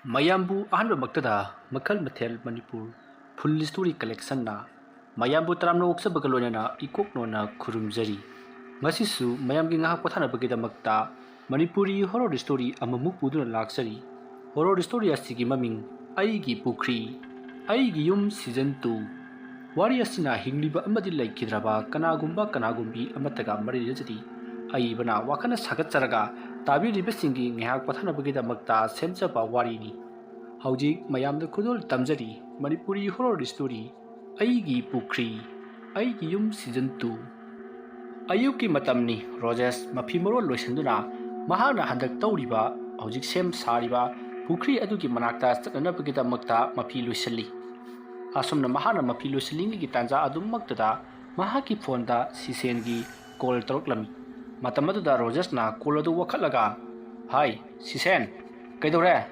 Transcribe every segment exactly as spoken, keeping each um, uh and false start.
ꯃꯌꯥꯝꯕꯨ ꯑꯍꯥꯟꯕꯃꯛꯇꯗ ꯃꯈꯜ ꯃꯊꯦꯜ ꯃꯅꯤꯄꯨꯔ ꯐꯨꯜ ꯁ꯭ꯇꯣꯔꯤ ꯀꯂꯦꯛꯁꯟꯅ ꯃꯌꯥꯝꯕꯨ ꯇꯔꯥꯝꯅ ꯑꯣꯛꯆꯕꯒ ꯂꯣꯏꯅꯅ ꯏꯀꯣꯛ ꯅꯣꯟꯅ ꯈꯨꯔꯨꯝꯖꯔꯤ꯫ ꯉꯁꯤꯁꯨ ꯃꯌꯥꯝꯒꯤ ꯉꯥꯏꯍꯥꯛ ꯄꯣꯊꯥꯅꯕꯒꯤꯗꯃꯛꯇ ꯃꯅꯤꯄꯨꯔꯤ ꯍꯣꯔꯣꯔ ꯁ꯭ꯇꯣꯔꯤ ꯑꯃꯃꯨꯛ ꯄꯨꯗꯨꯅ ꯂꯥꯛꯆꯔꯤ꯫ ꯍꯣꯔꯣꯔ ꯁ꯭ꯇꯣꯔꯤ ꯑꯁꯤꯒꯤ ꯃꯃꯤꯡ ꯑꯩꯒꯤ ꯄꯨꯈ꯭ꯔꯤ, ꯑꯩꯒꯤ ꯌꯨꯝ ꯁꯤꯖꯟ ꯇꯨ꯫ ꯋꯥꯔꯤ ꯑꯁꯤꯅ ꯍꯤꯡꯂꯤꯕ ꯑꯃꯗꯤ ꯂꯩꯈꯤꯗ꯭ꯔꯕ ꯀꯅꯥꯒꯨꯝꯕ ꯀꯅꯥꯒꯨꯝꯕꯤ ꯑꯃꯠꯇꯒ ꯃꯔꯤ ꯂꯩꯅꯖꯗꯦ꯫ ꯑꯏꯕꯅ ꯋꯥꯈꯜꯅ ꯁꯥꯒꯠꯆꯔꯒ ꯇꯥꯕꯤꯔꯤꯕꯁꯤꯡꯒꯤ ꯉꯥꯏꯍꯥꯛ ꯄꯣꯊꯥꯅꯕꯒꯤꯗꯃꯛꯇ ꯁꯦꯝꯖꯕ ꯋꯥꯔꯤꯅꯤ꯫ ꯍꯧꯖꯤꯛ ꯃꯌꯥꯝꯗ ꯈꯨꯗꯣꯜ ꯇꯝꯖꯔꯤ ꯃꯅꯤꯄꯨꯔꯤ ꯍꯣꯔꯣꯔ ꯁ꯭ꯇꯣꯔꯤ ꯑꯩꯒꯤ ꯄꯨꯈ꯭ꯔꯤ, ꯑꯩꯒꯤ ꯌꯨꯝ ꯁꯤꯖꯟ ꯇꯨ꯫ ꯑꯌꯨꯛꯀꯤ ꯃꯇꯝꯅꯤ꯫ ꯔꯣꯖꯦꯁ ꯃꯐꯤ ꯃꯔꯣꯜ ꯂꯣꯏꯁꯤꯟꯗꯨꯅ ꯃꯍꯥꯛꯅ ꯍꯟꯗꯛ ꯇꯧꯔꯤꯕ, ꯍꯧꯖꯤꯛ ꯁꯦꯝ ꯁꯥꯔꯤꯕ ꯄꯨꯈ꯭ꯔꯤ ꯑꯗꯨꯒꯤ ꯃꯅꯥꯛꯇ ꯆꯠꯅꯅꯕꯒꯤꯗꯃꯛꯇ ꯃꯐꯤ ꯂꯣꯏꯁꯤꯜꯂꯤ꯫ ꯑꯁꯨꯝꯅ ꯃꯍꯥꯛꯅ ꯃꯐꯤ ꯂꯣꯏꯁꯤꯜꯂꯤꯉꯩꯒꯤ ꯇꯥꯟꯖꯥ ꯑꯗꯨꯃꯛꯇꯗ ꯃꯍꯥꯛꯀꯤ ꯐꯣꯟꯗ ꯁꯤꯁꯦꯟꯒꯤ ꯀꯣꯜ ꯇꯧꯔꯛꯂꯝꯃꯤ꯫ ꯃꯇꯝ ꯑꯗꯨꯗ ꯔꯣꯖꯦꯁꯅ ꯀꯣꯜ ꯑꯗꯨ ꯋꯥꯈꯠꯂꯒ, "ꯍꯥꯏ, ꯁꯤꯁꯦꯟ, ꯀꯩꯗꯧꯔꯦ?"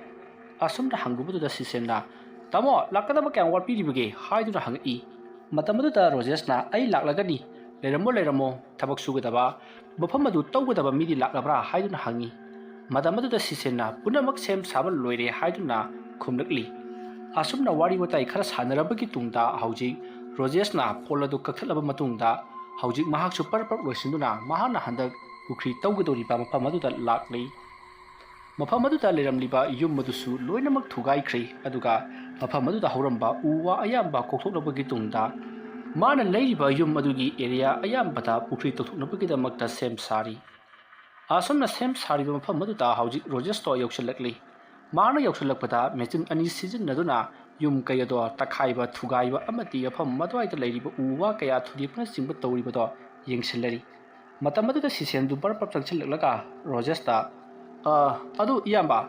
ꯑꯁꯨꯝꯅ ꯍꯪꯂꯨꯕꯗꯨꯗ ꯁꯤꯁꯦꯟꯅ, "ꯇꯥꯃꯣ, ꯂꯥꯛꯀꯗꯕ ꯀꯌꯥꯝ ꯋꯥꯠꯄꯤꯔꯤꯕꯒꯦ?" ꯍꯥꯏꯗꯨꯅ ꯍꯪꯉꯛꯏ꯫ ꯃꯇꯝ ꯑꯗꯨꯗ ꯔꯣꯖꯦꯁꯅ, "ꯑꯩ ꯂꯥꯛꯂꯒꯅꯤ, ꯂꯩꯔꯝꯃꯣ, ꯂꯩꯔꯝꯃꯣ, ꯊꯕꯛ ꯁꯨꯒꯗꯕ ꯃꯐꯝ ꯑꯗꯨ ꯇꯧꯒꯗꯕ ꯃꯤꯗꯤ ꯂꯥꯛꯂꯕ꯭ꯔꯥ?" ꯍꯥꯏꯗꯨꯅ ꯍꯪꯉꯤ꯫ ꯃꯇꯝ ꯑꯗꯨꯗ ꯁꯤꯁꯦꯟꯅ, "ꯄꯨꯝꯅꯃꯛ ꯁꯦꯝ ꯁꯥꯕ ꯂꯣꯏꯔꯦ" ꯍꯥꯏꯗꯨꯅ ꯈꯨꯝꯂꯛꯂꯤ꯫ ꯑꯁꯨꯝꯅ ꯋꯥꯔꯤ ꯋꯥꯇꯥꯏ ꯈꯔ ꯁꯥꯟꯅꯔꯕꯒꯤ ꯇꯨꯡꯗ ꯍꯧꯖꯤꯛ ꯔꯣꯖꯦꯁꯅ ꯀꯣꯜ ꯑꯗꯨ ꯀꯛꯊꯠꯂꯕ ꯃꯇꯨꯡꯗ ꯍꯧꯖꯤꯛ ꯃꯍꯥꯛꯁꯨ ꯄꯔꯞ ꯄꯔꯞ ꯂꯣꯏꯁꯤꯟꯗꯨꯅ ꯃꯍꯥꯛꯅ ꯍꯟꯗꯛ ꯄꯨꯈ꯭ꯔꯤ ꯇꯧꯒꯗꯧꯔꯤꯕ ꯃꯐꯝ ꯑꯗꯨꯗ ꯂꯥꯛꯂꯤ꯫ ꯃꯐꯝ ꯑꯗꯨꯗ ꯂꯩꯔꯝꯂꯤꯕ ꯌꯨꯝ ꯑꯗꯨꯁꯨ ꯂꯣꯏꯅꯃꯛ ꯊꯨꯒꯥꯏꯈ꯭ꯔꯦ, ꯑꯗꯨꯒ ꯃꯐꯝ ꯑꯗꯨꯗ ꯍꯧꯔꯝꯕ ꯎ ꯋꯥ ꯑꯌꯥꯝꯕ ꯀꯣꯛꯊꯣꯛꯂꯕꯒꯤ ꯇꯨꯡꯗ ꯃꯥꯅ ꯂꯩꯔꯤꯕ ꯌꯨꯝ ꯑꯗꯨꯒꯤ ꯑꯦꯔꯤꯌꯥ ꯑꯌꯥꯝꯕꯗ ꯄꯨꯈ꯭ꯔꯤ ꯇꯧꯊꯣꯛꯅꯕꯒꯤꯗꯃꯛꯇ ꯁꯦꯝ ꯁꯥꯔꯤ꯫ ꯑꯁꯨꯝꯅ ꯁꯦꯝ ꯁꯥꯔꯤꯕ ꯃꯐꯝ ꯑꯗꯨꯗ ꯍꯧꯖꯤꯛ ꯔꯣꯖꯦꯁꯇꯣ ꯌꯧꯁꯤꯜꯂꯛꯂꯤ꯫ ꯃꯥꯅ ꯌꯧꯁꯤꯜꯂꯛꯄꯗ ꯃꯦꯆꯤꯟ ꯑꯅꯤ ꯁꯤꯖꯤꯟꯅꯗꯨꯅ ꯌꯨꯝ ꯀꯩ ꯑꯗꯣ ꯇꯛꯈꯥꯏꯕ, ꯊꯨꯒꯥꯏꯕ ꯑꯃꯗꯤ ꯃꯐꯝ ꯑꯗꯨꯋꯥꯏꯗ ꯂꯩꯔꯤꯕ ꯎ ꯋꯥ ꯀꯌꯥ ꯊꯨꯗꯦꯛꯄꯅꯆꯤꯡꯕ ꯇꯧꯔꯤꯕꯗꯣ ꯌꯦꯡꯁꯤꯜꯂꯔꯤ꯫ ꯃꯇꯝ ꯑꯗꯨꯗ ꯁꯤꯁꯦꯟꯗꯨ ꯕꯔ ꯕꯔ ꯆꯪꯁꯤꯜꯂꯛꯂꯒ ꯔꯣꯖꯦꯁꯇ, "ꯑ, ꯑꯗꯨ ꯏꯌꯥꯝꯕ,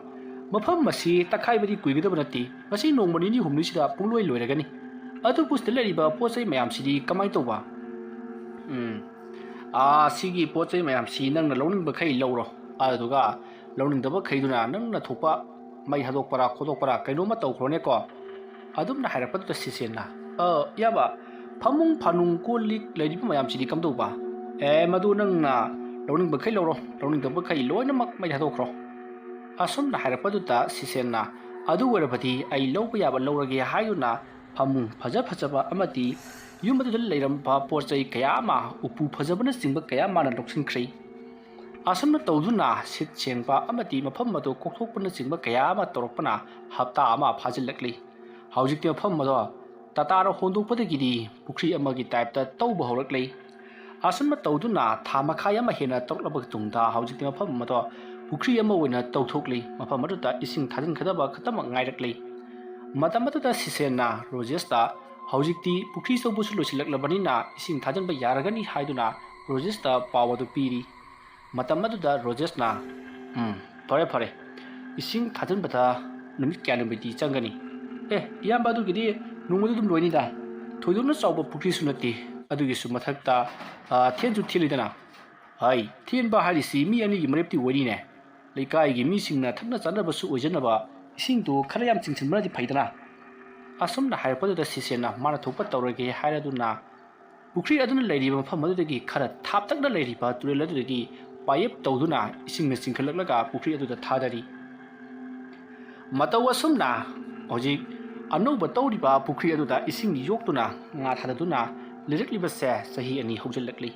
ꯃꯐꯝ ꯑꯁꯤ ꯇꯛꯈꯥꯏꯕꯗꯤ ꯀꯨꯏꯒꯗꯕ ꯅꯠꯇꯦ, ꯉꯁꯤ ꯅꯣꯡꯃ ꯅꯤꯅꯤ ꯍꯨꯝꯅꯤꯁꯤꯗ ꯄꯨꯡꯂꯣꯏ ꯂꯣꯏꯔꯒꯅꯤ꯫ ꯑꯗꯨꯕꯨ ꯁꯤꯗ ꯂꯩꯔꯤꯕ ꯄꯣꯠ ꯆꯩ ꯃꯌꯥꯝꯁꯤꯗꯤ ꯀꯃꯥꯏꯅ ꯇꯧꯕ?" "ꯎꯝ, ꯑꯥ, ꯁꯤꯒꯤ ꯄꯣꯠ ꯆꯩ ꯃꯌꯥꯝꯁꯤ ꯅꯪꯅ ꯂꯧꯅꯤꯡꯕꯈꯩ ꯂꯧꯔꯣ, ꯑꯗꯨꯗꯨꯒ ꯂꯧꯅꯤꯡꯗꯕꯈꯩꯗꯨꯅ ꯅꯪꯅ ꯊꯣꯛꯄ ꯃꯩ ꯊꯥꯗꯣꯛꯄꯔꯥ ꯈꯣꯠꯇꯣꯛꯄꯔꯥ ꯀꯩꯅꯣꯝꯃ ꯇꯧꯈ꯭ꯔꯣꯅꯦꯀꯣ꯫" ꯑꯗꯨꯝꯅ ꯍꯥꯏꯔꯛꯄꯗꯨꯗ ꯁꯤꯁꯦꯟꯅ, "ꯑ, ꯏꯌꯥꯝꯕ, ꯐꯃꯨꯡ ꯐꯥꯅꯨꯡ ꯀꯣꯜ ꯂꯤꯛ ꯂꯩꯔꯤꯕ ꯃꯌꯥꯝꯁꯤꯗꯤ ꯀꯝꯗꯧꯕ?" "ꯑꯦ, ꯃꯗꯨ ꯅꯪꯅ ꯂꯧꯅꯤꯡꯕꯈꯩ ꯂꯧꯔꯣ, ꯂꯧꯅꯤꯡꯗꯕꯈꯩ ꯂꯣꯏꯅꯃꯛ ꯃꯩ ꯊꯥꯗꯣꯛꯈ꯭ꯔꯣ꯫" ꯑꯁꯨꯝꯅ ꯍꯥꯏꯔꯛꯄꯗꯨꯗ ꯁꯤꯁꯦꯟꯅ, ꯑꯗꯨ ꯑꯣꯏꯔꯕꯗꯤ ꯑꯩ ꯂꯧꯕ ꯌꯥꯕ ꯂꯧꯔꯒꯦ" ꯍꯥꯏꯗꯨꯅ ꯐꯃꯨꯡ ꯐꯖ ꯐꯖꯕ ꯑꯃꯗꯤ ꯌꯨꯝ ꯑꯗꯨꯗ ꯂꯩꯔꯝꯕ ꯄꯣꯠ ꯆꯩ ꯀꯌꯥ ꯑꯃ, ꯎꯄꯨ ꯐꯖꯕꯅꯆꯤꯡꯕ ꯀꯌꯥ ꯃꯥꯅ ꯂꯧꯁꯤꯟꯈ꯭ꯔꯦ꯫ ꯑꯁꯨꯝꯅ ꯇꯧꯗꯨꯅ ꯁꯤꯠ ꯁꯦꯡꯕ ꯑꯃꯗꯤ ꯃꯐꯝ ꯑꯗꯨ ꯀꯣꯛꯊꯣꯛꯄꯅꯆꯤꯡꯕ ꯀꯌꯥ ꯑꯃ ꯇꯧꯔꯛꯄꯅ ꯍꯞꯇꯥ ꯑꯃ ꯐꯥꯖꯤꯜꯂꯛꯂꯤ꯫ ꯍꯧꯖꯤꯛꯇꯤ ꯃꯐꯝ ꯑꯗꯣ ꯇꯇꯥꯅ ꯍꯣꯟꯗꯣꯛꯄꯗꯒꯤꯗꯤ ꯄꯨꯈ꯭ꯔꯤ ꯑꯃꯒꯤ ꯇꯥꯏꯞꯇ ꯇꯧꯕ ꯍꯧꯔꯛꯂꯤ꯫ ꯑꯁꯨꯝꯅ ꯇꯧꯗꯨꯅ ꯊꯥ ꯃꯈꯥꯏ ꯑꯃ ꯍꯦꯟꯅ ꯇꯧꯔꯛꯂꯕ ꯇꯨꯡꯗ ꯍꯧꯖꯤꯛꯇꯤ ꯃꯐꯝ ꯑꯗꯣ ꯄꯨꯈ꯭ꯔꯤ ꯑꯃ ꯑꯣꯏꯅ ꯇꯧꯊꯣꯛꯂꯤ꯫ ꯃꯐꯝ ꯑꯗꯨꯗ ꯏꯁꯤꯡ ꯊꯥꯖꯤꯟꯒꯗꯕ ꯈꯛꯇꯃꯛ ꯉꯥꯏꯔꯛꯂꯤ꯫ ꯃꯇꯝ ꯑꯗꯨꯗ ꯁꯤꯁꯦꯟꯅ ꯔꯣꯖꯦꯁꯇ, "ꯍꯧꯖꯤꯛꯇꯤ ꯄꯨꯈ꯭ꯔꯤ ꯆꯧꯕꯁꯨ ꯂꯣꯏꯁꯤꯜꯂꯛꯂꯕꯅꯤꯅ ꯏꯁꯤꯡ ꯊꯥꯖꯤꯟꯕ ꯌꯥꯔꯒꯅꯤ" ꯍꯥꯏꯗꯨꯅ ꯔꯣꯖꯦꯁꯇ ꯄꯥꯎ ꯑꯗꯨ ꯄꯤꯔꯤ꯫ ꯃꯇꯝ ꯑꯗꯨꯗ ꯔꯣꯖꯦꯁꯅ, "ꯎꯝ, ꯐꯔꯦ, ꯐꯔꯦ꯫ ꯏꯁꯤꯡ ꯊꯥꯖꯤꯟꯕꯗ ꯅꯨꯃꯤꯠ ꯀꯌꯥꯅꯤꯃꯨꯛꯇꯤ ꯆꯪꯒꯅꯤ?" "ꯑꯦ, ꯏꯌꯥꯝꯕ, ꯑꯗꯨꯒꯤꯗꯤ ꯅꯣꯡꯃꯗ ꯑꯗꯨꯝ ꯂꯣꯏꯅꯤꯗ꯫ ꯊꯣꯏꯗꯣꯛꯅ ꯆꯥꯎꯕ ꯄꯨꯈ꯭ꯔꯤꯁꯨ ꯅꯠꯇꯦ꯫ ꯑꯗꯨꯒꯤꯁꯨ ꯃꯊꯛꯇ, ꯑ, ꯊꯦꯟꯁꯨ ꯊꯦꯜꯂꯤꯗꯅ꯫" "ꯍꯥꯏ, ꯊꯦꯟꯕ ꯍꯥꯏꯔꯤꯁꯤ ꯃꯤ ꯑꯅꯤꯒꯤ ꯃꯔꯦꯞꯇꯤ ꯑꯣꯏꯔꯤꯅꯦ꯫ ꯂꯩꯀꯥꯏꯒꯤ ꯃꯤꯁꯤꯡꯅ ꯊꯛꯅ ꯆꯥꯅꯕꯁꯨ ꯑꯣꯏꯖꯅꯕ ꯏꯁꯤꯡꯗꯨ ꯈꯔ ꯌꯥꯝ ꯆꯤꯡꯁꯤꯟꯕꯅꯗꯤ ꯐꯩꯗꯅ꯫" ꯑꯁꯨꯝꯅ ꯍꯥꯏꯔꯛꯄꯗꯨꯗ ꯁꯤꯁꯦꯟꯅ ꯃꯥꯅ ꯊꯣꯛꯄ ꯇꯧꯔꯒꯦ ꯍꯥꯏꯔꯗꯨꯅ ꯄꯨꯈ꯭ꯔꯤ ꯑꯗꯨꯅ ꯂꯩꯔꯤꯕ ꯃꯐꯝ ꯑꯗꯨꯗꯒꯤ ꯈꯔ ꯊꯥꯞꯇꯛꯅ ꯂꯩꯔꯤꯕ ꯇꯨꯔꯦꯜ ꯑꯗꯨꯗꯒꯤ ꯄꯥꯌꯦꯞ ꯇꯧꯗꯨꯅ ꯏꯁꯤꯡꯅ ꯆꯤꯡꯈꯠꯂꯛꯂꯒ ꯄꯨꯈ꯭ꯔꯤ ꯑꯗꯨꯗ ꯊꯥꯗꯔꯤ꯫ ꯃꯇꯧ ꯑꯁꯨꯝꯅ ꯍꯧꯖꯤꯛ ꯑꯅꯧꯕ ꯇꯧꯔꯤꯕ ꯄꯨꯈ꯭ꯔꯤ ꯑꯗꯨꯗ ꯏꯁꯤꯡ ꯌꯣꯛꯇꯨꯅ ꯉꯥ ꯊꯥꯗꯗꯨꯅ ꯂꯩꯔꯛꯂꯤꯕꯁꯦ ꯆꯍꯤ ꯑꯅꯤ ꯍꯧꯖꯤꯜꯂꯛꯂꯤ꯫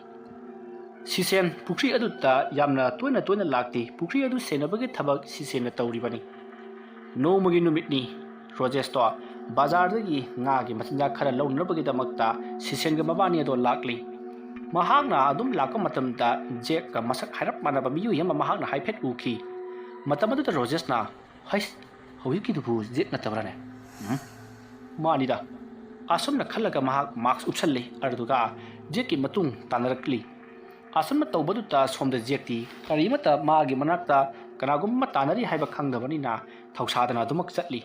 ꯁꯤꯁꯦꯟ ꯄꯨꯈ꯭ꯔꯤ ꯑꯗꯨꯗ ꯌꯥꯝꯅ ꯇꯣꯏꯅ ꯇꯣꯏꯅ ꯂꯥꯛꯇꯦ꯫ ꯄꯨꯈ꯭ꯔꯤ ꯑꯗꯨ ꯁꯦꯟꯅꯕꯒꯤ ꯊꯕꯛ ꯁꯤꯁꯦꯟꯅ ꯇꯧꯔꯤꯕꯅꯤ꯫ ꯅꯣꯡꯃꯒꯤ ꯅꯨꯃꯤꯠꯅꯤ꯫ ꯔꯣꯖꯦꯁꯇꯣ ꯕꯖꯥꯔꯗꯒꯤ ꯉꯥꯒꯤ ꯃꯆꯤꯟꯖꯥꯛ ꯈꯔ ꯂꯧꯅꯅꯕꯒꯤꯗꯃꯛꯇ ꯁꯤꯁꯦꯟꯒ ꯃꯕꯥꯅꯤ ꯑꯗꯣ ꯂꯥꯛꯂꯤ꯫ ꯃꯍꯥꯛꯅ ꯑꯗꯨꯝ ꯂꯥꯛꯄ ꯃꯇꯝꯗ ꯖꯦꯛꯀ ꯃꯁꯛ ꯍꯥꯏꯔꯞ ꯃꯥꯟꯅꯕ ꯃꯤꯑꯣꯏ ꯑꯃ ꯃꯍꯥꯛꯅ ꯍꯥꯏꯐꯦꯠ ꯎꯈꯤ꯫ ꯃꯇꯝ ꯑꯗꯨꯗ ꯔꯣꯖꯦꯁꯅ, "ꯍꯩꯁ, ꯍꯧꯖꯤꯛꯀꯤꯗꯨꯕꯨ ꯖꯦꯛ ꯅꯠꯇꯕ꯭ꯔꯥꯅꯦ? ꯎꯝ, ꯃꯥꯅꯤꯗ꯫" ꯑꯁꯨꯝꯅ ꯈꯜꯂꯒ ꯃꯍꯥꯛ ꯃꯥꯛꯁ ꯎꯞꯁꯜꯂꯤ, ꯑꯗꯨꯗꯨꯒ ꯖꯦꯛꯀꯤ ꯃꯇꯨꯡ ꯇꯥꯟꯅꯔꯛꯂꯤ꯫ ꯑꯁꯨꯝꯅ ꯇꯧꯕꯗꯨꯗ ꯁꯣꯝꯗ ꯖꯦꯛꯇꯤ ꯀꯔꯤꯃꯠꯇ ꯃꯥꯒꯤ ꯃꯅꯥꯛꯇ ꯀꯅꯥꯒꯨꯝꯕ ꯑꯃ ꯇꯥꯟꯅꯔꯤ ꯍꯥꯏꯕ ꯈꯪꯗꯕꯅꯤꯅ ꯊꯧꯁꯥꯗꯅ ꯑꯗꯨꯃꯛ ꯆꯠꯂꯤ꯫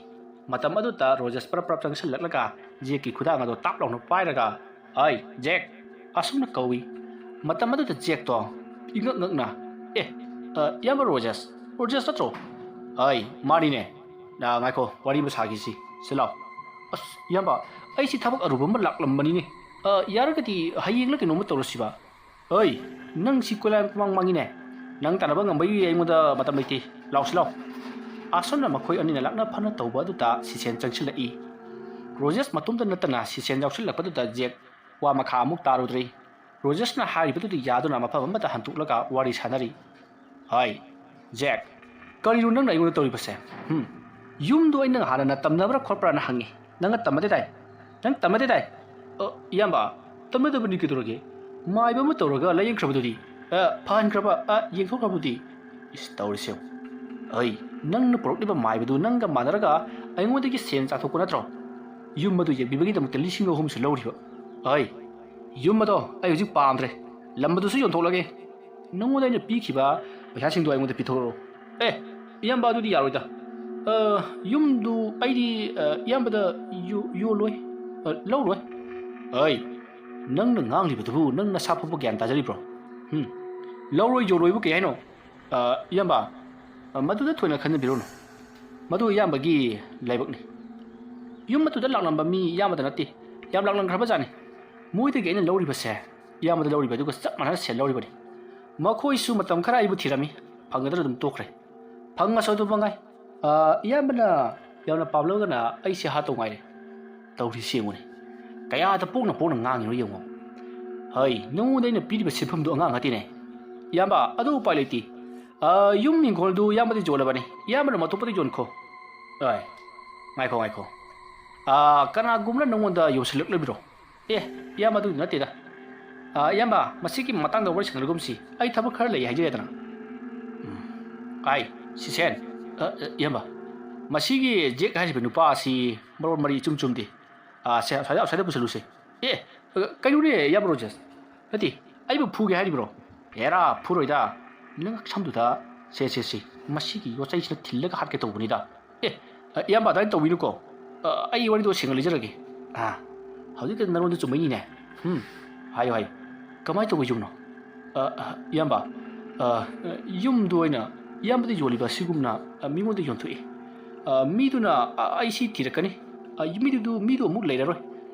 ꯃꯇꯝ ꯑꯗꯨꯗ ꯔꯣꯖꯦꯁ ꯄꯔꯞ ꯄꯔꯞ ꯆꯪꯁꯤꯜꯂꯛꯂꯒ ꯖꯦꯛꯀꯤ ꯈꯨꯗꯥꯡ ꯑꯗꯣ ꯇꯥꯞ ꯂꯥꯎꯅ ꯄꯥꯏꯔꯒ, "ꯑꯩ, ꯖꯦꯛ!" ꯑꯁꯨꯝꯅ ꯀꯧꯏ꯫ ꯃꯇꯝ ꯑꯗꯨꯗ ꯖꯦꯛꯇꯣ ꯏꯉꯛ ꯉꯛꯅ, "ꯑꯦ, ꯑ, ꯏꯌꯥꯝꯕ ꯔꯣꯖꯦꯁ, ꯔꯣꯖꯦꯁ ꯅꯠꯇ꯭ꯔꯣ?" "ꯑꯩ, ꯃꯥꯅꯤꯅꯦ꯫ ꯑ, ꯉꯥꯏꯈꯣ, ꯋꯥꯔꯤ ꯑꯃ ꯁꯥꯈꯤꯁꯤ꯫ ꯁꯤ ꯂꯥꯎ꯫" "ꯑꯁ, ꯏꯌꯥꯝꯕ, ꯑꯩꯁꯤ ꯊꯕꯛ ꯑꯔꯨꯕ ꯑꯃ ꯂꯥꯛꯂꯝꯕꯅꯤꯅꯦ꯫ ꯑ, ꯌꯥꯔꯒꯗꯤ ꯍꯌꯦꯡꯂ ꯀꯩꯅꯣꯝꯃ ꯇꯧꯔꯁꯤꯕ꯫" "ꯑꯩ, ꯅꯪ ꯁꯤ ꯀꯣꯏꯂꯥꯡ ꯄꯨꯃꯥꯡ ꯃꯥꯡꯉꯤꯅꯦ꯫ ꯅꯪ ꯇꯥꯟꯅꯕ ꯉꯝꯕꯒꯤ ꯑꯩꯉꯣꯟꯗ ꯃꯇꯝ ꯂꯩꯇꯦ꯫ ꯂꯥꯎꯁꯤ ꯂꯥꯎ꯫" ꯑꯁꯨꯝꯅ ꯃꯈꯣꯏ ꯑꯅꯤꯅ ꯂꯥꯛꯅ ꯐꯅ ꯇꯧꯕ ꯑꯗꯨꯗ ꯁꯤꯁꯦꯟ ꯆꯪꯁꯤꯜꯂꯛꯏ꯫ ꯔꯣꯖꯦꯁ ꯃꯇꯣꯝꯇ ꯅꯠꯇꯅ ꯁꯤꯁꯦꯟ ꯌꯥꯎꯁꯤꯜꯂꯛꯄꯗꯨꯗ ꯖꯦꯛ ꯋꯥ ꯃꯈꯥ ꯑꯃꯨꯛ ꯇꯥꯔꯨꯗ꯭ꯔꯦ꯫ ꯔꯣꯖꯦꯁꯅ ꯍꯥꯏꯔꯤꯕꯗꯨꯗ ꯌꯥꯗꯨꯅ ꯃꯐꯝ ꯑꯃꯗ ꯍꯟꯗꯣꯛꯂꯒ ꯋꯥꯔꯤ ꯁꯥꯟꯅꯔꯤ꯫ "ꯍꯥꯏ, ꯖꯦꯛ, ꯀꯔꯤꯅꯣ ꯅꯪꯅ ꯑꯩꯉꯣꯟꯗ ꯇꯧꯔꯤꯕꯁꯦ? ꯍꯨꯝ? ꯌꯨꯝꯗꯣ ꯑꯩꯅ ꯍꯥꯟꯅ ꯇꯝꯅꯕ꯭ꯔꯥ ꯈꯣꯠꯄ꯭ꯔꯥꯅ ꯍꯪꯉꯤ꯫ ꯅꯪꯅ ꯇꯝꯃꯗꯦꯗꯥꯏ? ꯅꯪ ꯇꯝꯃꯗꯦꯗꯥꯏ?" "ꯑ, ꯏꯌꯥꯝꯕ, ꯇꯝꯅꯗꯕꯅꯤ ꯀꯩꯗꯧꯔꯒꯦ? ꯃꯥꯏꯕ ꯑꯃ ꯇꯧꯔꯒ ꯂꯥꯌꯦꯡꯈ꯭ꯔꯕꯗꯨꯗꯤ? ꯑ, ꯐꯍꯟꯈ꯭ꯔꯕ? ꯑ, ꯌꯦꯡꯊꯣꯛꯈ꯭ꯔꯕꯗꯨꯗꯤ?" ꯏꯁ, ꯇꯧꯔꯤꯁꯦ ꯌꯦꯡꯉꯨ꯫ "ꯑꯩ, ꯅꯪꯅ ꯄꯨꯔꯛꯂꯤꯕ ꯃꯥꯏꯕꯗꯨ ꯅꯪꯒ ꯃꯥꯟꯅꯔꯒ ꯑꯩꯉꯣꯟꯗꯒꯤ ꯁꯦꯟ ꯆꯥꯊꯣꯛꯄ ꯅꯠꯇ꯭ꯔꯣ? ꯌꯨꯝ ꯑꯗꯨ ꯌꯦꯡꯕꯤꯕꯒꯤꯗꯃꯛꯇ ꯂꯤꯁꯤꯡ ꯑꯍꯨꯝꯁꯨ ꯂꯧꯔꯤꯕ꯫ ꯑꯩ, ꯌꯨꯝ ꯑꯗꯣ ꯑꯩ ꯍꯧꯖꯤꯛ ꯄꯥꯝꯗ꯭ꯔꯦ꯫ ꯂꯝ ꯑꯗꯨꯁꯨ ꯌꯣꯟꯊꯣꯛꯂꯒꯦ꯫ ꯅꯪꯉꯣꯟꯗ ꯑꯩꯅ ꯄꯤꯈꯤꯕ ꯄꯩꯁꯥꯁꯤꯡꯗꯣ ꯑꯩꯉꯣꯟꯗ ꯄꯤꯊꯣꯔꯛꯑꯣ꯫" "ꯑꯦ, ꯏꯌꯥꯝꯕ, ꯑꯗꯨꯗꯤ ꯌꯥꯔꯣꯏꯗ꯫ ꯑ, ꯌꯨꯝꯗꯨ ꯑꯩꯗꯤ, ꯑ, ꯏꯌꯥꯝꯕꯗ ꯌꯣ-, ꯌꯣꯜꯂꯣꯏ꯫ ꯑ, ꯂꯧꯔꯣꯏ꯫" "ꯑꯩ, ꯅꯪꯅ ꯉꯥꯡꯂꯤꯕꯗꯨꯕꯨ ꯅꯪ ꯅꯁꯥ ꯐꯥꯎꯕ ꯒ꯭ꯌꯥꯟ ꯇꯥꯖꯔꯤꯕ꯭ꯔꯣ? ꯍꯨꯝ? ꯂꯧꯔꯣꯏ ꯌꯣꯜꯂꯣꯏꯕꯨ ꯀꯩ ꯍꯥꯏꯅꯣ?" "ꯑ, ꯏꯌꯥꯝꯕ, ꯑ, ꯃꯗꯨꯗ ꯊꯣꯏꯅ ꯈꯟꯖꯕꯤꯔꯨꯅꯨ꯫ ꯃꯗꯨ ꯏꯌꯥꯝꯕꯒꯤ ꯂꯥꯏꯕꯛꯅꯤ꯫ ꯌꯨꯝ ꯑꯗꯨꯗ ꯂꯥꯛꯂꯝꯕ ꯃꯤ ꯏꯌꯥꯝꯕꯗ ꯅꯠꯇꯦ, ꯌꯥꯝ ꯂꯥꯛꯂꯝꯈ꯭ꯔꯕꯖꯥꯠꯅꯤ꯫ ꯃꯣꯏꯗꯒꯤ ꯑꯩꯅ ꯂꯧꯔꯤꯕꯁꯦ ꯏꯌꯥꯝꯕꯗ ꯂꯧꯔꯤꯕ ꯑꯗꯨꯒ ꯆꯞ ꯃꯥꯟꯅꯅ ꯁꯦꯜ ꯂꯧꯔꯤꯕꯅꯤ꯫ ꯃꯈꯣꯏꯁꯨ ꯃꯇꯝ ꯈꯔ ꯑꯩꯕꯨ ꯊꯤꯔꯝꯃꯤ, ꯐꯪꯒꯗ꯭ꯔꯥ ꯑꯗꯨꯝ ꯇꯣꯛꯈ꯭ꯔꯦ꯫ ꯐꯪꯉꯁꯨ ꯑꯗꯨ ꯃꯉꯥꯏ꯫ ꯑ, ꯏꯌꯥꯝꯕꯅ ꯌꯥꯝꯅ ꯄꯥꯝꯂꯒꯅ ꯑꯩꯁꯦ ꯍꯥꯠꯇꯧ ꯉꯥꯏꯔꯦ꯫ ꯇꯧꯔꯤꯁꯤ ꯌꯦꯡꯉꯨꯅꯦ꯫ ꯀꯌꯥꯗ ꯄꯣꯛꯅ ꯄꯣꯛꯅ ꯉꯥꯡꯉꯤꯅꯣ ꯌꯦꯡꯉꯣ꯫ ꯍꯩ, ꯅꯉꯣꯟꯗ ꯑꯩꯅ ꯄꯤꯔꯤꯕ ꯁꯤꯟꯐꯝꯗꯨ ꯑꯉꯥꯡ ꯅꯠꯇꯦꯅꯦ꯫ ꯏꯌꯥꯝꯕ, ꯑꯗꯨ ꯎꯄꯥꯏ ꯂꯩꯇꯦ꯫ ꯑ, ꯌꯨꯝ ꯏꯪꯈꯣꯜꯗꯨ ꯏꯌꯥꯝꯕꯗ ꯌꯣꯜꯂꯕꯅꯤ꯫ ꯏꯌꯥꯝꯕꯅ ꯃꯇꯣꯞꯄꯗ ꯌꯣꯟꯈꯣ꯫" "ꯑꯦ, ꯉꯥꯏꯈꯣ, ꯉꯥꯏꯈꯣ꯫ ꯑ, ꯀꯅꯥꯒꯨꯝꯕꯅ ꯅꯉꯣꯟꯗ ꯌꯣꯟꯁꯤꯜꯂꯛꯂꯤꯕ꯭ꯔꯣ?" "ꯑꯦ, ꯏꯌꯥꯝꯕ, ꯑꯗꯨꯒꯤ ꯅꯠꯇꯦꯗ꯫ ꯑ, ꯏꯌꯥꯝꯕ, ꯃꯁꯤꯒꯤ ꯃꯇꯥꯡꯗ ꯋꯥꯔꯤ ꯁꯥꯟꯅꯔꯒꯨꯝꯁꯤ꯫ ꯑꯩ ꯊꯕꯛ ꯈꯔ ꯂꯩ ꯍꯥꯏꯖꯔꯦꯗꯅ꯫" ꯎꯝ꯫ "ꯑꯥꯏ, ꯁꯤꯁꯦꯟ꯫ ꯑ, ꯑ, ꯏꯌꯥꯝꯕ, ꯃꯁꯤꯒꯤ ꯖꯦꯛ ꯍꯥꯏꯔꯤꯕ ꯅꯨꯄꯥ ꯑꯁꯤ ꯃꯔꯣꯟ ꯃꯔꯤ ꯏꯆꯨꯝ ꯆꯨꯝꯗꯦ꯫ ꯑ, ꯁꯦ, ꯑꯁ꯭ꯋꯥꯏꯗ, ꯑꯁ꯭ꯋꯥꯏꯗ ꯄꯨꯁꯤꯜꯂꯨꯁꯦ꯫" "ꯑꯦ, ꯑ, ꯀꯩꯅꯣꯅꯦ, ꯏꯌꯥꯝꯕ ꯔꯣꯖꯦꯁ? ꯅꯠꯇꯦ, ꯑꯩꯕꯨ ꯐꯨꯒꯦ ꯍꯥꯏꯔꯤꯕ꯭ꯔꯣ?" "ꯍꯦꯔꯥ, ꯐꯨꯔꯣꯏꯗ꯫ ꯅꯪ ꯁꯝꯗꯨꯗ, ꯁꯦ, ꯁꯦ, ꯁꯦ, ꯃꯁꯤꯒꯤ ꯌꯣꯠꯆꯩꯁꯤꯅ ꯊꯤꯜꯂꯒ ꯍꯥꯠꯀꯦ ꯇꯧꯕꯅꯤꯗ꯫" "ꯑꯦ, ꯑ, ꯏꯌꯥꯝꯕ, ꯑꯗꯨꯃꯥꯏꯅ ꯇꯧꯕꯤꯅꯨꯀꯣ꯫ ꯑ, ꯑꯩ ꯋꯥꯔꯤꯗꯣ ꯁꯦꯡꯅ ꯂꯤꯖꯔꯒꯦ꯫ ꯑ, ꯍꯧꯖꯤꯛꯇ ꯅꯔꯣꯟꯗꯣ ꯆꯨꯝꯃꯛꯏꯅꯤꯅꯦ꯫ ꯎꯝ, ꯍꯥꯏꯌꯨ, ꯍꯥꯏꯌꯨ꯫ ꯀꯃꯥꯏꯅ ꯇꯧꯕ ꯌꯨꯝꯅꯣ?" "ꯑ, ꯑ, ꯏꯌꯥꯝꯕ, ꯑ, ꯌꯨꯝꯗꯣ ꯑꯩꯅ ꯏꯌꯥꯝꯕꯗ ꯌꯣꯜꯂꯤꯕ ꯑꯁꯤꯒꯨꯝꯅ, ꯑ, ꯃꯤꯉꯣꯟꯗ ꯌꯣꯟꯊꯣꯛꯏ꯫ ꯑ, ꯃꯤꯗꯨꯅ, ꯑ, ꯑꯩ ꯁꯤ ꯊꯤꯔꯛꯀꯅꯤ꯫ ꯑ, ꯃꯤꯗꯨꯗꯨ, ꯃꯤꯗꯨ ꯑꯃꯨꯛ ꯂꯩꯔꯔꯣꯏ꯫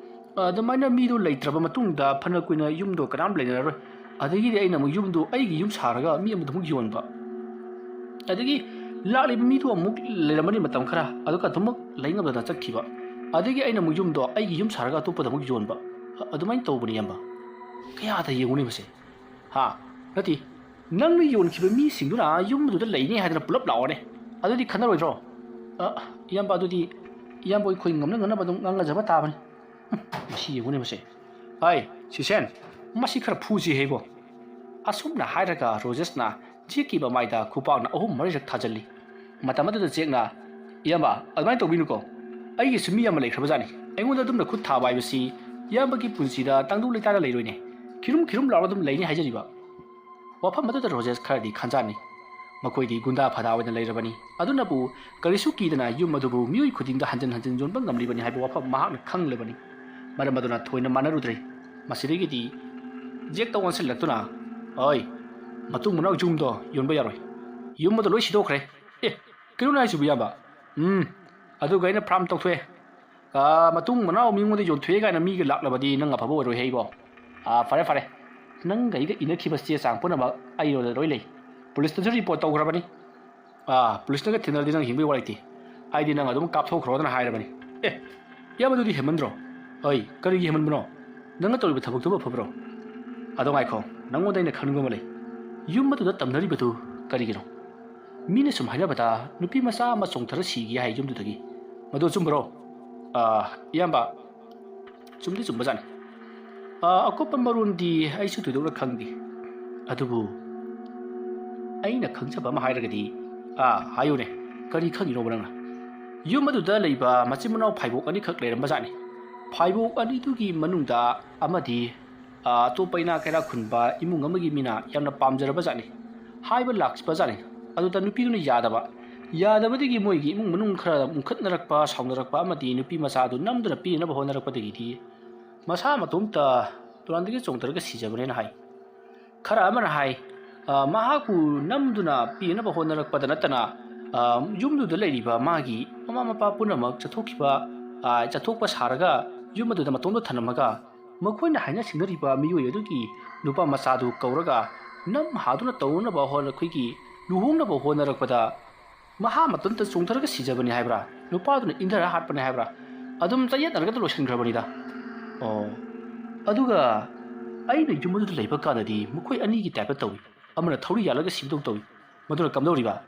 ꯑ, ꯑꯗꯨꯃꯥꯏꯅ ꯃꯤꯗꯨ ꯂꯩꯇ꯭ꯔꯕ ꯃꯇꯨꯡꯗ ꯐꯅ ꯀꯨꯏꯅ ꯌꯨꯝꯗꯣ ꯀꯅꯥꯝ ꯂꯩꯅꯔꯔꯣꯏ꯫ ꯑꯗꯒꯤꯗꯤ ꯑꯩꯅ ꯑꯃꯨꯛ ꯌꯨꯝꯗꯨ ꯑꯩꯒꯤ ꯌꯨꯝ ꯁꯥꯔꯒ ꯃꯤ ꯑꯃꯗ ꯑꯃꯨꯛ ꯌꯣꯟꯕ꯫ ꯑꯗꯒꯤ ꯂꯥꯛꯂꯤꯕ ꯃꯤꯗꯨ ꯑꯃꯨꯛ ꯂꯩꯔꯝꯃꯅꯤ ꯃꯇꯝ ꯈꯔ, ꯑꯗꯨꯒ ꯑꯗꯨꯃꯛ ꯂꯩ ꯉꯝꯗꯅ ꯆꯠꯈꯤꯕ꯫ ꯑꯗꯒꯤ ꯑꯩꯅ ꯑꯃꯨꯛ ꯌꯨꯝꯗꯣ ꯑꯩꯒꯤ ꯌꯨꯝ ꯁꯥꯔꯒ ꯑꯇꯣꯞꯄꯗ ꯑꯃꯨꯛ ꯌꯣꯟꯕ꯫ ꯑ-, ꯑꯗꯨꯃꯥꯏꯅ ꯇꯧꯕꯅꯤ, ꯏꯌꯥꯝꯕ꯫ ꯀꯌꯥꯗ ꯌꯦꯡꯉꯨꯅꯦ ꯃꯁꯦ꯫ ꯍꯥ? ꯅꯠꯇꯦ, ꯅꯪꯅ ꯌꯣꯟꯈꯤꯕ ꯃꯤꯁꯤꯡꯗꯨꯅ ꯌꯨꯝꯗꯨꯗ ꯂꯩꯅꯤ ꯍꯥꯏꯗꯅ ꯄꯨꯂꯞ ꯂꯥꯛꯑꯣꯅꯦ꯫ ꯑꯗꯨꯗꯤ ꯈꯟꯅꯔꯣꯏꯗ꯭ꯔꯣ? ꯑ, ꯏꯌꯥꯝꯕ, ꯑꯗꯨꯗꯤ ꯏꯌꯥꯝꯕ ꯑꯩꯈꯣꯏ ꯉꯝꯅ ꯉꯝꯅꯕ ꯑꯗꯨꯝ ꯉꯥꯡꯅꯖꯕ ꯇꯥꯕꯅꯤ꯫ ꯍꯨꯝ, ꯃꯁꯤ ꯌꯦꯡꯉꯨꯅꯦ ꯃꯁꯦ꯫ ꯑꯩ, ꯁꯤꯁꯦꯟ, ꯃꯁꯤ ꯈꯔ ꯐꯨꯁꯤ ꯍꯩꯕꯣ꯫ ꯑꯁꯨꯝꯅ ꯍꯥꯏꯔꯒ ꯔꯣꯖꯦꯁꯅ ꯖꯦꯛꯀꯤ ꯃꯃꯥꯏꯗ ꯈꯨꯄꯥꯛꯅ ꯑꯍꯨꯝ ꯃꯔꯤꯔꯛ ꯊꯥꯖꯤꯜꯂꯤ꯫ ꯃꯇꯝ ꯑꯗꯨꯗ ꯖꯦꯛꯅ, "ꯏꯌꯥꯝꯕ, ꯑꯗꯨꯃꯥꯏꯅ ꯇꯧꯕꯤꯅꯨꯀꯣ꯫ ꯑꯩꯒꯤꯁꯨ ꯃꯤ ꯑꯃ ꯂꯩꯈ꯭ꯔꯕꯖꯥꯠꯅꯤ꯫ ꯑꯩꯉꯣꯟꯗ ꯑꯗꯨꯝꯅ ꯈꯨꯠ ꯊꯥꯕ ꯍꯥꯏꯕꯁꯤ ꯏꯌꯥꯝꯕꯒꯤ ꯄꯨꯟꯁꯤꯗ ꯇꯪꯗꯨ ꯂꯩꯇꯥꯅ ꯂꯩꯔꯣꯏꯅꯦ꯫ ꯈꯤꯔꯨꯝ ꯈꯤꯔꯨꯝ ꯂꯥꯎꯔꯒ ꯑꯗꯨꯝ ꯂꯩꯅꯤ ꯍꯥꯏꯖꯔꯤꯕ"꯫ ꯋꯥꯐꯝ ꯑꯗꯨꯗ ꯔꯣꯖꯦꯁ ꯈꯔꯗꯤ ꯈꯟꯖꯥꯟꯅꯩ꯫ ꯃꯈꯣꯏꯗꯤ ꯒꯨꯟꯗꯥ ꯐꯗꯥ ꯑꯣꯏꯅ ꯂꯩꯔꯕꯅꯤ꯫ ꯑꯗꯨꯅꯕꯨ ꯀꯔꯤꯁꯨ ꯀꯤꯗꯅ ꯌꯨꯝ ꯑꯗꯨꯕꯨ ꯃꯤꯑꯣꯏ ꯈꯨꯗꯤꯡꯗ ꯍꯟꯖꯤꯟ ꯍꯟꯖꯤꯟ ꯌꯣꯟꯕ ꯉꯝꯂꯤꯕꯅꯤ ꯍꯥꯏꯕ ꯋꯥꯐꯝ ꯃꯍꯥꯛꯅ ꯈꯪꯂꯕꯅꯤ꯫ ꯃꯔꯝ ꯑꯗꯨꯅ ꯊꯣꯏꯅ ꯃꯥꯟꯅꯔꯨꯗ꯭ꯔꯦ꯫ ꯃꯁꯤꯗꯒꯤꯗꯤ ꯖꯦꯛꯇ ꯑꯣꯟꯁꯤꯜꯂꯛꯇꯨꯅ, "ꯑꯣꯏ, ꯃꯇꯨꯡ ꯃꯅꯥꯎ ꯌꯨꯝꯗꯣ ꯌꯣꯟꯕ ꯌꯥꯔꯣꯏ꯫ ꯌꯨꯝ ꯑꯗꯨ ꯂꯣꯏ ꯁꯤꯗꯣꯛꯈ꯭ꯔꯦ"꯫ "ꯑꯦ, ꯀꯩꯅꯣꯅꯦ ꯍꯥꯏꯁꯤꯕꯨ, ꯏꯌꯥꯝꯕ?" "ꯎꯝ, ꯑꯗꯨꯒ ꯑꯩꯅ ꯐꯥꯔꯝ ꯇꯧꯊꯣꯛꯑꯦ꯫ ꯑꯥ, ꯃꯇꯨꯡ ꯃꯅꯥꯎ ꯃꯤꯉꯣꯟꯗ ꯌꯣꯟꯊꯣꯛꯑꯦ ꯀꯥꯏꯅ ꯃꯤꯒ ꯂꯥꯛꯂꯕꯗꯤ ꯅꯪ ꯑꯐꯕ ꯑꯣꯏꯔꯣꯏ ꯍꯦ ꯏꯕꯣ꯫ ꯑꯥ, ꯐꯔꯦ, ꯐꯔꯦ꯫ ꯅꯪꯒ ꯑꯩꯒ ꯏꯅꯈꯤꯕ ꯆꯦ ꯆꯥꯡ ꯄꯨꯝꯅꯃꯛ ꯑꯩꯉꯣꯟꯗ ꯂꯣꯏ ꯂꯩ꯫ ꯄꯨꯂꯤꯁꯇꯁꯨ ꯔꯤꯄꯣꯔꯠ ꯇꯧꯈ꯭ꯔꯕꯅꯤ꯫ ꯑꯥ, ꯄꯨꯂꯤꯁꯅꯒ ꯊꯦꯡꯅꯔꯗꯤ ꯅꯪ ꯍꯤꯡꯕꯒꯤ ꯋꯥ ꯂꯩꯇꯦ꯫ ꯑꯩꯗꯤ ꯅꯪ ꯑꯗꯨꯝ ꯀꯥꯞꯊꯣꯛꯈ꯭ꯔꯣꯗꯅ ꯍꯥꯏꯔꯕꯅꯤ"꯫ "ꯑꯦ, ꯏꯌꯥꯝꯕ, ꯑꯗꯨꯗꯤ ꯍꯦꯟꯃꯟꯗ꯭ꯔꯣ?" "ꯑꯩ, ꯀꯔꯤꯒꯤ ꯍꯦꯟꯃꯟꯕꯅꯣ? ꯅꯪꯅ ꯇꯧꯔꯤꯕ ꯊꯕꯛꯇꯨꯕꯨ ꯐꯕ꯭ꯔꯣ?" "ꯑꯗꯣ ꯉꯥꯏꯈꯣ, ꯅꯪꯉꯣꯟꯗ ꯑꯩꯅ ꯈꯪꯅꯤꯡꯕ ꯑꯃ ꯂꯩ꯫ ꯌꯨꯝ ꯑꯗꯨꯗ ꯇꯝꯅꯔꯤꯕꯗꯨ ꯀꯔꯤꯒꯤꯅꯣ? ꯃꯤꯅ ꯁꯨꯝ ꯍꯥꯏꯅꯕꯗ ꯅꯨꯄꯤ ꯃꯆꯥ ꯑꯃ ꯆꯣꯡꯊꯔ ꯁꯤꯒꯦ ꯍꯥꯏ ꯌꯨꯝꯗꯨꯗꯒꯤ꯫ ꯃꯗꯨ ꯑꯆꯨꯝꯕꯔꯣ?" "ꯑꯥ, ꯏꯌꯥꯝꯕ, ꯆꯨꯝꯗꯤ ꯆꯨꯝꯕꯖꯥꯠꯅꯤ꯫ ꯑꯥ, ꯑꯀꯨꯞꯄ ꯃꯔꯣꯟꯗꯤ ꯑꯩꯁꯨ ꯊꯣꯏꯗꯣꯛꯅ ꯈꯪꯗꯦ꯫ ꯑꯗꯨꯕꯨ ꯑꯩꯅ ꯈꯪꯖꯕ ꯑꯃ ꯍꯥꯏꯔꯒꯗꯤ"꯫ "ꯑꯥ, ꯍꯥꯏꯌꯨꯅꯦ, ꯀꯔꯤ ꯈꯪꯉꯤꯅꯣꯕ ꯅꯪꯅ?" "ꯌꯨꯝ ꯑꯗꯨꯗ ꯂꯩꯕ ꯃꯆꯤꯟ ꯃꯅꯥꯎ ꯐꯥꯏꯕꯣꯛ ꯑꯅꯤꯈꯛ ꯂꯩꯔꯝꯕꯖꯥꯠꯅꯤ꯫ ꯐꯥꯏꯕꯣꯛ ꯑꯅꯤꯗꯨꯒꯤ ꯃꯅꯨꯡꯗ ꯑꯃꯗꯤ, ꯑꯥ, ꯑꯇꯣꯞꯄ ꯏꯅꯥꯛ ꯀꯩꯔꯥꯛ ꯈꯨꯟꯕ ꯏꯃꯨꯡ ꯑꯃꯒꯤ ꯃꯤꯅ ꯌꯥꯝꯅ ꯄꯥꯝꯖꯔꯕꯖꯥꯠꯅꯤ꯫ ꯍꯥꯏꯕ ꯂꯥꯛꯄꯖꯥꯠꯅꯤ꯫ ꯑꯗꯨꯗ ꯅꯨꯄꯤꯗꯨꯅ ꯌꯥꯗꯕ꯫ ꯌꯥꯗꯕꯗꯒꯤ ꯃꯣꯏꯒꯤ ꯏꯃꯨꯡ ꯃꯅꯨꯡ ꯈꯔ ꯃꯨꯟꯈꯠꯅꯔꯛꯄ, ꯁꯥꯎꯅꯔꯛꯄ ꯑꯃꯗꯤ ꯅꯨꯄꯤ ꯃꯆꯥꯗꯨ ꯅꯝꯗꯨꯅ ꯄꯤꯅꯅꯕ ꯍꯣꯠꯅꯔꯛꯄꯗꯒꯤꯗꯤ ꯃꯁꯥ ꯃꯇꯣꯝꯇ ꯇꯨꯔꯥꯟꯗꯒꯤ ꯆꯣꯡꯊꯔꯒ ꯁꯤꯖꯕꯅꯦꯅ ꯍꯥꯏ꯫ ꯈꯔ ꯑꯃꯅ ꯍꯥꯏ, ꯑ, ꯃꯍꯥꯛꯄꯨ ꯅꯝꯗꯨꯅ ꯄꯤꯅꯕ ꯍꯣꯠꯅꯔꯛꯄꯗ ꯅꯠꯇꯅ, ꯑ, ꯌꯨꯝꯗꯨꯗ ꯂꯩꯔꯤꯕ ꯃꯥꯒꯤ ꯃꯃꯥ ꯃꯄꯥ ꯄꯨꯝꯅꯃꯛ ꯆꯠꯊꯣꯛꯈꯤꯕ, ꯑ, ꯆꯠꯊꯣꯛꯄ ꯁꯥꯔꯒ ꯌꯨꯝ ꯑꯗꯨꯗ ꯃꯇꯣꯝꯇ ꯊꯅꯝꯃꯒ ꯃꯈꯣꯏꯅ ꯍꯥꯏꯅ ꯁꯤꯡꯅꯔꯤꯕ ꯃꯤꯑꯣꯏ ꯑꯗꯨꯒꯤ ꯅꯨꯄꯥ ꯃꯆꯥꯗꯨ ꯀꯧꯔꯒ ꯅꯝ ꯍꯥꯗꯨꯅ ꯇꯧꯅꯅꯕ ꯍꯣꯠꯅ-, ꯑꯩꯈꯣꯏꯒꯤ ꯂꯨꯍꯣꯡꯅꯕ ꯍꯣꯠꯅꯔꯛꯄꯗ ꯃꯍꯥ ꯃꯇꯣꯝꯇ ꯆꯣꯡꯊꯔꯒ ꯁꯤꯖꯕꯅꯤ ꯍꯥꯏꯕ꯭ꯔꯥ? ꯅꯨꯄꯥꯗꯨꯅ ꯏꯟꯊꯔ ꯍꯥꯠꯄꯅꯤ ꯍꯥꯏꯕ꯭ꯔꯥ? ꯑꯗꯨꯝ ꯆꯌꯦꯠꯅꯔꯒ ꯂꯣꯏꯁꯤꯟꯈ꯭ꯔꯕꯅꯤꯗ꯫ ꯑꯣ, ꯑꯗꯨꯒ ꯑꯩꯅ ꯌꯨꯝ ꯑꯗꯨꯗ ꯂꯩꯕ ꯀꯥꯟꯗꯗꯤ ꯃꯈꯣꯏ ꯑꯅꯤꯒꯤ ꯇꯥꯏꯞꯇ ꯇꯧꯏ꯫ ꯑꯃꯅ ꯊꯧꯔꯤ ꯌꯥꯜꯂꯒ ꯁꯤꯕꯗꯧ ꯇꯧꯏ꯫ ꯃꯗꯨꯅ ꯀꯝꯗꯧꯔꯤꯕ?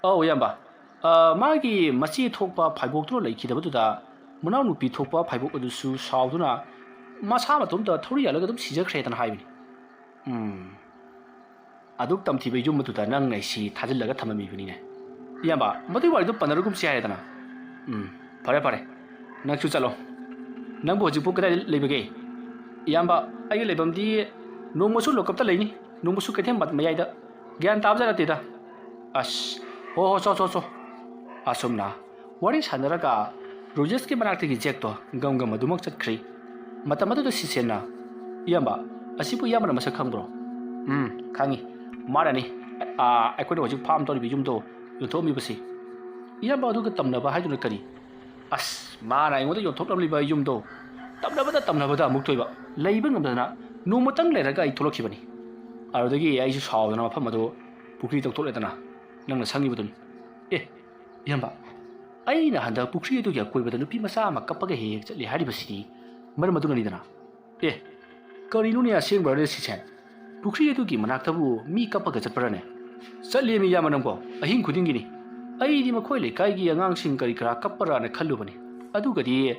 ꯑꯧ, ꯏꯌꯥꯝꯕ꯫ ꯑ, ꯃꯥꯒꯤ ꯃꯆꯦ ꯊꯣꯛꯄ ꯐꯥꯏꯕꯣꯛꯇꯨꯅ ꯂꯩꯈꯤꯗꯕꯗꯨꯗ ꯃꯅꯥꯎꯅꯨꯄꯤ ꯊꯣꯛꯄ ꯐꯥꯏꯕꯣꯛ ꯑꯗꯨꯁꯨ ꯁꯥꯎꯗꯨꯅ ꯃꯁꯥ ꯃꯇꯣꯝꯇ ꯊꯧꯔꯤ ꯌꯥꯜꯂꯒ ꯑꯗꯨꯝ ꯁꯤꯖꯈ꯭ꯔꯦꯗꯅ ꯍꯥꯏꯕꯅꯤ꯫ ꯎꯝ꯫ ꯑꯗꯨꯛ ꯇꯝꯊꯤꯕ ꯌꯨꯝ ꯑꯗꯨꯗ ꯅꯪꯅ ꯑꯩꯁꯤ ꯊꯥꯖꯤꯜꯂꯒ ꯊꯝꯃꯝꯃꯤꯕꯅꯤꯅꯦ꯫ ꯏꯌꯥꯝꯕ, ꯃꯗꯨꯒꯤ ꯋꯥꯔꯤꯗꯣ ꯄꯟꯅꯔꯒꯨꯝꯁꯤ ꯍꯥꯏꯔꯦꯗꯅ꯫ ꯎꯝ, ꯐꯔꯦ, ꯐꯔꯦ꯫ ꯅꯪꯁꯨ ꯆꯠꯂꯣ꯫ ꯅꯪꯕꯨ ꯍꯧꯖꯤꯛꯄꯨ ꯀꯗꯥꯏꯗ ꯂꯩꯕꯒꯦ? ꯏꯌꯥꯝꯕ, ꯑꯩꯒꯤ ꯂꯩꯐꯝꯗꯤ ꯅꯣꯡꯃꯁꯨ ꯂꯣꯀꯞꯇ ꯂꯩꯅꯤ, ꯅꯣꯡꯃꯁꯨ ꯀꯩꯊꯦꯜ ꯃ-, ꯃꯌꯥꯏꯗ꯫ ꯒ꯭ꯌꯥꯟ ꯇꯥꯕꯖꯥꯠ ꯅꯠꯇꯦꯗ꯫ ꯑꯁ, ꯍꯣ, ꯍꯣ, ꯆꯣ, ꯆꯣ, ꯆꯣ꯫ ꯑꯁꯨꯝꯅ ꯋꯥꯔꯤ ꯁꯥꯟꯅꯔꯒ ꯔꯣꯖꯦꯁꯀꯤ ꯃꯅꯥꯛꯇꯒꯤ ꯖꯦꯛꯇꯣ ꯒꯝ ꯒꯝ ꯑꯗꯨꯃꯛ ꯆꯠꯈ꯭ꯔꯤ꯫ ꯃꯇꯝ ꯑꯗꯨꯗ ꯁꯤꯁꯦꯟꯅ, "ꯏꯌꯥꯝꯕ, ꯑꯁꯤꯕꯨ ꯏꯌꯥꯝꯕꯅ ꯃꯁꯛ ꯈꯪꯕ꯭ꯔꯣ?" "ꯎꯝ, ꯈꯪꯉꯤ꯫ ꯃꯥꯅꯅꯤ, ꯑ, ꯑꯩꯈꯣꯏꯅ ꯍꯧꯖꯤꯛ ꯐꯥꯝ ꯇꯧꯔꯤꯕ ꯌꯨꯝꯗꯣ ꯌꯣꯟꯊꯣꯛꯑꯝꯃꯤꯕꯁꯤ꯫" "ꯏꯌꯥꯝꯕ ꯑꯗꯨꯒ ꯇꯝꯅꯕ ꯍꯥꯏꯗꯨꯅ ꯀꯔꯤ?" "ꯑꯁ, ꯃꯥꯅ ꯑꯩꯉꯣꯟꯗ ꯌꯣꯟꯊꯣꯛꯂꯝꯂꯤꯕ ꯌꯨꯝꯗꯣ ꯇꯝꯅꯕꯗ ꯇꯝꯅꯕꯗ ꯑꯃꯨꯛ ꯊꯣꯏꯕ, ꯂꯩꯕ ꯉꯝꯗꯗꯅ ꯅꯣꯡꯃꯇꯪ ꯂꯩꯔꯒ ꯑꯩ ꯊꯣꯛꯂꯛꯈꯤꯕꯅꯤ꯫ ꯑꯗꯨꯗꯒꯤ ꯑꯩꯁꯨ ꯁꯥꯎꯗꯅ ꯃꯐꯝ ꯑꯗꯨ ꯄꯨꯈ꯭ꯔꯤ ꯇꯧꯊꯣꯛꯂꯦꯗꯅ, ꯅꯪꯅ ꯁꯪꯉꯤꯕꯗꯨꯅꯤ꯫ ꯑꯦ, ꯏꯌꯥꯝꯕ, ꯑꯩꯅ ꯍꯟꯗꯛ ꯄꯨꯈ꯭ꯔꯤ ꯑꯗꯨꯒꯤ ꯑꯀꯣꯏꯕꯗ ꯅꯨꯄꯤ ꯃꯆꯥ ꯑꯃ ꯀꯞꯄꯒ ꯍꯦꯛ ꯍꯦꯛ ꯆꯠꯂꯤ ꯍꯥꯏꯔꯤꯕꯁꯤꯗꯤ ꯃꯔꯝ ꯑꯗꯨꯅꯅꯤꯗꯅ꯫" "ꯑꯦ, ꯀꯔꯤꯅꯣꯅꯦ, ꯑꯁꯦꯡꯕ꯭ꯔꯅꯦ ꯁꯤꯁꯦ? ꯄꯨꯈ꯭ꯔꯤ ꯑꯗꯨꯒꯤ ꯃꯅꯥꯛꯇꯕꯨ ꯃꯤ ꯀꯞꯄꯒ ꯆꯠꯄ꯭ꯔꯅꯦ?" "ꯆꯠꯂꯦꯃꯤ ꯏꯌꯥꯝꯕ ꯅꯪꯕꯣ, ꯑꯍꯤꯡ ꯈꯨꯗꯤꯡꯒꯤꯅꯤ꯫ ꯑꯩꯗꯤ ꯃꯈꯣꯏ ꯂꯩꯀꯥꯏꯒꯤ ꯑꯉꯥꯡꯁꯤꯡ ꯀꯔꯤ ꯀꯔꯥ ꯀꯞꯄꯔꯥꯅ ꯈꯜꯂꯨꯕꯅꯤ, ꯑꯗꯨꯒꯗꯤ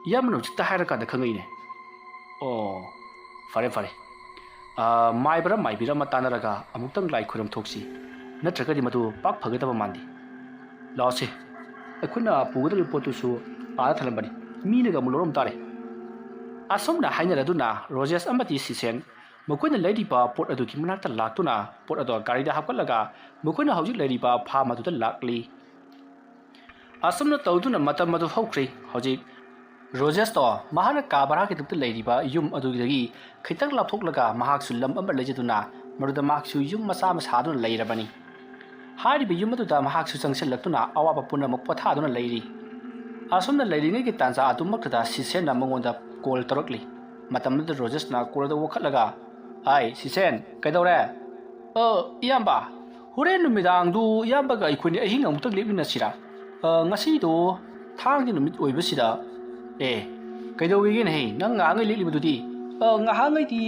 ꯏꯌꯥꯝꯕꯅ ꯍꯧꯖꯤꯛꯇ ꯍꯥꯏꯔꯀꯥꯟꯗ ꯈꯪꯉꯛꯏꯅꯦ꯫ ꯑꯣ, ꯐꯔꯦ, ꯐꯔꯦ꯫ ꯑꯥ, ꯃꯥꯏꯕꯔ ꯃꯥꯏꯕꯤꯔ ꯑꯃ ꯇꯥꯟꯅꯔꯒ ꯑꯃꯨꯛꯇꯪ ꯂꯥꯏ ꯈꯨꯔꯨꯝ ꯊꯣꯛꯁꯤ, ꯅꯠꯇ꯭ꯔꯒꯗꯤ ꯃꯗꯨ ꯄꯥꯛ ꯐꯒꯗꯕ ꯃꯥꯟꯗꯦ꯫ ꯂꯥꯛꯑꯣꯁꯦ, ꯑꯩꯈꯣꯏꯅ ꯄꯨꯒꯗꯧꯔꯤꯕ ꯄꯣꯠꯇꯨꯁꯨ ꯑꯥꯗ ꯊꯅꯝꯕꯅꯤ, ꯃꯤꯅꯒ ꯑꯃꯨꯛ ꯂꯧꯔꯝ ꯇꯥꯔꯦ꯫" ꯑꯁꯨꯝꯅ ꯍꯥꯏꯅꯔꯗꯨꯅ ꯔꯣꯖꯦꯁ ꯑꯃꯗꯤ ꯁꯤꯁꯦꯟ ꯃꯈꯣꯏꯅ ꯂꯩꯔꯤꯕ ꯄꯣꯠ ꯑꯗꯨꯒꯤ ꯃꯅꯥꯛꯇ ꯂꯥꯛꯇꯨꯅ ꯄꯣꯠ ꯑꯗꯣ ꯒꯥꯔꯤꯗ ꯍꯥꯞꯀꯠꯂꯒ ꯃꯈꯣꯏꯅ ꯍꯧꯖꯤꯛ ꯂꯩꯔꯤꯕ ꯐꯥꯝ ꯑꯗꯨꯗ ꯂꯥꯛꯂꯤ꯫ ꯑꯁꯨꯝꯅ ꯇꯧꯗꯨꯅ ꯃꯇꯝ ꯑꯗꯨ ꯍꯧꯈ꯭ꯔꯦ꯫ ꯍꯧꯖꯤꯛ ꯔꯣꯖꯦꯁꯇꯣ ꯃꯍꯥꯛꯅ ꯀꯥ ꯚꯔꯥꯒꯤꯗꯃꯛꯇ ꯂꯩꯔꯤꯕ ꯌꯨꯝ ꯑꯗꯨꯗꯒꯤ ꯈꯤꯇꯪ ꯂꯥꯞꯊꯣꯛꯂꯒ ꯃꯍꯥꯛꯁꯨ ꯂꯝ ꯑꯃ ꯂꯩꯖꯗꯨꯅ ꯃꯗꯨꯗ ꯃꯍꯥꯛꯁꯨ ꯌꯨꯝ ꯃꯆꯥ ꯑꯃ ꯁꯥꯗꯨꯅ ꯂꯩꯔꯕꯅꯤ꯫ ꯍꯥꯏꯔꯤꯕ ꯌꯨꯝ ꯑꯗꯨꯗ ꯃꯍꯥꯛꯁꯨ ꯆꯪꯁꯤꯜꯂꯛꯇꯨꯅ ꯑꯋꯥꯕ ꯄꯨꯝꯅꯃꯛ ꯄꯣꯊꯥꯗꯨꯅ ꯂꯩꯔꯤ꯫ ꯑꯁꯨꯝꯅ ꯂꯩꯔꯤꯉꯩꯒꯤ ꯇꯥꯟꯖꯥ ꯑꯗꯨꯃꯛꯇꯗ ꯁꯤꯁꯦꯟꯅ ꯃꯉꯣꯟꯗ ꯀꯣꯜ ꯇꯧꯔꯛꯂꯤ꯫ ꯃꯇꯝ ꯑꯗꯨꯗ ꯔꯣꯖꯦꯁꯅ ꯀꯣꯜ ꯑꯗꯨ ꯋꯥꯈꯠꯂꯒ, "ꯍꯥꯏ, ꯁꯤꯁꯦꯟ, ꯀꯩꯗꯧꯔꯦ?" "ꯑ, ꯏꯌꯥꯝꯕ, ꯍꯣꯔꯦꯟ ꯅꯨꯃꯤꯗꯥꯡꯗꯨ ꯏꯌꯥꯝꯕꯒ ꯑꯩꯈꯣꯏꯅꯤ ꯑꯍꯤꯡ ꯑꯃꯨꯛꯇꯪ ꯂꯦꯛꯃꯤꯟꯅꯁꯤꯔꯥ? ꯑ, ꯉꯁꯤꯗꯣ ꯊꯥꯡꯖ ꯅꯨꯃꯤꯠ ꯑꯣꯏꯕꯁꯤꯗ꯫ ꯑꯦ, ꯀꯩꯗꯧꯋꯦꯒꯦꯅꯦꯍꯦ? ꯅꯪ ꯉꯍꯥꯟꯉꯩ ꯂꯦꯛꯂꯤꯕꯗꯨꯗꯤ? ꯑ, ꯉꯍꯥꯟꯉꯩꯗꯤ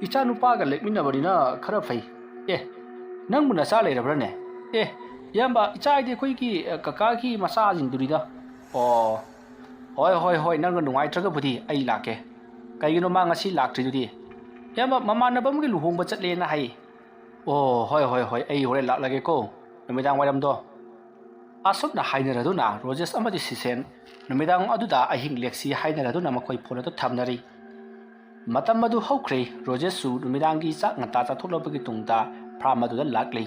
ꯏꯆꯥ ꯅꯨꯄꯥꯒ ꯂꯦꯛꯃꯤꯟꯅꯕꯅꯤꯅ ꯈꯔ ꯐꯩ꯫ ꯑꯦ, ꯅꯪꯕꯨ ꯅꯆꯥ ꯂꯩꯔꯕ꯭ꯔꯥꯅꯦ? ꯑꯦ, ꯏꯌꯥꯝꯕ, ꯏꯆꯥ ꯍꯥꯏꯗꯤ ꯑꯩꯈꯣꯏꯒꯤ, ꯑ, ꯀꯀꯥꯒꯤ ꯃꯆꯥꯁꯤꯡꯗꯨꯅꯤꯗ꯫ ꯑꯣ, ꯍꯣꯏ, ꯍꯣꯏ, ꯍꯣꯏ, ꯅꯪꯅ ꯅꯨꯡꯉꯥꯏꯇ꯭ꯔꯒꯕꯨꯗꯤ ꯑꯩ ꯂꯥꯛꯀꯦ꯫ ꯀꯩꯒꯤꯅꯣ ꯃꯥ ꯉꯁꯤ ꯂꯥꯛꯇ꯭ꯔꯤꯗꯨꯗꯤ? ꯏꯌꯥꯝꯕ, ꯃꯃꯥꯟꯅꯕ ꯑꯃꯒꯤ ꯂꯨꯍꯣꯡꯕ ꯆꯠꯂꯦꯅ ꯍꯥꯏ꯫ ꯑꯣ, ꯍꯣꯏ, ꯍꯣꯏ, ꯍꯣꯏ, ꯑꯩ ꯍꯣꯔꯦꯟ ꯂꯥꯛꯂꯒꯦꯀꯣ, ꯅꯨꯃꯤꯗꯥꯡ ꯋꯥꯏꯔꯝꯗꯣ꯫ ꯑꯁꯨꯝꯅ ꯍꯥꯏꯅꯔꯗꯨꯅ ꯔꯣꯖꯦꯁ ꯑꯃꯗꯤ ꯁꯤꯁꯦꯟ ꯅꯨꯃꯤꯗꯥꯡ ꯑꯗꯨꯗ ꯑꯍꯤꯡ ꯂꯦꯛꯁꯤ ꯍꯥꯏꯅꯔꯗꯨꯅ ꯃꯈꯣꯏ ꯐꯣꯟ ꯑꯗꯨ ꯊꯝꯅꯔꯤ꯫ ꯃꯇꯝ ꯑꯗꯨ ꯍꯧꯈ꯭ꯔꯦ꯫ ꯔꯣꯖꯦꯁꯁꯨ ꯅꯨꯃꯤꯗꯥꯡꯒꯤ ꯆꯥꯛ ꯉꯟꯇꯥ ꯆꯥꯊꯣꯛꯂꯕꯒꯤ ꯇꯨꯡꯗ ꯐꯥꯔꯝ ꯑꯗꯨꯗ ꯂꯥꯛꯂꯤ꯫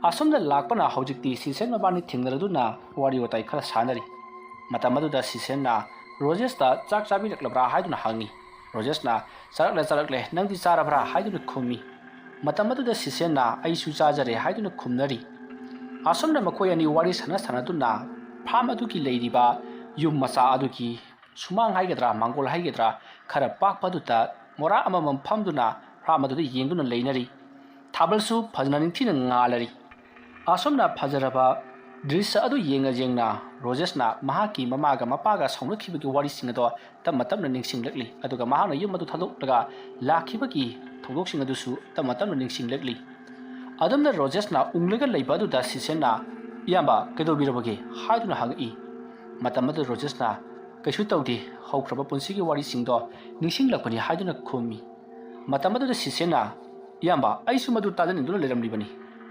ꯑꯁꯨꯝꯅ ꯂꯥꯛꯄꯅ ꯍꯧꯖꯤꯛꯇꯤ ꯁꯤꯁꯦꯟ ꯃꯕꯥꯅꯤ ꯊꯦꯡꯅꯔꯗꯨꯅ ꯋꯥꯔꯤ ꯋꯥꯇꯥꯏ ꯈꯔ ꯁꯥꯅꯔꯤ꯫ ꯃꯇꯝ ꯑꯗꯨꯗ ꯁꯤꯁꯦꯟꯅ ꯔꯣꯖꯦꯁꯇ ꯆꯥꯛ ꯆꯥꯕꯤꯔꯛꯂꯕ꯭ꯔꯥ ꯍꯥꯏꯗꯨꯅ ꯍꯪꯉꯤ꯫ ꯔꯣꯖꯦꯁꯅ "ꯆꯥꯔꯛꯂꯦ, ꯆꯥꯔꯛꯂꯦ, ꯅꯪꯗꯤ ꯆꯥꯔꯕ꯭ꯔꯥ?" ꯍꯥꯏꯗꯨꯅ ꯈꯨꯝꯃꯤ꯫ ꯃꯇꯝ ꯑꯗꯨꯗ ꯁꯤꯁꯦꯟꯅ "ꯑꯩꯁꯨ ꯆꯥꯖꯔꯦ" ꯍꯥꯏꯗꯨꯅ ꯈꯨꯝꯅꯔꯤ꯫ ꯑꯁꯨꯝꯅ ꯃꯈꯣꯏ ꯑꯅꯤ ꯋꯥꯔꯤ ꯁꯥꯟꯅ ꯁꯥꯟꯅꯗꯨꯅ ꯐꯥꯔꯝ ꯑꯗꯨꯒꯤ ꯂꯩꯔꯤꯕ ꯌꯨꯝ ꯃꯆꯥ ꯑꯗꯨꯒꯤ ꯁꯨꯃꯥꯡ ꯍꯥꯏꯒꯗ꯭ꯔꯥ, ꯃꯥꯡꯒꯣꯜ ꯍꯥꯏꯒꯗ꯭ꯔꯥ, ꯈꯔ ꯄꯥꯛꯄ ꯑꯗꯨꯗ ꯃꯣꯔꯥ ꯑꯃꯃꯝ ꯐꯝꯗꯨꯅ ꯐꯥꯔꯝ ꯑꯗꯨꯗ ꯌꯦꯡꯗꯨꯅ ꯂꯩꯅꯔꯤ꯫ ꯊꯥꯕꯜꯁꯨ ꯐꯖꯅ ꯅꯤꯡꯊꯤꯅ ꯉꯥꯜꯂꯔꯤ꯫ ꯑꯁꯨꯝꯅ ꯐꯖꯔꯕ ꯗ꯭ꯔꯤꯁ ꯑꯗꯨ ꯌꯦꯡꯅ ꯌꯦꯡꯅ ꯔꯣꯖꯦꯁꯅ ꯃꯍꯥꯛꯀꯤ ꯃꯃꯥꯒ ꯃꯄꯥꯒ ꯁꯥꯎꯅꯈꯤꯕꯒꯤ ꯋꯥꯔꯤꯁꯤꯡ ꯑꯗꯣ ꯇꯞꯅ ꯇꯞꯅ ꯅꯤꯡꯁꯤꯡꯂꯛꯂꯤ꯫ ꯑꯗꯨꯒ ꯃꯍꯥꯛꯅ ꯌꯨꯝ ꯑꯗꯨ ꯊꯥꯗꯣꯛꯂꯒ ꯂꯥꯛꯈꯤꯕꯒꯤ ꯊꯧꯗꯣꯛꯁꯤꯡ ꯑꯗꯨꯁꯨ ꯇꯞꯅ ꯇꯞꯅ ꯅꯤꯡꯁꯤꯡꯂꯛꯂꯤ꯫ ꯑꯗꯨꯝꯅ ꯔꯣꯖꯦꯁꯅ ꯎꯪꯂꯒ ꯂꯩꯕ ꯑꯗꯨꯗ ꯁꯤꯁꯦꯟꯅ, "ꯏꯌꯥꯝꯕ, ꯀꯩꯗꯧꯕꯤꯔꯕꯒꯦ?" ꯍꯥꯏꯗꯨꯅ ꯍꯪꯉꯛꯏ꯫ ꯃꯇꯝ ꯑꯗꯨꯗ ꯔꯣꯖꯦꯁꯅ, "ꯀꯩꯁꯨ ꯇꯧꯗꯦ, ꯍꯧꯈ꯭ꯔꯕ ꯄꯨꯟꯁꯤꯒꯤ ꯋꯥꯔꯤꯁꯤꯡꯗꯣ ꯅꯤꯡꯁꯤꯡꯂꯛꯄꯅꯤ" ꯍꯥꯏꯗꯨꯅ ꯈꯨꯝꯃꯤ꯫ ꯃꯇꯝ ꯑꯗꯨꯗ ꯁꯤꯁꯦꯟꯅ, "ꯏꯌꯥꯝꯕ, ꯑꯩꯁꯨ ꯃꯗꯨ ꯇꯥꯖꯅꯤꯡꯗꯨꯅ ꯂꯩꯔꯝꯂꯤꯕꯅꯤ꯫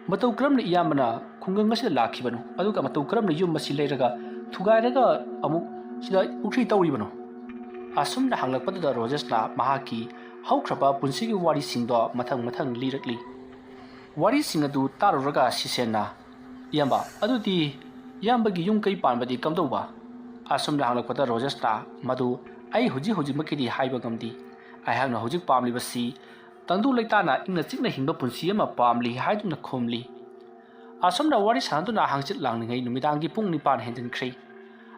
ꯃꯇꯧ ꯀꯔꯝꯅ ꯏꯌꯥꯝꯕꯅ ꯈꯨꯡꯒꯪ ꯑꯁꯤꯗ ꯂꯥꯛꯈꯤꯕꯅꯣ? ꯑꯗꯨꯒ ꯃꯇꯧ ꯀꯔꯝꯅ ꯌꯨꯝ ꯑꯁꯤ ꯂꯩꯔꯒ ꯊꯨꯒꯥꯏꯔꯒ ꯑꯃꯨꯛ ꯁꯤꯗ ꯄꯨꯈ꯭ꯔꯤ ꯇꯧꯔꯤꯕꯅꯣ?" ꯑꯁꯨꯝꯅ ꯍꯪꯂꯛꯄꯗꯨꯗ ꯔꯣꯖꯦꯁꯅ ꯃꯍꯥꯛꯀꯤ ꯍꯧꯈ꯭ꯔꯕ ꯄꯨꯟꯁꯤꯒꯤ ꯋꯥꯔꯤꯁꯤꯡꯗꯣ ꯃꯊꯪ ꯃꯊꯪ ꯂꯤꯔꯛꯂꯤ꯫ ꯋꯥꯔꯤꯁꯤꯡ ꯑꯗꯨ ꯇꯥꯔꯨꯔꯒ ꯁꯤꯁꯦꯟꯅ, "ꯏꯌꯥꯝꯕ, ꯑꯗꯨꯗꯤ ꯏꯌꯥꯝꯕꯒꯤ ꯌꯨꯝ ꯀꯩ ꯄꯥꯟꯕꯗꯤ ꯀꯝꯗꯧꯕ?" ꯑꯁꯨꯝꯅ ꯍꯪꯂꯛꯄꯗ ꯔꯣꯖꯦꯁꯅ, "ꯃꯗꯨ ꯑꯩ ꯍꯧꯖꯤꯛ ꯍꯧꯖꯤꯛꯃꯛꯀꯤꯗꯤ ꯍꯥꯏꯕ ꯉꯝꯗꯦ꯫ ꯑꯩꯍꯥꯛꯅ ꯍꯧꯖꯤꯛ ꯄꯥꯝꯂꯤꯕꯁꯤ ꯇꯪꯗꯨ ꯂꯩꯇꯥꯅ ꯏꯪꯅ ꯆꯤꯛꯅ ꯍꯤꯡꯕ ꯄꯨꯟꯁꯤ ꯑꯃ ꯄꯥꯝꯂꯤ" ꯍꯥꯏꯗꯨꯅ ꯈꯨꯝꯂꯤ꯫ ꯑꯁꯨꯝꯅ ꯋꯥꯔꯤ ꯁꯥꯟꯅꯗꯨꯅ ꯍꯪꯆꯤꯠ ꯂꯥꯡꯂꯤꯉꯩ ꯅꯨꯃꯤꯗꯥꯡꯒꯤ ꯄꯨꯡ ꯅꯤꯄꯥꯟ ꯍꯦꯟꯖꯤꯟꯈ꯭ꯔꯦ꯫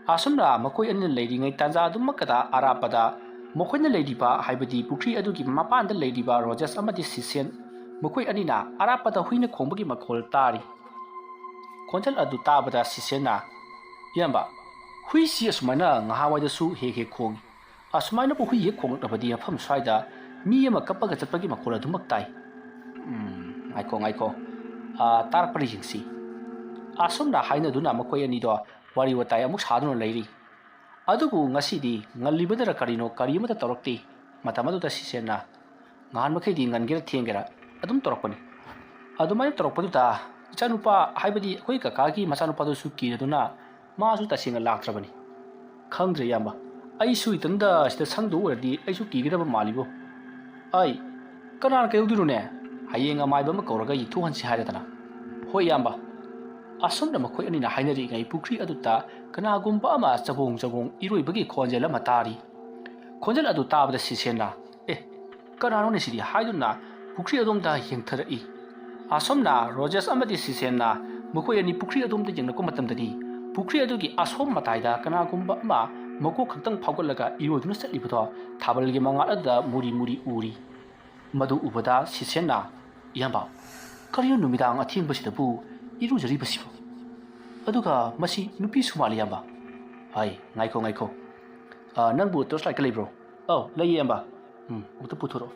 ꯑꯁꯨꯝꯅ ꯃꯈꯣꯏ ꯑꯅꯤꯅ ꯂꯩꯔꯤꯉꯩ ꯇꯥꯟꯖꯥ ꯑꯗꯨꯃꯛꯀꯗ ꯑꯔꯥꯞꯄꯗ ꯃꯈꯣꯏꯅ ꯂꯩꯔꯤꯕ, ꯍꯥꯏꯕꯗꯤ ꯄꯨꯈ꯭ꯔꯤ ꯑꯗꯨꯒꯤ ꯃꯄꯥꯟꯗ ꯂꯩꯔꯤꯕ ꯔꯣꯖꯦꯁ ꯑꯃꯗꯤ ꯁꯤꯁꯦꯟ ꯃꯈꯣꯏ ꯑꯅꯤꯅ ꯑꯔꯥꯞꯄꯗ ꯍꯨꯏꯅ ꯈꯣꯡꯕꯒꯤ ꯃꯈꯣꯜ ꯇꯥꯔꯤ꯫ ꯈꯣꯟꯖꯦꯜ ꯑꯗꯨ ꯇꯥꯕꯗ ꯁꯤꯁꯦꯟꯅ, "ꯏꯌꯥꯝꯕ, ꯍꯨꯏꯁꯤ ꯑꯁꯨꯃꯥꯏꯅ ꯉꯍꯥꯟꯋꯥꯏꯗꯁꯨ ꯍꯦꯛ ꯍꯦꯛ ꯈꯣꯡꯏ꯫ ꯑꯁꯨꯃꯥꯏꯅꯕꯨ ꯍꯨꯏ ꯍꯦꯛ ꯈꯣꯡꯂꯛꯂꯕꯗꯤ ꯃꯐꯝ ꯁ꯭ꯋꯥꯏꯗ ꯃꯤ ꯑꯃ ꯀꯞꯄꯒ ꯆꯠꯄꯒꯤ ꯃꯈꯣꯜ ꯑꯗꯨꯃꯛ ꯇꯥꯏ꯫ ꯎꯝ, ꯉꯥꯏꯈꯣ, ꯉꯥꯏꯈꯣ꯫ ꯑꯥ, ꯇꯥꯔꯛꯄꯅ ꯌꯦꯡꯁꯤ꯫" ꯑꯁꯨꯝꯅ ꯍꯥꯏꯅꯗꯨꯅ ꯃꯈꯣꯏ ꯑꯅꯤꯗꯣ ꯋꯥꯔꯤ ꯋꯥꯇꯥꯏ ꯑꯃꯨꯛ ꯁꯥꯗꯨꯅ ꯂꯩꯔꯤ꯫ ꯑꯗꯨꯕꯨ ꯉꯁꯤꯗꯤ ꯉꯜꯂꯤꯕꯗꯔ ꯀꯔꯤꯅꯣ ꯀꯔꯤ ꯑꯃꯠꯇ ꯇꯧꯔꯛꯇꯦ꯫ ꯃꯇꯝ ꯑꯗꯨꯗ ꯁꯤꯁꯦꯟꯅ, "ꯉꯍꯥꯟ ꯃꯈꯩꯗꯤ ꯉꯟꯒꯦꯔꯥ ꯊꯦꯡꯒꯦꯔꯥ ꯑꯗꯨꯝ ꯇꯧꯔꯛꯄꯅꯤ꯫ ꯑꯗꯨꯃꯥꯏꯅ ꯇꯧꯔꯛꯄꯗꯨꯗ ꯏꯆꯥꯅꯨꯄꯥ, ꯍꯥꯏꯕꯗꯤ ꯑꯩꯈꯣꯏ ꯀꯀꯥꯒꯤ ꯃꯆꯥꯅꯨꯄꯥꯗꯨꯁꯨ ꯀꯤꯔꯗꯨꯅ ꯃꯥꯁꯨ ꯇꯁꯦꯡꯅ ꯂꯥꯛꯇ꯭ꯔꯕꯅꯤ꯫ ꯈꯪꯗ꯭ꯔꯦ ꯏꯌꯥꯝꯕ, ꯑꯩꯁꯨ ꯏꯊꯟꯗ ꯁꯤꯗ ꯁꯪꯗꯧ ꯑꯣꯏꯔꯗꯤ ꯑꯩꯁꯨ ꯀꯤꯒꯗꯕ ꯃꯥꯜꯂꯤꯕꯣ꯫ ꯑꯩ, ꯀꯅꯥꯅ ꯀꯩꯗꯧꯗꯣꯏꯅꯣꯅꯦ? ꯍꯌꯦꯡ ꯑꯃꯥꯏꯕ ꯑꯃ ꯀꯧꯔꯒ ꯌꯦꯛꯊꯣꯛꯍꯟꯁꯤ ꯍꯥꯏꯔꯗꯅ꯫" "ꯍꯣꯏ ꯏꯌꯥꯝꯕ꯫" ꯑꯁꯨꯝꯅ ꯃꯈꯣꯏ ꯑꯅꯤꯅ ꯍꯥꯏꯅꯔꯤꯉꯩ ꯄꯨꯈ꯭ꯔꯤ ꯑꯗꯨꯗ ꯀꯅꯥꯒꯨꯝꯕ ꯑꯃ ꯆꯒꯣꯡ ꯆꯒꯣꯡ ꯏꯔꯣꯏꯕꯒꯤ ꯈꯣꯟꯖꯦꯜ ꯑꯃ ꯇꯥꯔꯤ꯫ ꯈꯣꯟꯖꯦꯜ ꯑꯗꯨ ꯇꯥꯕꯗ ꯁꯤꯁꯦꯟꯅ, "ꯑꯦ, ꯀꯅꯥꯅꯣꯅꯦ ꯁꯤꯗꯤ?" ꯍꯥꯏꯗꯨꯅ ꯄꯨꯈ꯭ꯔꯤ ꯑꯗꯣꯝꯗ ꯌꯦꯡꯊꯔꯛꯏ꯫ ꯑꯁꯣꯝꯅ ꯔꯣꯖꯦꯁ ꯑꯃꯗꯤ ꯁꯤꯁꯦꯟꯅ ꯃꯈꯣꯏ ꯑꯅꯤ ꯄꯨꯈ꯭ꯔꯤ ꯑꯗꯣꯝꯗ ꯌꯦꯡꯂꯛꯄ ꯃꯇꯝꯗꯗꯤ ꯄꯨꯈ꯭ꯔꯤ ꯑꯗꯨꯒꯤ ꯑꯁꯣꯝ ꯃꯇꯥꯏꯗ ꯀꯅꯥꯒꯨꯝꯕ ꯑꯃ ꯃꯀꯣꯛ ꯈꯛꯇꯪ ꯐꯥꯎꯒꯠꯂꯒ ꯏꯔꯣꯏꯗꯨꯅ ꯆꯠꯂꯤꯕꯗꯣ ꯊꯥꯕꯜꯒꯤ ꯃꯉꯥꯜ ꯑꯗꯨꯗ ꯃꯨꯔꯤ ꯃꯨꯔꯤ ꯎꯔꯤ꯫ ꯃꯗꯨ ꯎꯕꯗ ꯁꯤꯁꯦꯟꯅ, "ꯏꯌꯥꯝꯕ, ꯀꯔꯤꯅꯣ ꯅꯨꯃꯤꯗꯥꯡ ꯑꯊꯦꯡꯕꯁꯤꯗꯕꯨ ꯏꯔꯨꯖꯔꯤꯕꯁꯤꯕꯨ? ꯑꯗꯨꯒ ꯃꯁꯤ ꯅꯨꯄꯤꯁꯨ ꯃꯥꯜꯂꯤ, ꯏꯌꯥꯝꯕ꯫" "ꯍꯥꯏ, ꯉꯥꯏꯈꯣ, ꯉꯥꯏꯈꯣ꯫ ꯑ, ꯅꯪꯕꯨ ꯇꯣꯔꯆ ꯂꯥꯏꯠꯀ ꯂꯩꯕ꯭ꯔꯣ?" "ꯑꯧ, ꯂꯩꯌꯦ, ꯏꯌꯥꯝꯕ꯫" "ꯎꯝ, ꯑꯃꯨꯛꯇ ꯄꯨꯊꯣꯔꯛꯑꯣ꯫"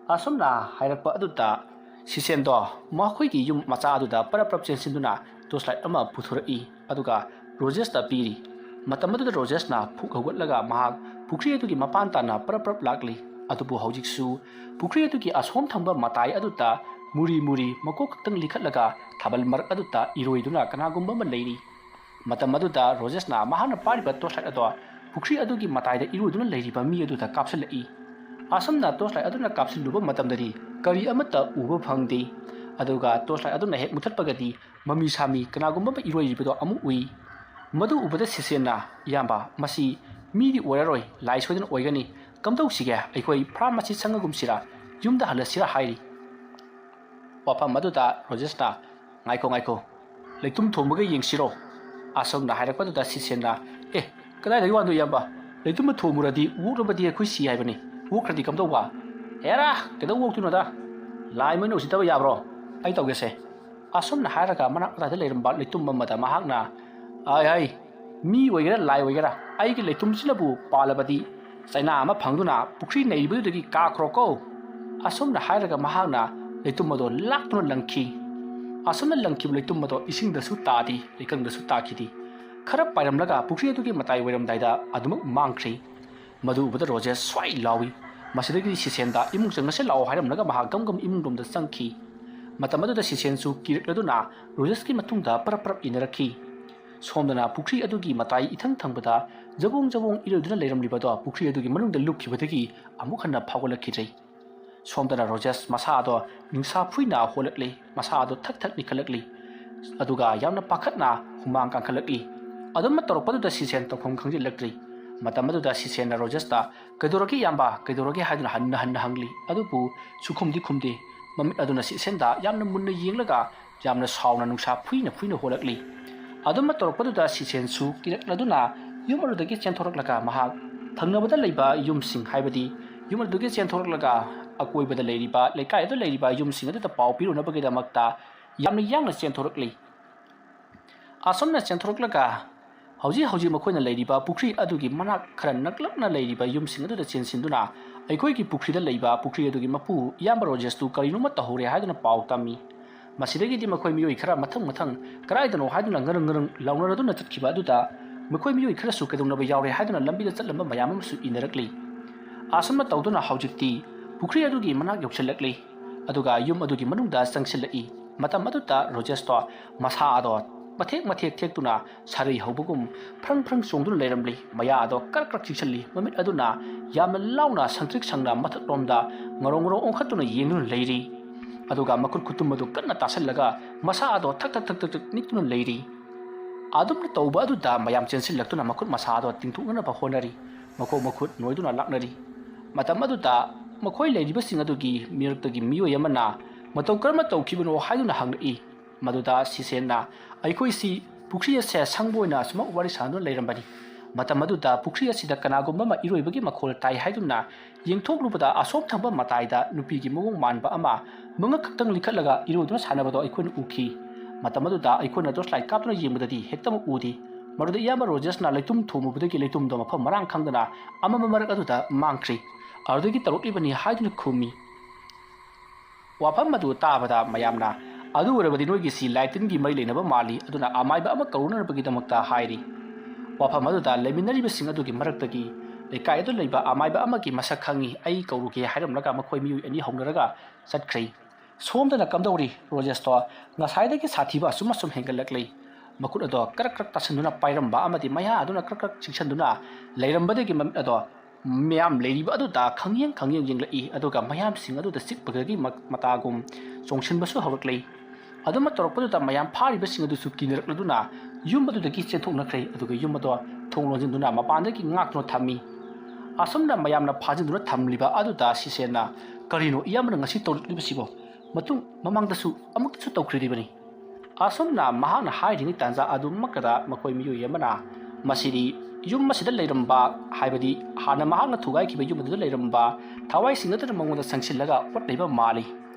ꯑꯁꯨꯝꯅ ꯍꯥꯏꯔꯛꯄ ꯑꯗꯨꯗ ꯁꯤꯁꯦꯟꯗꯣ ꯃꯈꯣꯏꯒꯤ ꯌꯨꯝ ꯃꯆꯥ ꯑꯗꯨꯗ ꯄꯔꯞ ꯄꯔꯞ ꯆꯦꯟꯁꯤꯟꯗꯨꯅ ꯇꯣꯔꯆ ꯂꯥꯏꯠ ꯑꯃ ꯄꯨꯊꯣꯔꯛꯏ꯫ ꯑꯗꯨꯒ ꯔꯣꯖꯦꯁꯇ ꯄꯤꯔꯤ꯫ ꯃꯇꯝ ꯑꯗꯨꯗ ꯔꯣꯖꯦꯁꯅ ꯐꯨꯛ ꯍꯧꯒꯠꯂꯒ ꯃꯍꯥꯛ ꯄꯨꯈ꯭ꯔꯤ ꯑꯗꯨꯒꯤ ꯃꯄꯥꯟ ꯇꯥꯟꯅ ꯄꯔꯞ ꯄꯔꯞ ꯂꯥꯛꯂꯤ꯫ ꯑꯗꯨꯕꯨ ꯍꯧꯖꯤꯛꯁꯨ ꯄꯨꯈ꯭ꯔꯤ ꯑꯗꯨꯒꯤ ꯑꯁꯣꯝ ꯊꯪꯕ ꯃꯇꯥꯏ ꯑꯗꯨꯗ ꯃꯨꯔꯤ ꯃꯨꯔꯤ ꯃꯀꯣꯛ ꯈꯛꯇꯪ ꯂꯤꯈꯠꯂꯒ ꯊꯥꯕꯜ ꯃꯔꯛ ꯑꯗꯨꯗ ꯏꯔꯣꯏꯗꯨꯅ ꯀꯅꯥꯒꯨꯝꯕ ꯑꯃ ꯂꯩꯔꯤ꯫ ꯃꯇꯝ ꯑꯗꯨꯗ ꯔꯣꯖꯦꯁꯅ ꯃꯍꯥꯛꯅ ꯄꯥꯏꯔꯤꯕ ꯇꯣꯔꯆ ꯂꯥꯏꯠ ꯑꯗꯣ ꯄꯨꯈ꯭ꯔꯤ ꯑꯗꯨꯒꯤ ꯃꯇꯥꯏꯗ ꯏꯔꯣꯏꯗꯨꯅ ꯂꯩꯔꯤꯕ ꯃꯤ ꯑꯗꯨꯗ ꯀꯥꯞꯁꯤꯜꯂꯛꯏ꯫ ꯑꯁꯨꯝꯅ ꯇꯣꯔꯆ ꯂꯥꯏꯠ ꯑꯗꯨꯅ ꯀꯥꯞꯁꯤꯜꯂꯨꯕ ꯃꯇꯝꯗꯗꯤ ꯀꯔꯤ ꯑꯃꯠꯇ ꯎꯕ ꯐꯪꯗꯦ꯫ ꯑꯗꯨꯒ ꯇꯣꯔꯆ ꯂꯥꯏꯠ ꯑꯗꯨꯅ ꯍꯦꯛ ꯃꯨꯊꯠꯄꯒꯗꯤ ꯃꯃꯤ ꯁꯥꯃꯤ ꯀꯅꯥꯒꯨꯝꯕ ꯑꯃ ꯏꯔꯣꯏꯔꯤꯕꯗꯣ ꯑꯃꯨꯛ ꯎꯏ꯫ ꯃꯗꯨ ꯎꯕꯗ ꯁꯤꯁꯦꯟꯅ, "ꯏꯌꯥꯝꯕ, ꯃꯁꯤ ꯃꯤꯗꯤ ꯑꯣꯏꯔꯔꯣꯏ, ꯂꯥꯏ ꯁꯣꯏꯗꯅ ꯑꯣꯏꯒꯅꯤ꯫ ꯀꯝꯗꯧꯁꯤꯒꯦ? ꯑꯩꯈꯣꯏ ꯐꯥꯔꯝ ꯑꯁꯤ ꯁꯪꯉꯒꯨꯝꯁꯤꯔꯥ? ꯌꯨꯝꯗ ꯍꯜꯂꯁꯤꯔꯥ?" ꯍꯥꯏꯔꯤ꯫ ꯋꯥꯐꯝ ꯑꯗꯨꯗ ꯔꯣꯖꯦꯁꯅ, "ꯉꯥꯏꯈꯣ, ꯉꯥꯏꯈꯣ, ꯂꯩꯇꯨꯝ ꯊꯣꯝꯃꯒ ꯌꯦꯡꯁꯤꯔꯣ?" ꯑꯁꯣꯝꯅ ꯍꯥꯏꯔꯛꯄꯗꯨꯗ ꯁꯤꯁꯦꯟꯅ, "ꯑꯦ, ꯀꯗꯥꯏꯗꯒꯤ ꯋꯥꯅꯣ ꯏꯌꯥꯝꯕ? ꯂꯩꯇꯨꯝꯕ ꯊꯣꯝꯃꯨꯔꯗꯤ ꯑꯣꯛꯂꯕꯗꯤ ꯑꯩꯈꯣꯏ ꯁꯤ ꯍꯥꯏꯕꯅꯤ꯫ ꯑꯣꯛꯈ꯭ꯔꯗꯤ ꯀꯝꯗꯧꯕ?" "ꯍꯦꯔꯥ, ꯀꯩꯗꯧ ꯑꯣꯛꯇꯣꯏꯅꯣꯗ? "ꯂꯥꯏ ꯃꯩꯅ ꯎꯁꯤꯠꯇꯕ ꯌꯥꯕ꯭ꯔꯣ? ꯑꯩ ꯇꯧꯒꯦꯁꯦ"꯫ ꯑꯁꯨꯝꯅ ꯍꯥꯏꯔꯒ ꯃꯅꯥꯛ ꯃꯇꯥꯏꯗ ꯂꯩꯔꯝꯕ ꯂꯩꯇꯨꯝ ꯑꯃꯗ ꯃꯍꯥꯛꯅ, "ꯑꯩ, ꯑꯩ, ꯃꯤ ꯑꯣꯏꯒꯦꯔꯥ ꯂꯥꯏ ꯑꯣꯏꯒꯦꯔꯥ, ꯑꯩꯒꯤ ꯂꯩꯇꯨꯝꯁꯤꯅꯕꯨ ꯄꯥꯜꯂꯕꯗꯤ ꯆꯩꯅꯥ ꯑꯃ ꯐꯪꯗꯨꯅ ꯄꯨꯈ꯭ꯔꯤ ꯅꯩꯔꯤꯕꯗꯨꯗꯒꯤ ꯀꯥꯈ꯭ꯔꯣꯀꯣ"꯫ ꯑꯁꯨꯝꯅ ꯍꯥꯏꯔꯒ ꯃꯍꯥꯛꯅ ꯂꯩꯇꯨꯝ ꯑꯗꯣ ꯂꯥꯛꯇꯨꯅ ꯂꯪꯈꯤ꯫ ꯑꯁꯨꯝꯅ ꯂꯪꯈꯤꯕ ꯂꯩꯇꯨꯝ ꯑꯗꯣ ꯏꯁꯤꯡꯗꯁꯨ ꯇꯥꯗꯦ, ꯂꯩꯀꯪꯗꯁꯨ ꯇꯥꯈꯤꯗꯦ꯫ ꯈꯔ ꯄꯥꯏꯔꯝꯂꯒ ꯄꯨꯈ꯭ꯔꯤ ꯑꯗꯨꯒꯤ ꯃꯇꯥꯏ ꯑꯣꯏꯔꯝꯗꯥꯏꯗ ꯑꯗꯨꯃꯛ ꯃꯥꯡꯈ꯭ꯔꯦ꯫ ꯃꯗꯨ ꯎꯕꯗ ꯔꯣꯖꯦꯁ ꯁ꯭ꯋꯥꯏ ꯂꯥꯎꯏ꯫ ꯃꯁꯤꯗꯒꯤꯗꯤ ꯁꯤꯁꯦꯟꯗ "ꯏꯃꯨꯡ ꯆꯪꯉꯁꯦ ꯂꯥꯛꯑꯣ" ꯍꯥꯏꯔꯝꯂꯒ ꯃꯍꯥꯛ ꯒꯝ ꯒꯝ ꯏꯃꯨꯡꯂꯣꯝꯗ ꯆꯪꯈꯤ꯫ ꯃꯇꯝ ꯑꯗꯨꯗ ꯁꯤꯁꯦꯟꯁꯨ ꯀꯤꯔꯛꯂꯗꯨꯅ ꯔꯣꯖꯦꯁꯀꯤ ꯃꯇꯨꯡꯗ ꯄꯔꯞ ꯄꯔꯞ ꯏꯟꯅꯔꯛꯈꯤ꯫ ꯁꯣꯝꯗꯅ ꯄꯨꯈ꯭ꯔꯤ ꯑꯗꯨꯒꯤ ꯃꯇꯥꯏ ꯏꯊꯪ ꯊꯪꯕꯗ ꯖꯕꯣꯡ ꯖꯕꯣꯡ ꯏꯔꯣꯏꯗꯨꯅ ꯂꯩꯔꯝꯂꯤꯕꯗꯣ ꯄꯨꯈ꯭ꯔꯤ ꯑꯗꯨꯒꯤ ꯃꯅꯨꯡꯗ ꯂꯨꯞꯈꯤꯕꯗꯒꯤ ꯑꯃꯨꯛ ꯍꯟꯅ ꯐꯥꯎꯒꯠꯂꯛꯈꯤꯗ꯭ꯔꯦ꯫ ꯁꯣꯝꯗꯅ ꯔꯣꯖꯦꯁ ꯃꯁꯥ ꯑꯗꯣ ꯅꯨꯡꯁꯥ ꯐꯨꯏꯅ ꯍꯣꯜꯂꯛꯂꯤ, ꯃꯁꯥ ꯑꯗꯣ ꯊꯛ ꯊꯛ ꯅꯤꯛꯈꯠꯂꯛꯂꯤ꯫ ꯑꯗꯨꯒ ꯌꯥꯝꯅ ꯄꯥꯈꯠꯅ ꯍꯨꯃꯥꯡ ꯀꯥꯡꯈꯠꯂꯛꯂꯤ꯫ ꯑꯗꯨꯝꯅ ꯇꯧꯔꯛꯄꯗꯨꯗ ꯁꯤꯁꯦꯟ ꯇꯧꯐꯝ ꯈꯪꯖꯤꯜꯂꯛꯇ꯭ꯔꯤ꯫ ꯃꯇꯝ ꯑꯗꯨꯗ ꯁꯤꯁꯦꯟꯅ ꯔꯣꯖꯦꯁꯇ "ꯀꯩꯗꯧꯔꯒꯦ ꯏꯌꯥꯝꯕ, ꯀꯩꯗꯧꯔꯒꯦ?" ꯍꯥꯏꯗꯨꯅ ꯍꯟꯅ ꯍꯟꯅ ꯍꯪꯂꯤ꯫ ꯑꯗꯨꯕꯨ ꯁꯨꯈꯨꯝꯗꯤ ꯈꯨꯝꯗꯦ꯫ ꯃꯃꯤꯠ ꯑꯗꯨꯅ ꯁꯤꯁꯦꯟꯗ ꯌꯥꯝꯅ ꯃꯨꯟꯅ ꯌꯦꯡꯂꯒ ꯌꯥꯝꯅ ꯁꯥꯎꯅ ꯅꯨꯡꯁꯥ ꯐꯨꯏꯅ ꯐꯨꯏꯅ ꯍꯣꯜꯂꯛꯂꯤ꯫ ꯑꯗꯨꯝꯅ ꯇꯧꯔꯛꯄꯗꯨꯗ ꯁꯤꯁꯦꯟꯁꯨ ꯀꯤꯔꯛꯂꯗꯨꯅ ꯌꯨꯝ ꯑꯗꯨꯗꯒꯤ ꯆꯦꯟꯊꯣꯔꯛꯂꯒ ꯃꯍꯥꯛ ꯊꯪꯅꯕꯗ ꯂꯩꯕ ꯌꯨꯝꯁꯤꯡ, ꯍꯥꯏꯕꯗꯤ ꯌꯨꯝ ꯑꯗꯨꯗꯒꯤ ꯆꯦꯟꯊꯣꯔꯛꯂꯒ ꯑꯀꯣꯏꯕꯗ ꯂꯩꯔꯤꯕ, ꯂꯩꯀꯥꯏ ꯑꯗꯨ ꯂꯩꯔꯤꯕ ꯌꯨꯝꯁꯤꯡ ꯑꯗꯨꯗ ꯄꯥꯎ ꯄꯤꯔꯨꯅꯕꯒꯤꯗꯃꯛꯇ ꯌꯥꯝꯅ ꯌꯥꯡꯅ ꯆꯦꯟꯊꯣꯔꯛꯂꯤ꯫ ꯑꯁꯨꯝꯅ ꯆꯦꯟꯊꯣꯔꯛꯂꯒ ꯍꯧꯖꯤꯛ ꯍꯧꯖꯤꯛ ꯃꯈꯣꯏꯅ ꯂꯩꯔꯤꯕ ꯄꯨꯈ꯭ꯔꯤ ꯑꯗꯨꯒꯤ ꯃꯅꯥꯛ ꯈꯔ ꯅꯛꯂꯞꯅ ꯂꯩꯔꯤꯕ ꯌꯨꯝꯁꯤꯡ ꯑꯗꯨꯗ ꯆꯦꯟꯁꯤꯟꯗꯨꯅ ꯑꯩꯈꯣꯏꯒꯤ ꯄꯨꯈ꯭ꯔꯤꯗ ꯂꯩꯕ ꯄꯨꯈ꯭ꯔꯤ ꯑꯗꯨꯒꯤ ꯃꯄꯨ ꯏꯌꯥꯝꯕ ꯔꯣꯖꯦꯁꯇꯨ ꯀꯔꯤꯅꯣꯃ ꯇꯧꯍꯧꯔꯦ ꯍꯥꯏꯗꯨꯅ ꯄꯥꯎ ꯇꯝꯃꯤ꯫ ꯃꯁꯤꯗꯒꯤꯗꯤ ꯃꯈꯣꯏ ꯃꯤꯑꯣꯏ ꯈꯔ ꯃꯊꯪ ꯃꯊꯪ ꯀꯗꯥꯏꯗꯅꯣ ꯍꯥꯏꯗꯨꯅ ꯉꯔꯪ ꯉꯔꯪ ꯂꯥꯎꯅꯔꯗꯨꯅ ꯆꯠꯈꯤꯕ ꯑꯗꯨꯗ ꯃꯈꯣꯏ ꯃꯤꯑꯣꯏ ꯈꯔꯁꯨ ꯀꯩꯗꯧꯅꯕ ꯌꯥꯎꯔꯦ ꯍꯥꯏꯗꯨꯅ ꯂꯝꯕꯤꯗ ꯆꯠꯂꯝꯕ ꯃꯌꯥꯝ ꯑꯃꯁꯨ ꯏꯟꯅꯔꯛꯂꯤ꯫ ꯑꯁꯨꯝꯅ ꯇꯧꯗꯨꯅ ꯍꯧꯖꯤꯛꯇꯤ ꯄꯨꯈ꯭ꯔꯤ ꯑꯗꯨꯒꯤ ꯃꯅꯥꯛ ꯌꯧꯁꯤꯜꯂꯛꯂꯤ꯫ ꯑꯗꯨꯒ ꯌꯨꯝ ꯑꯗꯨꯒꯤ ꯃꯅꯨꯡꯗ ꯆꯪꯁꯤꯜꯂꯛꯏ꯫ ꯃꯇꯝ ꯑꯗꯨꯗ ꯔꯣꯖꯦꯁꯇꯣ ꯃꯁꯥ ꯑꯗꯣ ꯃꯊꯦꯛ ꯃꯊꯦꯛ ꯊꯦꯛꯇꯨꯅ ꯁꯥꯔꯩ ꯍꯧꯕꯒꯨꯝ ꯐ꯭ꯔꯪ ꯐ꯭ꯔꯪ ꯆꯣꯡꯗꯨꯅ ꯂꯩꯔꯝꯂꯤ꯫ ꯃꯌꯥ ꯑꯗꯣ ꯀ꯭ꯔꯛ ꯀ꯭ꯔꯛ ꯆꯤꯛꯁꯤꯜꯂꯤ꯫ ꯃꯃꯤꯠ ꯑꯗꯨꯅ ꯌꯥꯝꯅ ꯂꯥꯎꯅ ꯁꯪꯇ꯭ꯔꯤꯛ ꯁꯪꯅ ꯃꯊꯛꯂꯣꯝꯗ ꯉꯔꯧ ꯉꯔꯧ ꯑꯣꯟꯈꯠꯇꯨꯅ ꯌꯦꯡꯗꯨꯅ ꯂꯩꯔꯤ꯫ ꯑꯗꯨꯒ ꯃꯈꯨꯠ ꯈꯨꯇꯨꯝ ꯑꯗꯨ ꯀꯟꯅ ꯇꯥꯁꯤꯜꯂꯒ ꯃꯁꯥ ꯑꯗꯣ ꯊꯛ ꯊꯛ ꯊꯛ ꯊꯛ ꯊꯛ ꯅꯤꯛꯇꯨꯅ ꯂꯩꯔꯤ꯫ ꯑꯗꯨꯝꯅ ꯇꯧꯕ ꯑꯗꯨꯗ ꯃꯌꯥꯝ ꯆꯦꯟꯁꯤꯜꯂꯛꯇꯨꯅ ꯃꯈꯨꯠ ꯃꯁꯥ ꯑꯗꯣ ꯇꯤꯡꯊꯣꯛꯅꯅꯕ ꯍꯣꯠꯅꯔꯤ꯫ ꯃꯈꯣꯡ ꯃꯈꯨꯠ ꯅꯣꯏꯗꯨꯅ ꯂꯥꯛꯅꯔꯤ꯫ ꯃꯇꯝ ꯑꯗꯨꯗ ꯃꯈꯣꯏ ꯂꯩꯔꯤꯕꯁꯤꯡ ꯑꯗꯨꯒꯤ ꯃꯤꯔꯛꯇꯒꯤ ꯃꯤꯑꯣꯏ ꯑꯃꯅ "ꯃꯇꯧ ꯀꯔꯝꯅ ꯇꯧꯈꯤꯕꯅꯣ?" ꯍꯥꯏꯗꯨꯅ ꯍꯪꯂꯛꯏ꯫ ꯃꯗꯨꯗ ꯁꯤꯁꯦꯟꯅ, "ꯑꯩꯈꯣꯏꯁꯤ ꯄꯨꯈ꯭ꯔꯤ ꯑꯁꯦ ꯁꯪꯕ ꯑꯣꯏꯅ ꯑꯁꯨꯃꯛ ꯋꯥꯔꯤ ꯁꯥꯟꯅꯗꯨꯅ ꯂꯩꯔꯝꯕꯅꯤ꯫ ꯃꯇꯝ ꯑꯗꯨꯗ ꯄꯨꯈ꯭ꯔꯤ ꯑꯁꯤꯗ ꯀꯅꯥꯒꯨꯝꯕ ꯑꯃ ꯏꯔꯣꯏꯕꯒꯤ ꯃꯈꯣꯜ ꯇꯥꯏ ꯍꯥꯏꯗꯨꯅ ꯌꯦꯡꯊꯣꯛꯂꯨꯕꯗ, ꯑꯁꯣꯝ ꯊꯪꯕ ꯃꯇꯥꯏꯗ ꯅꯨꯄꯤꯒꯤ ꯃꯑꯣꯡ ꯃꯥꯟꯕ ꯑꯃ ꯃꯉꯛ ꯈꯛꯇꯪ ꯂꯤꯈꯠꯂꯒ ꯏꯔꯣꯏꯗꯨꯅ ꯁꯥꯟꯅꯕꯗꯣ ꯑꯩꯈꯣꯏꯅ ꯎꯈꯤ꯫ ꯃꯇꯝ ꯑꯗꯨꯗ ꯑꯩꯈꯣꯏꯅ torch light ꯀꯥꯞꯇꯨꯅ ꯌꯦꯡꯕꯗꯗꯤ ꯍꯦꯛꯇꯃꯛ ꯎꯗꯦ꯫ ꯃꯗꯨꯗ ꯏꯌꯥꯝꯕ ꯔꯣꯖꯦꯁꯅ ꯂꯩꯇꯨꯝ ꯊꯣꯝꯃꯨꯕꯗꯒꯤ ꯂꯩꯇꯨꯝꯗꯣ ꯃꯐꯝ ꯃꯔꯥꯡ ꯈꯪꯗꯅ ꯑꯃꯝꯕ ꯃꯔꯛ ꯑꯗꯨꯗ ꯃꯥꯡꯈ꯭ꯔꯦ꯫ ꯑꯗꯨꯗꯒꯤ ꯇꯧꯔꯛꯂꯤꯕꯅꯤ ꯍꯥꯏꯗꯨꯅ ꯈꯨꯝꯃꯤ꯫ ꯋꯥꯐꯝ ꯑꯗꯨ ꯇꯥꯕꯗ ꯃꯌꯥꯝꯅ, "ꯑꯗꯨ ꯑꯣꯏꯔꯕꯗꯤ ꯅꯣꯏꯒꯤꯁꯤ ꯂꯥꯏꯇꯤꯟꯒꯤ ꯃꯔꯤ ꯂꯩꯅꯕ ꯃꯥꯜꯂꯤ, ꯑꯗꯨꯅ ꯑꯃꯥꯏꯕ ꯑꯃ ꯀꯧꯔꯨꯅꯅꯕꯒꯤꯗꯃꯛꯇ ꯍꯥꯏꯔꯤ꯫" ꯋꯥꯐꯝ ꯑꯗꯨꯗ ꯂꯩꯃꯤꯟꯅꯔꯤꯕꯁꯤꯡ ꯑꯗꯨꯒꯤ ꯃꯔꯛꯇꯒꯤ ꯂꯩꯀꯥꯏ ꯑꯗꯨ ꯂꯩꯕ ꯑꯃꯥꯏꯕ ꯑꯃꯒꯤ ꯃꯁꯛ ꯈꯪꯉꯤ, ꯑꯩ ꯀꯧꯔꯨꯒꯦ ꯍꯥꯏꯔꯝꯂꯒ ꯃꯈꯣꯏ ꯃꯤꯑꯣꯏ ꯑꯅꯤ ꯍꯧꯅꯔꯒ ꯆꯠꯈ꯭ꯔꯦ꯫ ꯁꯣꯝꯗꯅ ꯀꯝꯗꯧꯔꯤ? ꯔꯣꯖꯦꯁꯇꯣ ꯉꯁꯥꯏꯗꯒꯤ ꯁꯥꯊꯤꯕ ꯑꯁꯨꯝ ꯑꯁꯨꯝ ꯍꯦꯟꯒꯠꯂꯛꯂꯤ꯫ ꯃꯈꯨꯠ ꯑꯗꯣ ꯀ꯭ꯔꯛ ꯀ꯭ꯔꯛ ꯇꯥꯁꯟꯗꯨꯅ ꯄꯥꯏꯔꯝꯕ ꯑꯃꯗꯤ ꯃꯌꯥ ꯑꯗꯨꯅ ꯀ꯭ꯔꯛ ꯀ꯭ꯔꯛ ꯆꯤꯛꯁꯟꯗꯨꯅ ꯂꯩꯔꯝꯕꯗꯒꯤ ꯃꯃꯤꯠ ꯑꯗꯣ ꯃꯤꯌꯥꯝ ꯂꯩꯔꯤꯕ ꯑꯗꯨꯗ ꯈꯪꯌꯦꯡ ꯈꯪꯌꯦꯡ ꯌꯦꯡꯂꯛꯏ, ꯑꯗꯨꯒ ꯃꯌꯥꯝꯁꯤꯡ ꯑꯗꯨꯗ ꯆꯤꯛꯄꯒꯤ ꯃ-, ꯃꯇꯥꯒꯨꯝ ꯆꯣꯡꯁꯤꯟꯕꯁꯨ ꯍꯧꯔꯛꯂꯤ꯫ ꯑꯗꯨꯃꯛ ꯇꯧꯔꯛꯄꯗꯨꯗ ꯃꯌꯥꯝ ꯐꯥꯔꯤꯕꯁꯤꯡ ꯑꯗꯨꯁꯨ ꯀꯤꯅꯔꯛꯂꯗꯨꯅ ꯌꯨꯝ ꯑꯗꯨꯗꯒꯤ ꯆꯦꯟꯊꯣꯛꯅꯈ꯭ꯔꯦ, ꯑꯗꯨꯒ ꯌꯨꯝ ꯑꯗꯣ ꯊꯣꯡ ꯂꯣꯟꯁꯤꯟꯗꯨꯅ ꯃꯄꯥꯟꯗꯒꯤ ꯉꯥꯛꯇꯨꯅ ꯊꯝꯃꯤ꯫ ꯑꯁꯨꯝꯅ ꯃꯌꯥꯝꯅ ꯐꯥꯖꯤꯟꯗꯨꯅ ꯊꯝꯂꯤꯕ ꯑꯗꯨꯗ ꯁꯤꯁꯦꯟꯅ, "ꯀꯔꯤꯅꯣ ꯏꯌꯥꯝꯕꯅ ꯉꯁꯤ ꯇꯧꯔꯛꯂꯤꯕꯁꯤꯕꯣ? ꯃꯇꯨꯡ ꯃꯃꯥꯡꯗꯁꯨ ꯑꯃꯨꯛꯇꯁꯨ ꯇꯧꯈ꯭ꯔꯤꯗꯤꯕꯅꯤ꯫" ꯑꯁꯨꯝꯅ ꯃꯍꯥꯛꯅ ꯍꯥꯏꯔꯤꯉꯩ ꯇꯥꯟꯖꯥ ꯑꯗꯨꯃꯛꯇꯗ ꯃꯈꯣꯏ ꯃꯤꯑꯣꯏ ꯑꯃꯅ, ꯃꯁꯤꯗꯤ ꯌꯨꯝ ꯑꯁꯤꯗ ꯂꯩꯔꯝꯕ, ꯍꯥꯏꯕꯗꯤ ꯍꯥꯟꯅ ꯃꯍꯥꯛꯅ ꯊꯨꯒꯥꯏꯈꯤꯕ ꯌꯨꯝ ꯑꯗꯨꯗ ꯂꯩꯔꯝꯕ ꯊꯋꯥꯏꯁꯤꯡ ꯑꯗꯨꯅ ꯃꯉꯣꯟꯗ ꯆꯪꯁꯤꯜꯂꯒ ꯍꯣꯠꯅꯔꯤꯕ ꯃꯥꯜꯂꯤ꯫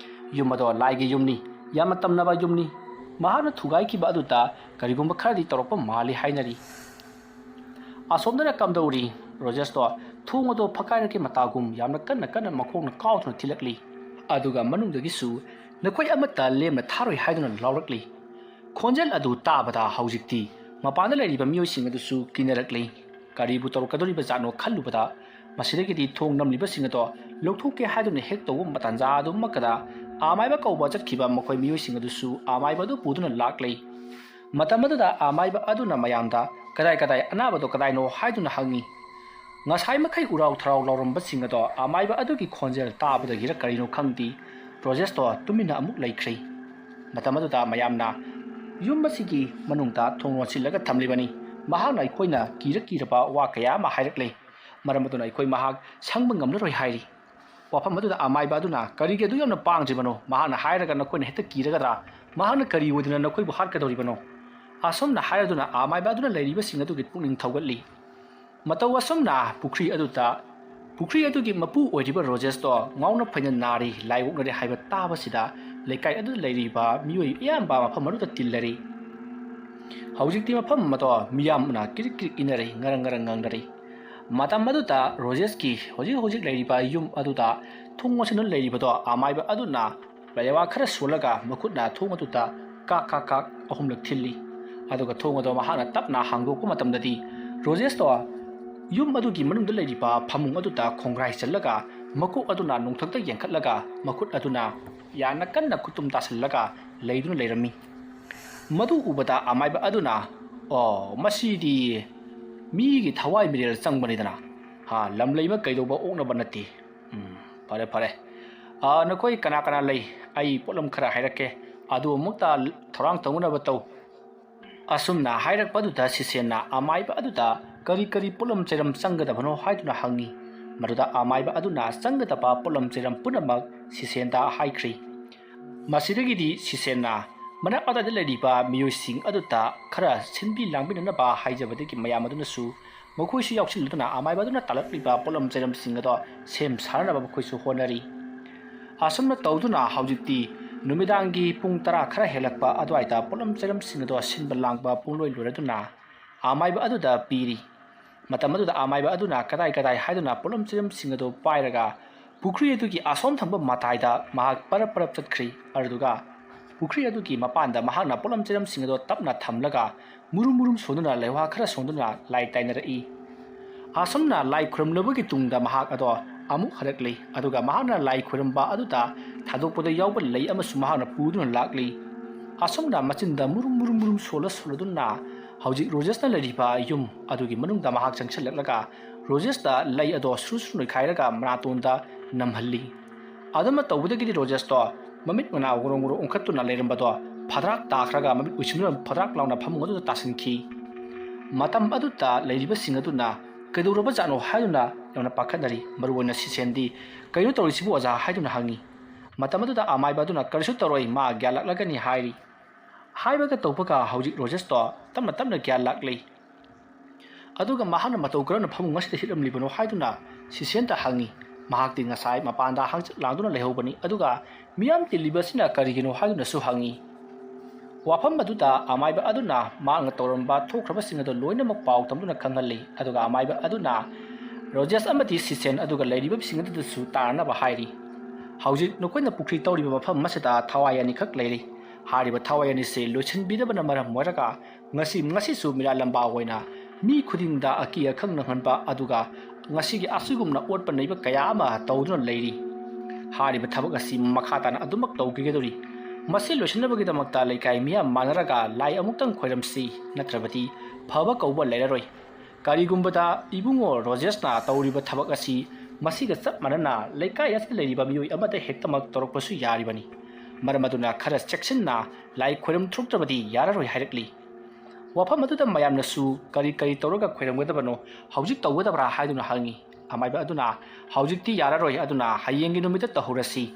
ꯌꯨꯝ ꯑꯗꯣ ꯂꯥꯏꯒꯤ ꯌꯨꯝꯅꯤ, ꯌꯥꯝꯅ ꯇꯝꯅꯕ ꯌꯨꯝꯅꯤ꯫ ꯃꯍꯥꯛꯅ ꯊꯨꯒꯥꯏꯈꯤꯕ ꯑꯗꯨꯗ ꯀꯔꯤꯒꯨꯝꯕ ꯈꯔꯗꯤ ꯇꯧꯔꯛꯄ ꯃꯥꯜꯂꯤ ꯍꯥꯏꯅꯔꯤ꯫ ꯑꯁꯣꯝꯗꯅ ꯀꯝꯗꯧꯔꯤ? ꯔꯣꯖꯦꯁꯇꯣ ꯊꯣꯡ ꯑꯗꯣ ꯐꯛꯀꯥꯏꯔꯛꯀꯦ ꯃꯇꯥꯒꯨꯝ ꯌꯥꯝꯅ ꯀꯟꯅ ꯀꯟꯅ ꯃꯈꯣꯡꯅ ꯀꯥꯎꯗꯨꯅ ꯊꯤꯜꯂꯛꯂꯤ꯫ ꯑꯗꯨꯒ ꯃꯅꯨꯡꯗꯒꯤꯁꯨ, "ꯅꯈꯣꯏ ꯑꯃꯠꯇ ꯂꯦꯝꯅ ꯊꯥꯔꯣꯏ" ꯍꯥꯏꯗꯨꯅ ꯂꯥꯎꯔꯛꯂꯤ꯫ ꯈꯣꯟꯖꯦꯜ ꯑꯗꯨ ꯇꯥꯕꯗ ꯍꯧꯖꯤꯛꯇꯤ ꯃꯄꯥꯟꯗ ꯂꯩꯔꯤꯕ ꯃꯤꯑꯣꯏꯁꯤꯡ ꯑꯗꯨꯁꯨ ꯀꯤꯅꯔꯛꯂꯤ꯫ ꯀꯔꯤꯕꯨ ꯇꯧꯔꯛꯀꯗꯧꯔꯤꯕ ꯖꯥꯠꯅꯣ ꯈꯜꯂꯨꯕꯗ, ꯃꯁꯤꯗꯒꯤꯗꯤ ꯊꯣꯡ ꯅꯝꯂꯤꯕꯁꯤꯡ ꯑꯗꯣ ꯂꯧꯊꯣꯛꯀꯦ ꯍꯥꯏꯗꯨꯅ ꯍꯦꯛ ꯇꯧꯕ ꯇꯥꯟꯖꯥ ꯑꯗꯨꯃꯛꯇꯗ ꯑꯃꯥꯏꯕ ꯀꯧꯕ ꯆꯠꯈꯤꯕ ꯃꯈꯣꯏ ꯃꯤꯑꯣꯏꯁꯤꯡ ꯑꯗꯨꯁꯨ ꯑꯃꯥꯏꯕ ꯑꯗꯨ ꯄꯨꯗꯨꯅ ꯂꯥꯛꯂꯤ꯫ ꯃꯇꯝ ꯑꯗꯨꯗ ꯑꯃꯥꯏꯕ ꯑꯗꯨꯅ ꯃꯌꯥꯝꯗ, "ꯀꯗꯥꯏ ꯀꯗꯥꯏ ꯑꯅꯥꯕꯗꯣ ꯀꯗꯥꯏꯅꯣ?" ꯍꯥꯏꯗꯨꯅ ꯍꯪꯉꯤ꯫ ꯉꯁꯥꯏ ꯃꯈꯩ ꯎꯔꯥꯎ ꯊꯔꯥꯎ ꯂꯥꯎꯔꯝꯕꯁꯤꯡ ꯑꯗꯣ ꯑꯃꯥꯏꯕ ꯑꯗꯨꯒꯤ ꯈꯣꯟꯖꯦꯜ ꯇꯥꯕꯗꯒꯤꯔ ꯀꯔꯤꯅꯣ ꯈꯪꯗꯦ, ꯔꯣꯖꯦꯁꯇꯣ ꯇꯨꯃꯤꯟꯅ ꯑꯃꯨꯛ ꯂꯩꯈ꯭ꯔꯦ꯫ ꯃꯇꯝ ꯑꯗꯨꯗ ꯃꯌꯥꯝꯅ, "ꯌꯨꯝ ꯑꯁꯤꯒꯤ ꯃꯅꯨꯡꯗ ꯊꯣꯡ ꯂꯣꯟꯁꯤꯜꯂꯒ ꯊꯝꯂꯤꯕꯅꯤ꯫ ꯃꯍꯥꯛꯅ ꯑꯩꯈꯣꯏꯅ ꯀꯤꯔ ꯀꯤꯔꯕ ꯋꯥ ꯀꯌꯥ ꯑꯃ ꯍꯥꯏꯔꯛꯂꯦ꯫ ꯃꯔꯝ ꯑꯗꯨꯅ ꯑꯩꯈꯣꯏ ꯃꯍꯥꯛ ꯁꯪꯕ ꯉꯝꯂꯔꯣꯏ" ꯍꯥꯏꯔꯤ꯫ ꯋꯥꯐꯝ ꯑꯗꯨꯗ ꯑꯃꯥꯏꯕ ꯑꯗꯨꯅ, "ꯀꯔꯤꯒꯤ ꯑꯗꯨ ꯌꯥꯝꯅ ꯄꯥꯡꯗ꯭ꯔꯤꯕꯅꯣ? ꯃꯍꯥꯛꯅ ꯍꯥꯏꯔꯒ ꯅꯈꯣꯏꯅ ꯍꯦꯛꯇ ꯀꯤꯔꯒꯗ꯭ꯔꯥ? ꯃꯍꯥꯛꯅ ꯀꯔꯤ ꯑꯣꯏꯗꯅ ꯅꯈꯣꯏꯕꯨ ꯍꯥꯠꯀꯗꯧꯔꯤꯕꯅꯣ?" ꯑꯁꯨꯝꯅ ꯍꯥꯏꯔꯗꯨꯅ ꯑꯃꯥꯏꯕ ꯑꯗꯨꯅ ꯂꯩꯔꯤꯕꯁꯤꯡ ꯑꯗꯨꯒꯤ ꯄꯨꯛꯅꯤꯡ ꯊꯧꯒꯠꯂꯤ꯫ ꯃꯇꯧ ꯑꯁꯨꯝꯅ ꯄꯨꯈ꯭ꯔꯤ ꯑꯗꯨꯗ, ꯄꯨꯈ꯭ꯔꯤ ꯑꯗꯨꯒꯤ ꯃꯄꯨ ꯑꯣꯏꯔꯤꯕ ꯔꯣꯖꯦꯁꯇꯣ ꯉꯥꯎꯅ ꯐꯩꯅ ꯅꯥꯔꯤ, ꯂꯥꯏꯑꯣꯛꯅꯔꯤ ꯍꯥꯏꯕ ꯇꯥꯕꯁꯤꯗ ꯂꯩꯀꯥꯏ ꯑꯗꯨꯗ ꯂꯩꯔꯤꯕ ꯃꯤꯑꯣꯏ ꯑꯌꯥꯝꯕ ꯃꯐꯝ ꯑꯗꯨꯗ ꯇꯤꯜꯂꯔꯤ꯫ ꯍꯧꯖꯤꯛꯇꯤ ꯃꯐꯝ ꯑꯗꯣ ꯃꯤꯌꯥꯝꯅ ꯀꯤꯔꯤꯛ ꯀꯤꯔꯤꯛ ꯏꯟꯅꯔꯤ, ꯉꯔꯪ ꯉꯔꯪ ꯉꯪꯅꯔꯤ꯫ ꯃꯇꯝ ꯑꯗꯨꯗ ꯔꯣꯖꯦꯁꯀꯤ ꯍꯧꯖꯤꯛ ꯍꯧꯖꯤꯛ ꯂꯩꯔꯤꯕ ꯌꯨꯝ ꯑꯗꯨꯗ ꯊꯣꯡ ꯃꯁꯤꯟꯗꯨꯅ ꯂꯩꯔꯤꯕꯗꯣ ꯑꯃꯥꯏꯕ ꯑꯗꯨꯅ ꯂꯥꯏꯋꯥ ꯈꯔ ꯁꯣꯜꯂꯒ ꯃꯈꯨꯠꯅ ꯊꯣꯡ ꯑꯗꯨꯗ ꯀꯥꯛ ꯀꯥꯛ ꯀꯥꯛ ꯑꯍꯨꯝꯂꯛ ꯊꯤꯜꯂꯤ꯫ ꯑꯗꯨꯒ ꯊꯣꯡ ꯑꯗꯣ ꯃꯍꯥꯛꯅ ꯇꯞꯅ ꯍꯥꯡꯗꯣꯛꯄ ꯃꯇꯝꯗꯗꯤ ꯔꯣꯖꯦꯁꯇꯣ ꯌꯨꯝ ꯑꯗꯨꯒꯤ ꯃꯅꯨꯡꯗ ꯂꯩꯔꯤꯕ ꯐꯃꯨꯡ ꯑꯗꯨꯗ ꯈꯣꯡꯒ꯭ꯔꯥꯏ ꯆꯜꯂꯒ ꯃꯀꯣꯛ ꯑꯗꯨꯅ ꯅꯣꯡꯊꯛꯇ ꯌꯦꯡꯈꯠꯂꯒ ꯃꯈꯨꯠ ꯑꯗꯨꯅ ꯌꯥꯝꯅ ꯀꯟꯅ ꯈꯨꯇꯨꯝ ꯇꯥꯁꯤꯜꯂꯒ ꯂꯩꯗꯨꯅ ꯂꯩꯔꯝꯃꯤ꯫ ꯃꯗꯨ ꯎꯕꯗ ꯑꯃꯥꯏꯕ ꯑꯗꯨꯅ, "ꯑꯣ, ꯃꯁꯤꯗꯤ ꯃꯤꯒꯤ ꯊꯋꯥꯏ ꯃꯤꯔꯦꯜ ꯆꯪꯕꯅꯤꯗꯅ, ꯍꯥ, ꯂꯝꯂꯩꯃ ꯀꯩꯗꯧꯕ ꯑꯣꯛꯅꯕ ꯅꯠꯇꯦ꯫ ꯎꯝ, ꯐꯔꯦ, ꯐꯔꯦ꯫ ꯑꯥ, ꯅꯈꯣꯏ ꯀꯅꯥ ꯀꯅꯥ ꯂꯩ? ꯑꯩ ꯄꯣꯠꯂꯝ ꯈꯔ ꯍꯥꯏꯔꯛꯀꯦ꯫ ꯑꯗꯨ ꯑꯃꯨꯛꯇ ꯊꯧꯔꯥꯡ ꯇꯧꯅꯅꯕ ꯇꯧ꯫" ꯑꯁꯨꯝꯅ ꯍꯥꯏꯔꯛꯄ ꯑꯗꯨꯗ ꯁꯤꯁꯦꯟꯅ ꯑꯃꯥꯏꯕ ꯑꯗꯨꯗ ꯀꯔꯤ ꯀꯔꯤ ꯄꯣꯠꯂꯝ ꯆꯩꯔꯝ ꯆꯪꯒꯗꯕꯅꯣ ꯍꯥꯏꯗꯨꯅ ꯍꯪꯉꯤ꯫ ꯃꯗꯨꯗ ꯑꯃꯥꯏꯕ ꯑꯗꯨꯅ ꯆꯪꯒꯗꯕ ꯄꯣꯠꯂꯝ ꯆꯩꯔꯝ ꯄꯨꯝꯅꯃꯛ ꯁꯤꯁꯦꯟꯗ ꯍꯥꯏꯈ꯭ꯔꯤ꯫ ꯃꯁꯤꯗꯒꯤꯗꯤ ꯁꯤꯁꯦꯟꯅ ꯃꯅꯥꯛ ꯃꯅꯥꯛꯇ ꯂꯩꯔꯤꯕ ꯃꯤꯑꯣꯏꯁꯤꯡ ꯑꯗꯨꯗ ꯈꯔ ꯁꯤꯟꯕꯤ ꯂꯥꯡꯕꯤꯅꯅꯕ ꯍꯥꯏꯖꯕꯗꯒꯤ ꯃꯌꯥꯝ ꯑꯗꯨꯅꯁꯨ ꯃꯈꯣꯏꯁꯨ ꯌꯥꯎꯁꯤꯟꯅꯗꯨꯅ ꯑꯃꯥꯏꯕ ꯑꯗꯨꯅ ꯇꯥꯜꯂꯛꯂꯤꯕ ꯄꯣꯠꯂꯝ ꯆꯩꯔꯝꯁꯤꯡ ꯑꯗꯣ ꯁꯦꯝ ꯁꯥꯅꯅꯕ ꯃꯈꯣꯏꯁꯨ ꯍꯣꯠꯅꯔꯤ꯫ ꯑꯁꯨꯝꯅ ꯇꯧꯗꯨꯅ ꯍꯧꯖꯤꯛꯇꯤ ꯅꯨꯃꯤꯗꯥꯡꯒꯤ ꯄꯨꯡ ꯇꯔꯥ ꯈꯔ ꯍꯦꯜꯂꯛꯄ ꯑꯗꯨꯋꯥꯏꯗ ꯄꯣꯠꯂꯝ ꯆꯩꯔꯝꯁꯤꯡ ꯑꯗꯣ ꯁꯤꯟꯕ ꯂꯥꯡꯕ ꯄꯨꯡꯂꯣꯏ ꯂꯣꯏꯔꯗꯨꯅ ꯑꯃꯥꯏꯕ ꯑꯗꯨꯗ ꯄꯤꯔꯤ꯫ ꯃꯇꯝ ꯑꯗꯨꯗ ꯑꯃꯥꯏꯕ ꯑꯗꯨꯅ ꯀꯗꯥꯏ ꯀꯗꯥꯏ ꯍꯥꯏꯗꯨꯅ ꯄꯣꯠꯂꯝ ꯆꯩꯔꯝꯁꯤꯡ ꯑꯗꯨ ꯄꯥꯏꯔꯒ ꯄꯨꯈ꯭ꯔꯤ ꯑꯗꯨꯒꯤ ꯑꯁꯣꯝ ꯊꯪꯕ ꯃꯇꯥꯏꯗ ꯃꯍꯥꯛ ꯄꯔꯞ ꯄꯔꯞ ꯆꯠꯈ꯭ꯔꯤ꯫ ꯑꯗꯨꯗꯨꯒ ꯄꯨꯈ꯭ꯔꯤ ꯑꯗꯨꯒꯤ ꯃꯄꯥꯟꯗ ꯃꯍꯥꯛꯅ ꯄꯣꯠꯂꯝ ꯆꯩꯔꯝꯁꯤꯡ ꯑꯗꯨ ꯇꯞꯅ ꯊꯝꯂꯒ ꯃꯨꯔꯨꯝ ꯃꯨꯔꯨꯝ ꯁꯣꯟꯗꯨꯅ ꯂꯩꯋꯥ ꯈꯔ ꯁꯣꯟꯗꯨꯅ ꯂꯥꯏ ꯇꯥꯏꯅꯔꯛꯏ꯫ ꯑꯁꯨꯝꯅ ꯂꯥꯏ ꯈꯨꯔꯨꯝꯂꯕꯒꯤ ꯇꯨꯡꯗ ꯃꯍꯥꯛ ꯑꯗꯣ ꯑꯃꯨꯛ ꯍꯜꯂꯛꯂꯤ꯫ ꯑꯗꯨꯒ ꯃꯍꯥꯛꯅ ꯂꯥꯏ ꯈꯨꯔꯨꯝꯕ ꯑꯗꯨꯗ ꯊꯥꯗꯣꯛꯄꯗ ꯌꯥꯎꯕ ꯂꯩ ꯑꯃꯁꯨ ꯃꯍꯥꯛꯅ ꯄꯨꯗꯨꯅ ꯂꯥꯛꯂꯤ꯫ ꯑꯁꯨꯝꯅ ꯃꯆꯤꯟꯗ ꯃꯨꯔꯨꯝ ꯃꯨꯔꯨꯝ ꯃꯨꯔꯨꯝ ꯁꯣꯜꯂ ꯁꯣꯜꯂꯗꯨꯅ ꯍꯧꯖꯤꯛ ꯔꯣꯖꯦꯁꯅ ꯂꯩꯔꯤꯕ ꯌꯨꯝ ꯑꯗꯨꯒꯤ ꯃꯅꯨꯡꯗ ꯃꯍꯥꯛ ꯆꯪꯁꯤꯜꯂꯛꯂꯒ ꯔꯣꯖꯦꯁꯇ ꯂꯩ ꯑꯗꯣ ꯁꯨꯔꯨ ꯁꯨꯔꯨ ꯅꯣꯏꯈꯥꯏꯔꯒ ꯃꯅꯥꯇꯣꯟꯗ ꯅꯝꯍꯜꯂꯤ꯫ ꯑꯗꯨꯃ ꯇꯧꯕꯗꯒꯤꯗꯤ ꯔꯣꯖꯦꯁꯇꯣ ꯃꯃꯤꯠ ꯃꯅꯥ ꯒꯣꯔꯣꯡ ꯒꯣꯔꯣꯡ ꯎꯪꯈꯠꯇꯨꯅ ꯂꯩꯔꯝꯕꯗꯣ ꯐꯗ꯭ꯔꯥꯛ ꯇꯥꯈ꯭ꯔꯒ ꯃꯃꯤꯠ ꯎꯏꯁꯤꯟꯗꯨꯅ ꯐꯗ꯭ꯔꯥꯛ ꯂꯥꯎꯅ ꯐꯃꯨꯡ ꯑꯗꯨꯗ ꯇꯥꯁꯤꯟꯈꯤ꯫ ꯃꯇꯝ ꯑꯗꯨꯗ ꯂꯩꯔꯤꯕꯁꯤꯡ ꯑꯗꯨꯅ "ꯀꯩꯗꯧꯔꯕꯖꯥꯠꯅꯣ?" ꯍꯥꯏꯗꯨꯅ ꯌꯥꯝꯅ ꯄꯥꯈꯠꯅꯔꯤ꯫ ꯃꯔꯨꯑꯣꯏꯅ ꯁꯤꯁꯦꯟꯗꯤ "ꯀꯩꯅꯣ ꯇꯧꯔꯤꯁꯤꯕꯨ, ꯑꯣꯖꯥ?" ꯍꯥꯏꯗꯨꯅ ꯍꯪꯉꯤ꯫ ꯃꯇꯝ ꯑꯗꯨꯗ ꯑꯃꯥꯏꯕ ꯑꯗꯨꯅ "ꯀꯔꯤꯁꯨ ꯇꯧꯔꯣꯏ, ꯃꯥ ꯒ꯭ꯌꯥꯟ ꯂꯥꯛꯂꯒꯅꯤ" ꯍꯥꯏꯔꯤ꯫ ꯍꯥꯏꯕꯒ ꯇꯧꯕꯒ ꯍꯧꯖꯤꯛ ꯔꯣꯖꯦꯁꯇꯣ ꯇꯞꯅ ꯇꯞꯅ ꯒ꯭ꯌꯥꯟ ꯂꯥꯛꯂꯤ꯫ ꯑꯗꯨꯒ ꯃꯍꯥꯛꯅ ꯃꯇꯧ ꯀꯔꯝꯅ ꯐꯃꯨꯡ ꯑꯁꯤꯗ ꯍꯤꯞꯂꯝꯂꯤꯕꯅꯣ ꯍꯥꯏꯗꯨꯅ ꯁꯤꯁꯦꯟꯗ ꯍꯪꯉꯤ꯫ ꯃꯍꯥꯛꯇꯤ ꯉꯁꯥꯏ ꯃꯄꯥꯟꯗ ꯍꯪꯆꯤꯠ ꯂꯥꯡꯗꯨꯅ ꯂꯩꯍꯧꯕꯅꯤ, ꯑꯗꯨꯒ ꯃꯤꯌꯥꯝ ꯇꯤꯜꯂꯤꯕ ꯑꯁꯤꯅ ꯀꯔꯤꯒꯤꯅꯣ ꯍꯥꯏꯗꯨꯅꯁꯨ ꯍꯪꯉꯤ꯫ ꯋꯥꯐꯝ ꯑꯗꯨꯗ ꯑꯃꯥꯏꯕ ꯑꯗꯨꯅ ꯃꯍꯥꯛꯅ ꯇꯧꯔꯝꯕ ꯊꯣꯛꯈ꯭ꯔꯕꯁꯤꯡ ꯑꯗꯨ ꯂꯣꯏꯅꯃꯛ ꯄꯥꯎ ꯇꯝꯗꯨꯅ ꯈꯪꯍꯜꯂꯤ, ꯑꯗꯨꯒ ꯑꯃꯥꯏꯕ ꯑꯗꯨꯅ ꯔꯣꯖꯦꯁ ꯑꯃꯗꯤ ꯁꯤꯁꯦꯟ ꯑꯗꯨꯒ ꯂꯩꯔꯤꯕꯁꯤꯡ ꯑꯗꯨꯗꯁꯨ ꯇꯥꯔꯅꯕ ꯍꯥꯏꯔꯤ꯫ ꯍꯧꯖꯤꯛ ꯅꯈꯣꯏꯅ ꯄꯨꯈ꯭ꯔꯤ ꯇꯧꯔꯤꯕ ꯃꯐꯝ ꯑꯁꯤꯗ ꯊꯋꯥꯏ ꯑꯅꯤꯈꯛ ꯂꯩꯔꯤ꯫ ꯍꯥꯏꯔꯤꯕ ꯊꯋꯥꯏ ꯑꯅꯤꯁꯤ ꯂꯣꯏꯁꯤꯟꯕꯤꯗꯕꯅ ꯃꯔꯝ ꯑꯣꯏꯔꯒ ꯉꯁꯤ, ꯉꯁꯤꯁꯨ ꯃꯤꯔꯥ ꯂꯝꯕꯥ ꯑꯣꯏꯅ ꯃꯤ ꯈꯨꯗꯤꯡꯗ ꯑꯀꯤ ꯑꯈꯪ ꯅꯪꯍꯟꯕ, ꯑꯗꯨꯒ ꯉꯁꯤꯒꯤ ꯑꯁꯤꯒꯨꯝꯅ ꯑꯣꯠꯄ ꯅꯩꯕ ꯀꯌꯥ ꯑꯃ ꯇꯧꯗꯨꯅ ꯂꯩꯔꯤ꯫ ꯍꯥꯏꯔꯤꯕ ꯊꯕꯛ ꯑꯁꯤ ꯃꯈꯥ ꯇꯥꯅ ꯑꯗꯨꯃꯛ ꯇꯧꯈꯤꯒꯗꯧꯔꯤ꯫ ꯃꯁꯤ ꯂꯣꯏꯁꯤꯟꯅꯕꯒꯤꯗꯃꯛꯇ ꯂꯩꯀꯥꯏ ꯃꯤꯌꯥꯝ ꯃꯥꯟꯅꯔꯒ ꯂꯥꯏ ꯑꯃꯨꯛꯇꯪ ꯈꯣꯏꯔꯝꯁꯤ, ꯅꯠꯇ꯭ꯔꯕꯗꯤ ꯐꯕ ꯀꯧꯕ ꯂꯩꯔꯔꯣꯏ꯫ ꯀꯔꯤꯒꯨꯝꯕꯗ ꯏꯕꯨꯡꯉꯣ ꯔꯣꯖꯦꯁꯅ ꯇꯧꯔꯤꯕ ꯊꯕꯛ ꯑꯁꯤ ꯃꯁꯤꯒ ꯆꯞ ꯃꯥꯟꯅꯅ ꯂꯩꯀꯥꯏ ꯑꯁꯤꯗ ꯂꯩꯔꯤꯕ ꯃꯤꯑꯣꯏ ꯑꯃꯗ ꯍꯦꯛꯇꯃꯛ ꯇꯧꯔꯛꯄꯁꯨ ꯌꯥꯔꯤꯕꯅꯤ꯫ ꯃꯔꯝ ꯑꯗꯨꯅ ꯈꯔ ꯆꯦꯛꯁꯤꯟꯅ ꯂꯥꯏ ꯈꯣꯏꯔꯝ ꯊꯣꯛꯇ꯭ꯔꯕꯗꯤ ꯌꯥꯔꯔꯣꯏ ꯍꯥꯏꯔꯛꯂꯤ꯫ ꯋꯥꯐꯝ ꯑꯗꯨꯗ ꯃꯌꯥꯝꯅꯁꯨ ꯀꯔꯤ ꯀꯔꯤ ꯇꯧꯔꯒ ꯈꯣꯏꯔꯝꯒꯗꯕꯅꯣ, ꯍꯧꯖꯤꯛ ꯇꯧꯒꯗꯕ꯭ꯔꯥ ꯍꯥꯏꯗꯨꯅ ꯍꯪꯉꯤ꯫ ꯑꯃꯥꯏꯕ ꯑꯗꯨꯅ ꯍꯧꯖꯤꯛꯇꯤ ꯌꯥꯔꯔꯣꯏ, ꯑꯗꯨꯅ ꯍꯌꯦꯡꯒꯤ ꯅꯨꯃꯤꯠꯇ ꯇꯧꯍꯧꯔꯁꯤ꯫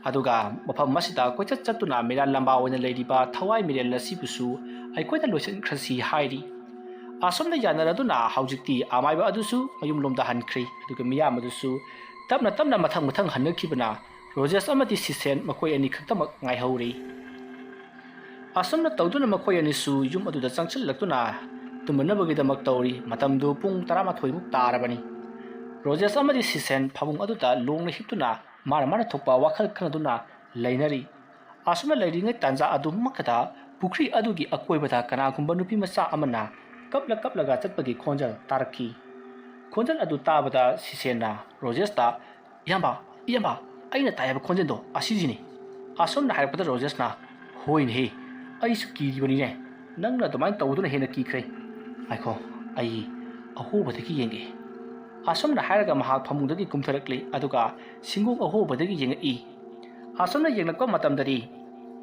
ꯑꯗꯨꯒ ꯃꯐꯝ ꯑꯁꯤꯗ ꯀꯣꯏꯆꯠ ꯆꯠꯇꯨꯅ ꯃꯤꯔꯥ ꯂꯝꯕꯥ ꯑꯣꯏꯅ ꯂꯩꯔꯤꯕ ꯊꯋꯥꯏ ꯃꯤꯔꯦꯜ ꯑꯁꯤꯕꯨꯁꯨ ꯑꯩꯈꯣꯏꯅ ꯂꯣꯏꯁꯤꯟꯈ꯭ꯔꯁꯤ ꯍꯥꯏꯔꯤ꯫ ꯑꯁꯨꯝꯅ ꯌꯥꯅꯔꯗꯨꯅ ꯍꯧꯖꯤꯛꯇꯤ ꯑꯃꯥꯏꯕ ꯑꯗꯨꯁꯨ ꯃꯌꯨꯝꯂꯣꯝꯗ ꯍꯟꯈ꯭ꯔꯤ, ꯑꯗꯨꯒ ꯃꯤꯌꯥꯝ ꯑꯗꯨꯁꯨ ꯇꯞꯅ ꯇꯞꯅ ꯃꯊꯪ ꯃꯊꯪ ꯍꯟꯅꯈꯤꯕꯅ ꯔꯣꯖꯦꯁ ꯑꯃꯗꯤ ꯁꯤꯁꯦꯟ ꯃꯈꯣꯏ ꯑꯅꯤ ꯈꯛꯇꯃꯛ ꯉꯥꯏꯍꯧꯔꯤ꯫ ꯑꯁꯨꯝꯅ ꯇꯧꯗꯨꯅ ꯃꯈꯣꯏ ꯑꯅꯤꯁꯨ ꯌꯨꯝ ꯑꯗꯨꯗ ꯆꯪꯁꯤꯜꯂꯛꯇꯨꯅ ꯇꯨꯝꯅꯅꯕꯒꯤꯗꯃꯛ ꯇꯧꯔꯤ꯫ ꯃꯇꯝꯗꯨ ꯄꯨꯡ ꯇꯔꯥꯃꯥꯊꯣꯏꯃꯨꯛ ꯇꯥꯔꯕꯅꯤ꯫ ꯔꯣꯖꯦꯁ ꯑꯃꯗꯤ ꯁꯤꯁꯦꯟ ꯐꯃꯨꯡ ꯑꯗꯨꯗ ꯂꯣꯡꯅ ꯍꯤꯞꯇꯨꯅ ꯃꯥꯅ ꯃꯥꯅ ꯊꯣꯛꯄ ꯋꯥꯈꯜ ꯈꯟꯅꯗꯨꯅ ꯂꯩꯅꯔꯤ꯫ ꯑꯁꯨꯝꯅ ꯂꯩꯔꯤꯉꯩ ꯇꯥꯟꯖꯥ ꯑꯗꯨꯃꯛꯇꯗ ꯄꯨꯈ꯭ꯔꯤ ꯑꯗꯨꯒꯤ ꯑꯀꯣꯏꯕꯗ ꯀꯅꯥꯒꯨꯝꯕ ꯅꯨꯄꯤ ꯃꯆꯥ ꯑꯃꯅ ꯀꯞꯂ ꯀꯞꯂꯒ ꯆꯠꯄꯒꯤ ꯈꯣꯟꯖꯦꯜ ꯇꯥꯔꯛꯈꯤ꯫ ꯈꯣꯟꯖꯦꯜ ꯑꯗꯨ ꯇꯥꯕꯗ ꯁꯤꯁꯦꯟꯅ ꯔꯣꯖꯦꯁꯇ, "ꯏꯌꯥꯝꯕ, ꯏꯌꯥꯝꯕ, ꯑꯩꯅ ꯇꯥꯏ ꯍꯥꯏꯕ ꯈꯣꯟꯖꯦꯜꯗꯣ ꯑꯁꯤꯁꯤꯅꯤ"꯫ ꯑꯁꯨꯝꯅ ꯍꯥꯏꯔꯛꯄꯗ ꯔꯣꯖꯦꯁꯅ, "ꯍꯣꯏꯅꯦꯍꯦ, ꯑꯩꯁꯨ ꯀꯤꯔꯤꯕꯅꯤꯅꯦ, ꯅꯪꯅ ꯑꯗꯨꯃꯥꯏꯅ ꯇꯧꯕꯗꯨꯅ ꯍꯦꯟꯅ ꯀꯤꯈ꯭ꯔꯦ꯫ ꯉꯥꯏꯈꯣ, ꯑꯩ ꯑꯍꯣꯕꯗꯒꯤ ꯌꯦꯡꯒꯦ"꯫ ꯑꯁꯨꯝꯅ ꯍꯥꯏꯔꯒ ꯃꯍꯥꯛ ꯐꯃꯨꯡꯗꯒꯤ ꯀꯨꯝꯊꯔꯛꯂꯤ, ꯑꯗꯨꯒ ꯁꯤꯡꯒꯣꯡ ꯑꯍꯣꯕꯗꯒꯤ ꯌꯦꯡꯉꯛꯏ꯫ ꯑꯁꯨꯝꯅ ꯌꯦꯡꯂꯛꯄ ꯃꯇꯝꯗꯗꯤ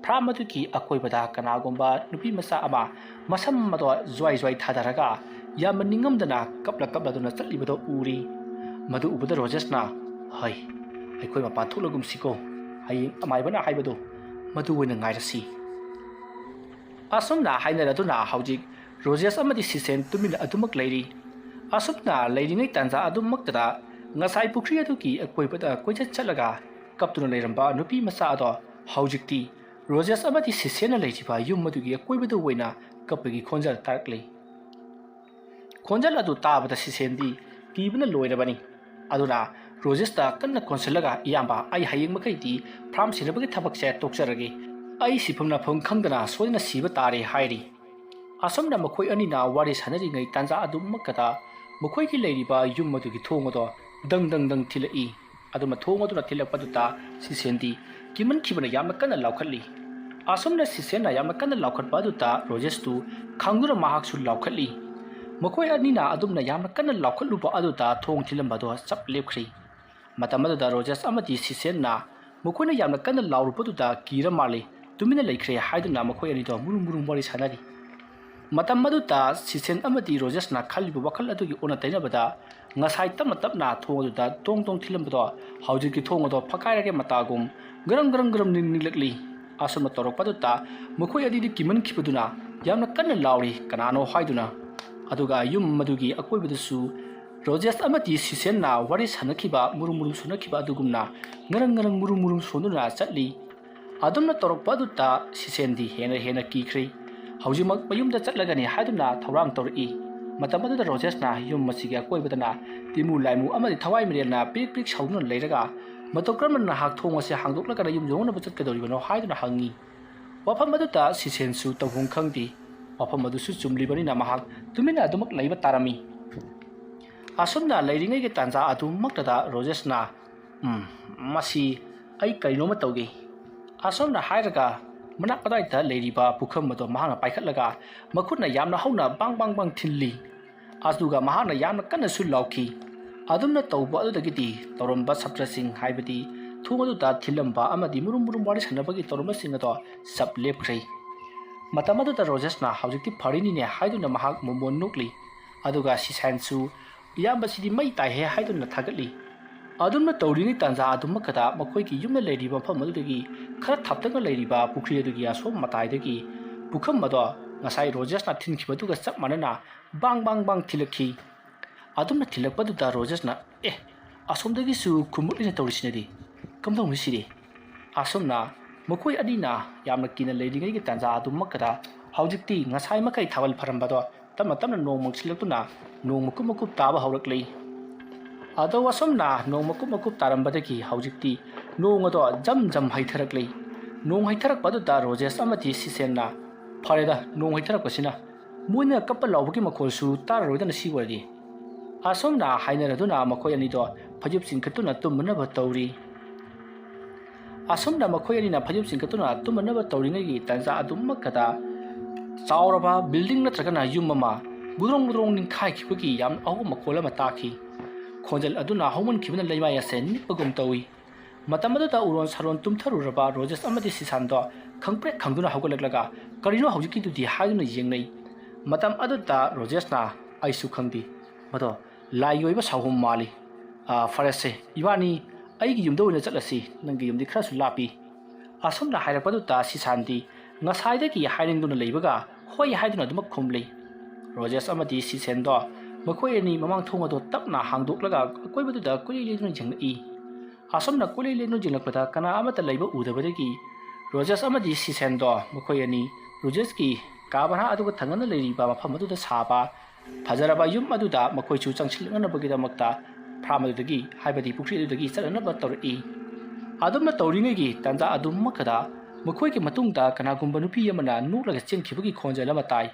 ꯐ꯭ꯔꯥꯝ ꯑꯗꯨꯒꯤ ꯑꯀꯣꯏꯕꯗ ꯀꯅꯥꯒꯨꯝꯕ ꯅꯨꯄꯤ ꯃꯆꯥ ꯑꯃ ꯃꯁꯝ ꯑꯗꯣ ꯖ꯭ꯋꯥꯏ ꯖ꯭ꯋꯥꯏ ꯊꯥꯗꯔꯒ ꯌꯥꯝꯅ ꯅꯤꯡꯉꯝꯗꯅ ꯀꯞꯂ ꯀꯞꯂꯗꯨꯅ ꯆꯠꯂꯤꯕꯗꯣ ꯎꯔꯤ꯫ ꯃꯗꯨ ꯎꯕꯗ ꯔꯣꯖꯦꯁꯅ, "ꯍꯩ, ꯑꯩꯈꯣꯏ ꯃꯄꯥꯟ ꯊꯣꯛꯂꯒꯨꯝꯁꯤꯀꯣ, ꯍꯌꯦꯡ ꯑꯃꯥꯏꯕꯅ ꯍꯥꯏꯕꯗꯣ ꯃꯗꯨ ꯑꯣꯏꯅ ꯉꯥꯏꯔꯁꯤ"꯫ ꯑꯁꯨꯝꯅ ꯍꯥꯏꯅꯔꯗꯨꯅ ꯍꯧꯖꯤꯛ ꯔꯣꯖꯦꯁ ꯑꯃꯗꯤ ꯁꯤꯁꯦꯟ ꯇꯨꯃꯤꯟꯅ ꯑꯗꯨꯃꯛ ꯂꯩꯔꯤ꯫ ꯑꯁꯨꯝꯅ ꯂꯩꯔꯤꯉꯩ ꯇꯥꯟꯖꯥ ꯑꯗꯨꯃꯛꯇꯗ ꯉꯁꯥꯏ ꯄꯨꯈ꯭ꯔꯤ ꯑꯗꯨꯒꯤ ꯑꯀꯣꯏꯕꯗ ꯀꯣꯏꯆꯠ ꯆꯠꯂꯒ ꯀꯞꯇꯨꯅ ꯂꯩꯔꯝꯕ ꯅꯨꯄꯤ ꯃꯆꯥ ꯑꯗꯣ ꯍꯧꯖꯤꯛꯇꯤ ꯔꯣꯖꯦꯁ ꯑꯃꯗꯤ ꯁꯤꯁꯦꯟꯅ ꯂꯩꯔꯤꯕ ꯌꯨꯝ ꯑꯗꯨꯒꯤ ꯑꯀꯣꯏꯕꯗ ꯑꯣꯏꯅ ꯀꯞꯄꯒꯤ ꯈꯣꯟꯖꯦꯜ ꯇꯥꯔꯛꯂꯤ꯫ ꯈꯣꯟꯖꯦꯜ ꯑꯗꯨ ꯇꯥꯕꯗ ꯁꯤꯁꯦꯟꯗꯤ ꯀꯤꯕꯅ ꯂꯣꯏꯔꯕꯅꯤ꯫ ꯑꯗꯨꯅ ꯔꯣꯖꯦꯁꯇ ꯀꯟꯅ ꯀꯣꯟꯁꯤꯜꯂꯒ, "ꯏꯌꯥꯝꯕ, ꯑꯩ ꯍꯌꯦꯡ ꯃꯈꯩꯗꯤ ꯐꯥꯔꯝ ꯁꯦꯟꯅꯕꯒꯤ ꯊꯕꯛꯁꯦ ꯇꯣꯛꯆꯔꯒꯦ꯫ ꯑꯩ ꯁꯤꯐꯝ ꯅꯥꯐꯝ ꯈꯪꯗꯅ ꯁꯣꯏꯗꯅ ꯁꯤꯕ ꯇꯥꯔꯦ," ꯍꯥꯏꯔꯤ꯫ ꯑꯁꯨꯝꯅ ꯃꯈꯣꯏ ꯑꯅꯤꯅ ꯋꯥꯔꯤ ꯁꯥꯟꯅꯔꯤꯉꯩ ꯇꯥꯟꯖꯥ ꯑꯗꯨꯃꯛꯀꯗ ꯃꯈꯣꯏꯒꯤ ꯂꯩꯔꯤꯕ ꯌꯨꯝ ꯑꯗꯨꯒꯤ ꯊꯣꯡ ꯑꯗꯣ ꯗꯪ ꯗꯪ ꯗꯪ ꯊꯤꯜꯂꯛꯏ꯫ ꯑꯗꯨꯅ ꯊꯣꯡ ꯑꯗꯨꯅ ꯊꯤꯜꯂꯛꯄꯗꯨꯗ ꯁꯤꯁꯦꯟꯗꯤ ꯀꯤꯃꯟꯈꯤꯕꯅ ꯌꯥꯝꯅ ꯀꯟꯅ ꯂꯥꯎꯈꯠꯂꯤ꯫ ꯑꯁꯨꯝꯅ ꯁꯤꯁꯦꯟꯅ ꯌꯥꯝꯅ ꯀꯟꯅ ꯂꯥꯎꯈꯠꯄ ꯑꯗꯨꯗ ꯔꯣꯖꯦꯁꯇꯨ ꯈꯪꯗꯨꯅ ꯃꯍꯥꯛꯁꯨ ꯂꯥꯎꯈꯠꯂꯤ꯫ ꯃꯈꯣꯏ ꯑꯅꯤꯅ ꯑꯗꯨꯝꯅ ꯌꯥꯝꯅ ꯀꯟꯅ ꯂꯥꯎꯈꯠꯂꯨꯕ ꯑꯗꯨꯗ ꯊꯣꯡ ꯊꯤꯜꯂꯝꯕꯗꯣ ꯆꯞ ꯂꯦꯞꯈ꯭ꯔꯤ꯫ ꯃꯇꯝ ꯑꯗꯨꯗ ꯔꯣꯖꯦꯁ ꯑꯃꯗꯤ ꯁꯤꯁꯦꯟꯅ ꯃꯈꯣꯏꯅ ꯌꯥꯝꯅ ꯀꯟꯅ ꯂꯥꯎꯔꯨꯕꯗꯨꯗ ꯀꯤꯔ ꯃꯥꯜꯂꯤ, ꯇꯨꯃꯤꯟꯅ ꯂꯩꯈ꯭ꯔꯦ ꯍꯥꯏꯗꯨꯅ ꯃꯈꯣꯏ ꯑꯅꯤꯗꯣ ꯃꯨꯔꯨꯝ ꯃꯨꯔꯨꯝ ꯋꯥꯔꯤ ꯁꯥꯟꯅꯔꯤ꯫ ꯃꯇꯝ ꯑꯗꯨꯗ ꯁꯤꯁꯦꯟ ꯑꯃꯗꯤ ꯔꯣꯖꯦꯁꯅ ꯈꯜꯂꯤꯕ ꯋꯥꯈꯜ ꯑꯗꯨꯒꯤ ꯑꯣꯟꯅ ꯇꯩꯅꯕꯗ ꯉꯁꯥꯏ ꯇꯞꯅ ꯇꯞꯅ ꯊꯣꯡ ꯑꯗꯨꯗ ꯇꯣꯡ ꯇꯣꯡ ꯊꯤꯜꯂꯝꯕꯗꯣ ꯍꯧꯖꯤꯛꯇꯤ ꯊꯣꯡ ꯑꯗꯣ ꯐꯛꯀꯥꯏꯔꯒꯦ ꯃꯇꯥꯒꯨꯝ ꯒꯔꯪ ꯒꯔꯪ ꯒꯔꯪ ꯅꯤꯛ ꯅꯤꯛꯂꯛꯂꯤ꯫ ꯑꯁꯨꯝꯅ ꯇꯧꯔꯛꯄ ꯑꯗꯨꯗ ꯃꯈꯣꯏ ꯑꯅꯤꯗꯤ ꯀꯤꯃꯟꯈꯤꯕꯗꯨꯅ ꯌꯥꯝꯅ ꯀꯟꯅ ꯂꯥꯎꯔꯤ, "ꯀꯅꯥꯅꯣ?" ꯍꯥꯏꯗꯨꯅ꯫ ꯑꯗꯨꯒ ꯌꯨꯝ ꯑꯗꯨꯒꯤ ꯑꯀꯣꯏꯕꯗꯁꯨ ꯔꯣꯖꯦꯁ ꯑꯃꯗꯤ ꯁꯤꯁꯦꯟꯅ ꯋꯥꯔꯤ ꯁꯥꯟꯅꯈꯤꯕ ꯃꯨꯔꯨꯝ ꯃꯨꯔꯨꯝ ꯁꯣꯟꯅꯈꯤꯕ ꯑꯗꯨꯒꯨꯝꯅ ꯉꯔꯪ ꯉꯔꯪ ꯃꯨꯔꯨꯝ ꯃꯨꯔꯨꯝ ꯁꯣꯟꯗꯨꯅ ꯆꯠꯂꯤ꯫ ꯑꯗꯨꯝꯅ ꯇꯧꯔꯛꯄ ꯑꯗꯨꯗ ꯁꯤꯁꯦꯟꯗꯤ ꯍꯦꯟꯅ ꯍꯦꯟꯅ ꯀꯤꯈ꯭ꯔꯦ꯫ ꯍꯧꯖꯤꯛꯃꯛ ꯃꯌꯨꯝꯗ ꯆꯠꯂꯒꯅꯤ ꯍꯥꯏꯗꯨꯅ ꯊꯧꯔꯥꯡ ꯇꯧꯔꯛꯏ꯫ ꯃꯇꯝ ꯑꯗꯨꯗ ꯔꯣꯖꯦꯁꯅ ꯌꯨꯝ ꯑꯁꯤꯒꯤ ꯑꯀꯣꯏꯕꯗꯅ ꯇꯤꯃꯨ ꯂꯥꯏꯃꯨ ꯑꯃꯗꯤ ꯊꯋꯥꯏ ꯃꯤꯔꯦꯜꯅ ꯄꯤꯔꯤꯛ ꯄꯤꯔꯤꯛ ꯁꯧꯗꯨꯅ ꯂꯩꯔꯒ, "ꯃꯇꯧ ꯀꯔꯝꯅ ꯅꯍꯥꯛ ꯊꯣꯡ ꯑꯁꯤ ꯍꯥꯡꯗꯣꯛꯂꯒꯅ ꯌꯨꯝ ꯌꯧꯅꯕ ꯆꯠꯀꯗꯧꯔꯤꯕꯅꯣ?" ꯍꯥꯏꯗꯨꯅ ꯍꯪꯉꯤ꯫ ꯋꯥꯐꯝ ꯑꯗꯨꯗ ꯁꯤꯁꯦꯟꯁꯨ ꯇꯧꯐꯝ ꯈꯪꯗꯦ꯫ ꯋꯥꯐꯝ ꯑꯗꯨꯁꯨ ꯆꯨꯝꯂꯤꯕꯅꯤꯅ ꯃꯍꯥꯛ ꯇꯨꯃꯤꯟꯅ ꯑꯗꯨꯃꯛ ꯂꯩꯕ ꯇꯥꯔꯝꯃꯤ꯫ ꯑꯁꯨꯝꯅ ꯂꯩꯔꯤꯉꯩꯒꯤ ꯇꯥꯟꯖꯥ ꯑꯗꯨꯃꯛꯇꯗ ꯔꯣꯖꯦꯁꯅ, "ꯎꯝ, ꯃꯁꯤ ꯑꯩ ꯀꯔꯤꯅꯣꯃ ꯇꯧꯒꯦ꯫" ꯑꯁꯨꯝꯅ ꯍꯥꯏꯔꯒ ꯃꯅꯥꯛ ꯑꯗꯨꯋꯥꯏꯗ ꯂꯩꯔꯤꯕ ꯄꯨꯈꯝ ꯑꯗꯣ ꯃꯍꯥꯛꯅ ꯄꯥꯏꯈꯠꯂꯒ ꯃꯈꯨꯠꯅ ꯌꯥꯝꯅ ꯍꯧꯅ ꯕꯥꯡ ꯕꯥꯡ ꯕꯥꯡ ꯊꯤꯜꯂꯤ꯫ ꯑꯗꯨꯒ ꯃꯍꯥꯛꯅ ꯌꯥꯝꯅ ꯀꯟꯅꯁꯨ ꯂꯥꯎꯈꯤ꯫ ꯑꯗꯨꯝꯅ ꯇꯧꯕ ꯑꯗꯨꯗꯒꯤꯗꯤ ꯇꯧꯔꯝꯕ ꯁꯥꯇ꯭ꯔꯁꯤꯡ, ꯍꯥꯏꯕꯗꯤ ꯊꯣꯡ ꯑꯗꯨꯗ ꯊꯤꯜꯂꯝꯕ ꯑꯃꯗꯤ ꯃꯨꯔꯨꯝ ꯃꯨꯔꯨꯝ ꯋꯥꯔꯤ ꯁꯥꯟꯅꯕꯒꯤ ꯇꯧꯔꯝꯕꯁꯤꯡ ꯑꯗꯣ ꯆꯞ ꯂꯦꯞꯈ꯭ꯔꯦ꯫ ꯃꯇꯝ ꯑꯗꯨꯗ ꯔꯣꯖꯦꯁꯅ, "ꯍꯧꯖꯤꯛꯇꯤ ꯐꯔꯤꯅꯤꯅꯦ" ꯍꯥꯏꯗꯨꯅ ꯃꯍꯥꯛ ꯃꯣꯃꯣꯟ ꯅꯣꯛꯂꯤ꯫ ꯑꯗꯨꯒ ꯁꯤꯁꯥꯟꯁꯨ, "ꯏꯌꯥꯝꯕꯁꯤꯗꯤ ꯃꯩ ꯇꯥꯏꯍꯦ" ꯍꯥꯏꯗꯨꯅ ꯊꯥꯒꯠꯂꯤ꯫ ꯑꯗꯨꯝꯅ ꯇꯧꯔꯤꯉꯩ ꯇꯥꯟꯖꯥ ꯑꯗꯨꯃꯛꯀꯗ ꯃꯈꯣꯏꯒꯤ ꯌꯨꯝꯗ ꯂꯩꯔꯤꯕ ꯃꯐꯝ ꯑꯗꯨꯗꯒꯤ ꯈꯔ ꯊꯥꯞꯇꯛꯅ ꯂꯩꯔꯤꯕ ꯄꯨꯈ꯭ꯔꯤ ꯑꯗꯨꯒꯤ ꯑꯁꯣꯝ ꯃꯇꯥꯏꯗꯒꯤ ꯄꯨꯈꯝ ꯑꯗꯣ ꯉꯁꯥꯏ ꯔꯣꯖꯦꯁꯅ ꯊꯤꯟꯈꯤꯕꯗꯨꯒ ꯆꯞ ꯃꯥꯟꯅꯅ ꯕꯥꯡ ꯕꯥꯡ ꯕꯥꯡ ꯊꯤꯜꯂꯛꯈꯤ꯫ ꯑꯗꯨꯝꯅ ꯊꯤꯜꯂꯛꯄꯗꯨꯗ ꯔꯣꯖꯦꯁꯅ, "ꯑꯦ, ꯑꯁꯣꯝꯗꯒꯤꯁꯨ ꯈꯨꯝꯃꯛꯂꯤꯅ ꯇꯧꯔꯤꯁꯤꯅꯗꯤ, ꯀꯝꯗꯧꯅꯤ ꯁꯤꯗꯤ?" ꯑꯁꯨꯝꯅ ꯃꯈꯣꯏ ꯑꯅꯤꯅ ꯌꯥꯝꯅ ꯀꯤꯅ ꯂꯩꯔꯤꯉꯩꯒꯤ ꯇꯥꯟꯖꯥ ꯑꯗꯨꯃꯛꯇꯗ ꯍꯧꯖꯤꯛꯇꯤ ꯉꯁꯥꯏ ꯃꯈꯩ ꯊꯥꯕꯜ ꯐꯔꯝꯕꯗꯣ ꯇꯞꯅ ꯇꯞꯅ ꯅꯣꯡ ꯃꯪꯁꯤꯜꯂꯛꯇꯨꯅ ꯅꯣꯡ ꯃꯀꯨꯞ ꯃꯀꯨꯞ ꯇꯥꯕ ꯍꯧꯔꯛꯂꯤ꯫ ꯑꯗꯣ ꯑꯁꯨꯝꯅ ꯅꯣꯡ ꯃꯀꯨꯞ ꯃꯀꯨꯞ ꯇꯥꯔꯝꯕꯗꯒꯤ ꯍꯧꯖꯤꯛꯇꯤ ꯅꯣꯡ ꯑꯗꯣ ꯖꯝ ꯖꯝ ꯍꯩꯊꯔꯛꯂꯤ꯫ ꯅꯣꯡ ꯍꯩꯊꯔꯛꯄ ꯑꯗꯨꯗ ꯔꯣꯖꯦꯁ ꯑꯃꯗꯤ ꯁꯤꯁꯦꯟꯅ, "ꯐꯔꯦꯗ, ꯅꯣꯡ ꯍꯩꯊꯔꯛꯄꯁꯤꯅ ꯃꯣꯏꯅ ꯀꯞꯄ ꯂꯥꯎꯕꯒꯤ ꯃꯈꯣꯜꯁꯨ ꯇꯥꯔꯔꯣꯏꯗꯅ ꯁꯤ ꯑꯣꯏꯔꯗꯤ꯫" ꯑꯁꯨꯝꯅ ꯍꯥꯏꯅꯔꯗꯨꯅ ꯃꯈꯣꯏ ꯑꯅꯤꯗꯣ ꯐꯩꯖꯨꯞ ꯆꯤꯡꯈꯠꯇꯨꯅ ꯇꯨꯝꯅꯅꯕ ꯇꯧꯔꯤ꯫ ꯑꯁꯨꯝꯅ ꯃꯈꯣꯏ ꯑꯅꯤꯅ ꯐꯩꯖꯨꯞ ꯆꯤꯡꯈꯠꯇꯨꯅ ꯇꯨꯝꯅꯅꯕ ꯇꯧꯔꯤꯉꯩꯒꯤ ꯇꯥꯟꯖꯥ ꯑꯗꯨꯃꯛꯇꯗ ꯆꯥꯎꯔꯕ building ꯅꯠꯇ꯭ꯔꯒꯅ ꯌꯨꯝ ꯑꯃ ꯒꯨꯗ꯭ꯔꯣꯡ ꯒꯨꯗ꯭ꯔꯣꯡ ꯅꯤꯡꯈꯥꯏꯈꯤꯕꯒꯤ ꯌꯥꯝ ꯑꯍꯧꯕ ꯃꯈꯣꯜ ꯑꯃ ꯇꯥꯈꯤ꯫ ꯈꯣꯟꯖꯦꯜ ꯑꯗꯨꯅ ꯍꯧꯃꯟꯈꯤꯕꯅ ꯂꯩꯃꯥꯏ ꯑꯁꯦ ꯅꯤꯛꯄꯒꯨꯝ ꯇꯧꯏ꯫ ꯃꯇꯝ ꯑꯗꯨꯗ ꯎꯔꯣꯟ ꯁꯥꯔꯣꯟ ꯇꯨꯝꯊꯔꯨꯔꯕ ꯔꯣꯖꯦꯁ ꯑꯃꯗꯤ ꯁꯤꯁꯥꯟꯗꯣ ꯈꯪꯄ꯭ꯔꯦꯛ ꯈꯪꯗꯨꯅ ꯍꯧꯒꯠꯂꯛꯂꯒ, "ꯀꯔꯤꯅꯣ ꯍꯧꯖꯤꯛꯀꯤꯗꯨꯗꯤ?" ꯍꯥꯏꯗꯨꯅ ꯌꯦꯡꯅꯩ꯫ ꯃꯇꯝ ꯑꯗꯨꯗ ꯔꯣꯖꯦꯁꯅ, "ꯑꯩꯁꯨ ꯈꯪꯗꯦ, ꯃꯗꯣ ꯂꯥꯏꯒꯤ ꯑꯣꯏꯕ ꯁꯥꯍꯨꯝ ꯃꯥꯜꯂꯤ꯫ ꯑꯥ, ꯐꯔꯦꯁꯦ, ꯏꯕꯥꯅꯤ ꯑꯩꯒꯤ ꯌꯨꯝꯗ ꯑꯣꯏꯅ ꯆꯠꯂꯁꯤ, ꯅꯪꯒꯤ ꯌꯨꯝꯗꯤ ꯈꯔꯁꯨ ꯂꯥꯞꯄꯤ꯫" ꯑꯁꯨꯝꯅ ꯍꯥꯏꯔꯛꯄꯗꯨꯗ ꯁꯤꯁꯥꯟꯗꯤ ꯉꯁꯥꯏꯗꯒꯤ ꯍꯥꯏꯅꯤꯡꯗꯨꯅ ꯂꯩꯕꯒ "ꯍꯣꯏ" ꯍꯥꯏꯗꯨꯅ ꯑꯗꯨꯃꯛ ꯈꯨꯝꯂꯤ꯫ ꯔꯣꯖꯦꯁ ꯑꯃꯗꯤ ꯁꯤꯁꯦꯟꯗꯣ ꯃꯈꯣꯏ ꯑꯅꯤ ꯃꯃꯥꯡ ꯊꯣꯡ ꯑꯗꯨ ꯇꯞꯅ ꯍꯥꯡꯗꯣꯛꯂꯒ ꯑꯀꯣꯏꯕꯗꯨꯗ ꯀꯣꯏꯂꯦꯡ ꯂꯦꯡꯗꯨꯅ ꯌꯦꯡꯂꯛꯏ꯫ ꯑꯁꯨꯝꯅ ꯀꯣꯏꯂꯦꯡ ꯂꯦꯡꯗꯨꯅ ꯌꯦꯡꯂꯛꯄꯗ ꯀꯅꯥ ꯑꯃꯠꯇ ꯂꯩꯕ ꯎꯗꯕꯗꯒꯤ ꯔꯣꯖꯦꯁ ꯑꯃꯗꯤ ꯁꯤꯁꯦꯟꯗꯣ ꯃꯈꯣꯏ ꯑꯅꯤ ꯔꯣꯖꯦꯁꯀꯤ ꯀꯥ ꯚꯔꯥ ꯑꯗꯨꯒ ꯊꯪꯅꯅ ꯂꯩꯔꯤꯕ ꯃꯐꯝ ꯑꯗꯨꯗ ꯁꯥꯕ ꯐꯖꯔꯕ ꯌꯨꯝ ꯑꯗꯨꯗ ꯃꯈꯣꯏꯁꯨ ꯆꯪꯁꯤꯜꯂꯛꯅꯅꯕꯒꯤꯗꯃꯛꯇ ꯐꯥꯔꯝ ꯑꯗꯨꯗꯒꯤ, ꯍꯥꯏꯕꯗꯤ ꯄꯨꯈ꯭ꯔꯤ ꯑꯗꯨꯗꯒꯤ ꯆꯠꯅꯅꯕ ꯇꯧꯔꯛꯏ꯫ ꯑꯗꯨꯝꯅ ꯇꯧꯔꯤꯉꯩꯒꯤ ꯇꯥꯟꯖꯥ ꯑꯗꯨꯃꯛꯇꯗ ꯃꯈꯣꯏꯒꯤ ꯃꯇꯨꯡꯗ ꯀꯅꯥꯒꯨꯝꯕ ꯅꯨꯄꯤ ꯑꯃꯅ ꯅꯣꯛꯂꯒ ꯆꯦꯟꯈꯤꯕꯒꯤ ꯈꯣꯟꯖꯦꯜ ꯑꯃ ꯇꯥꯏ꯫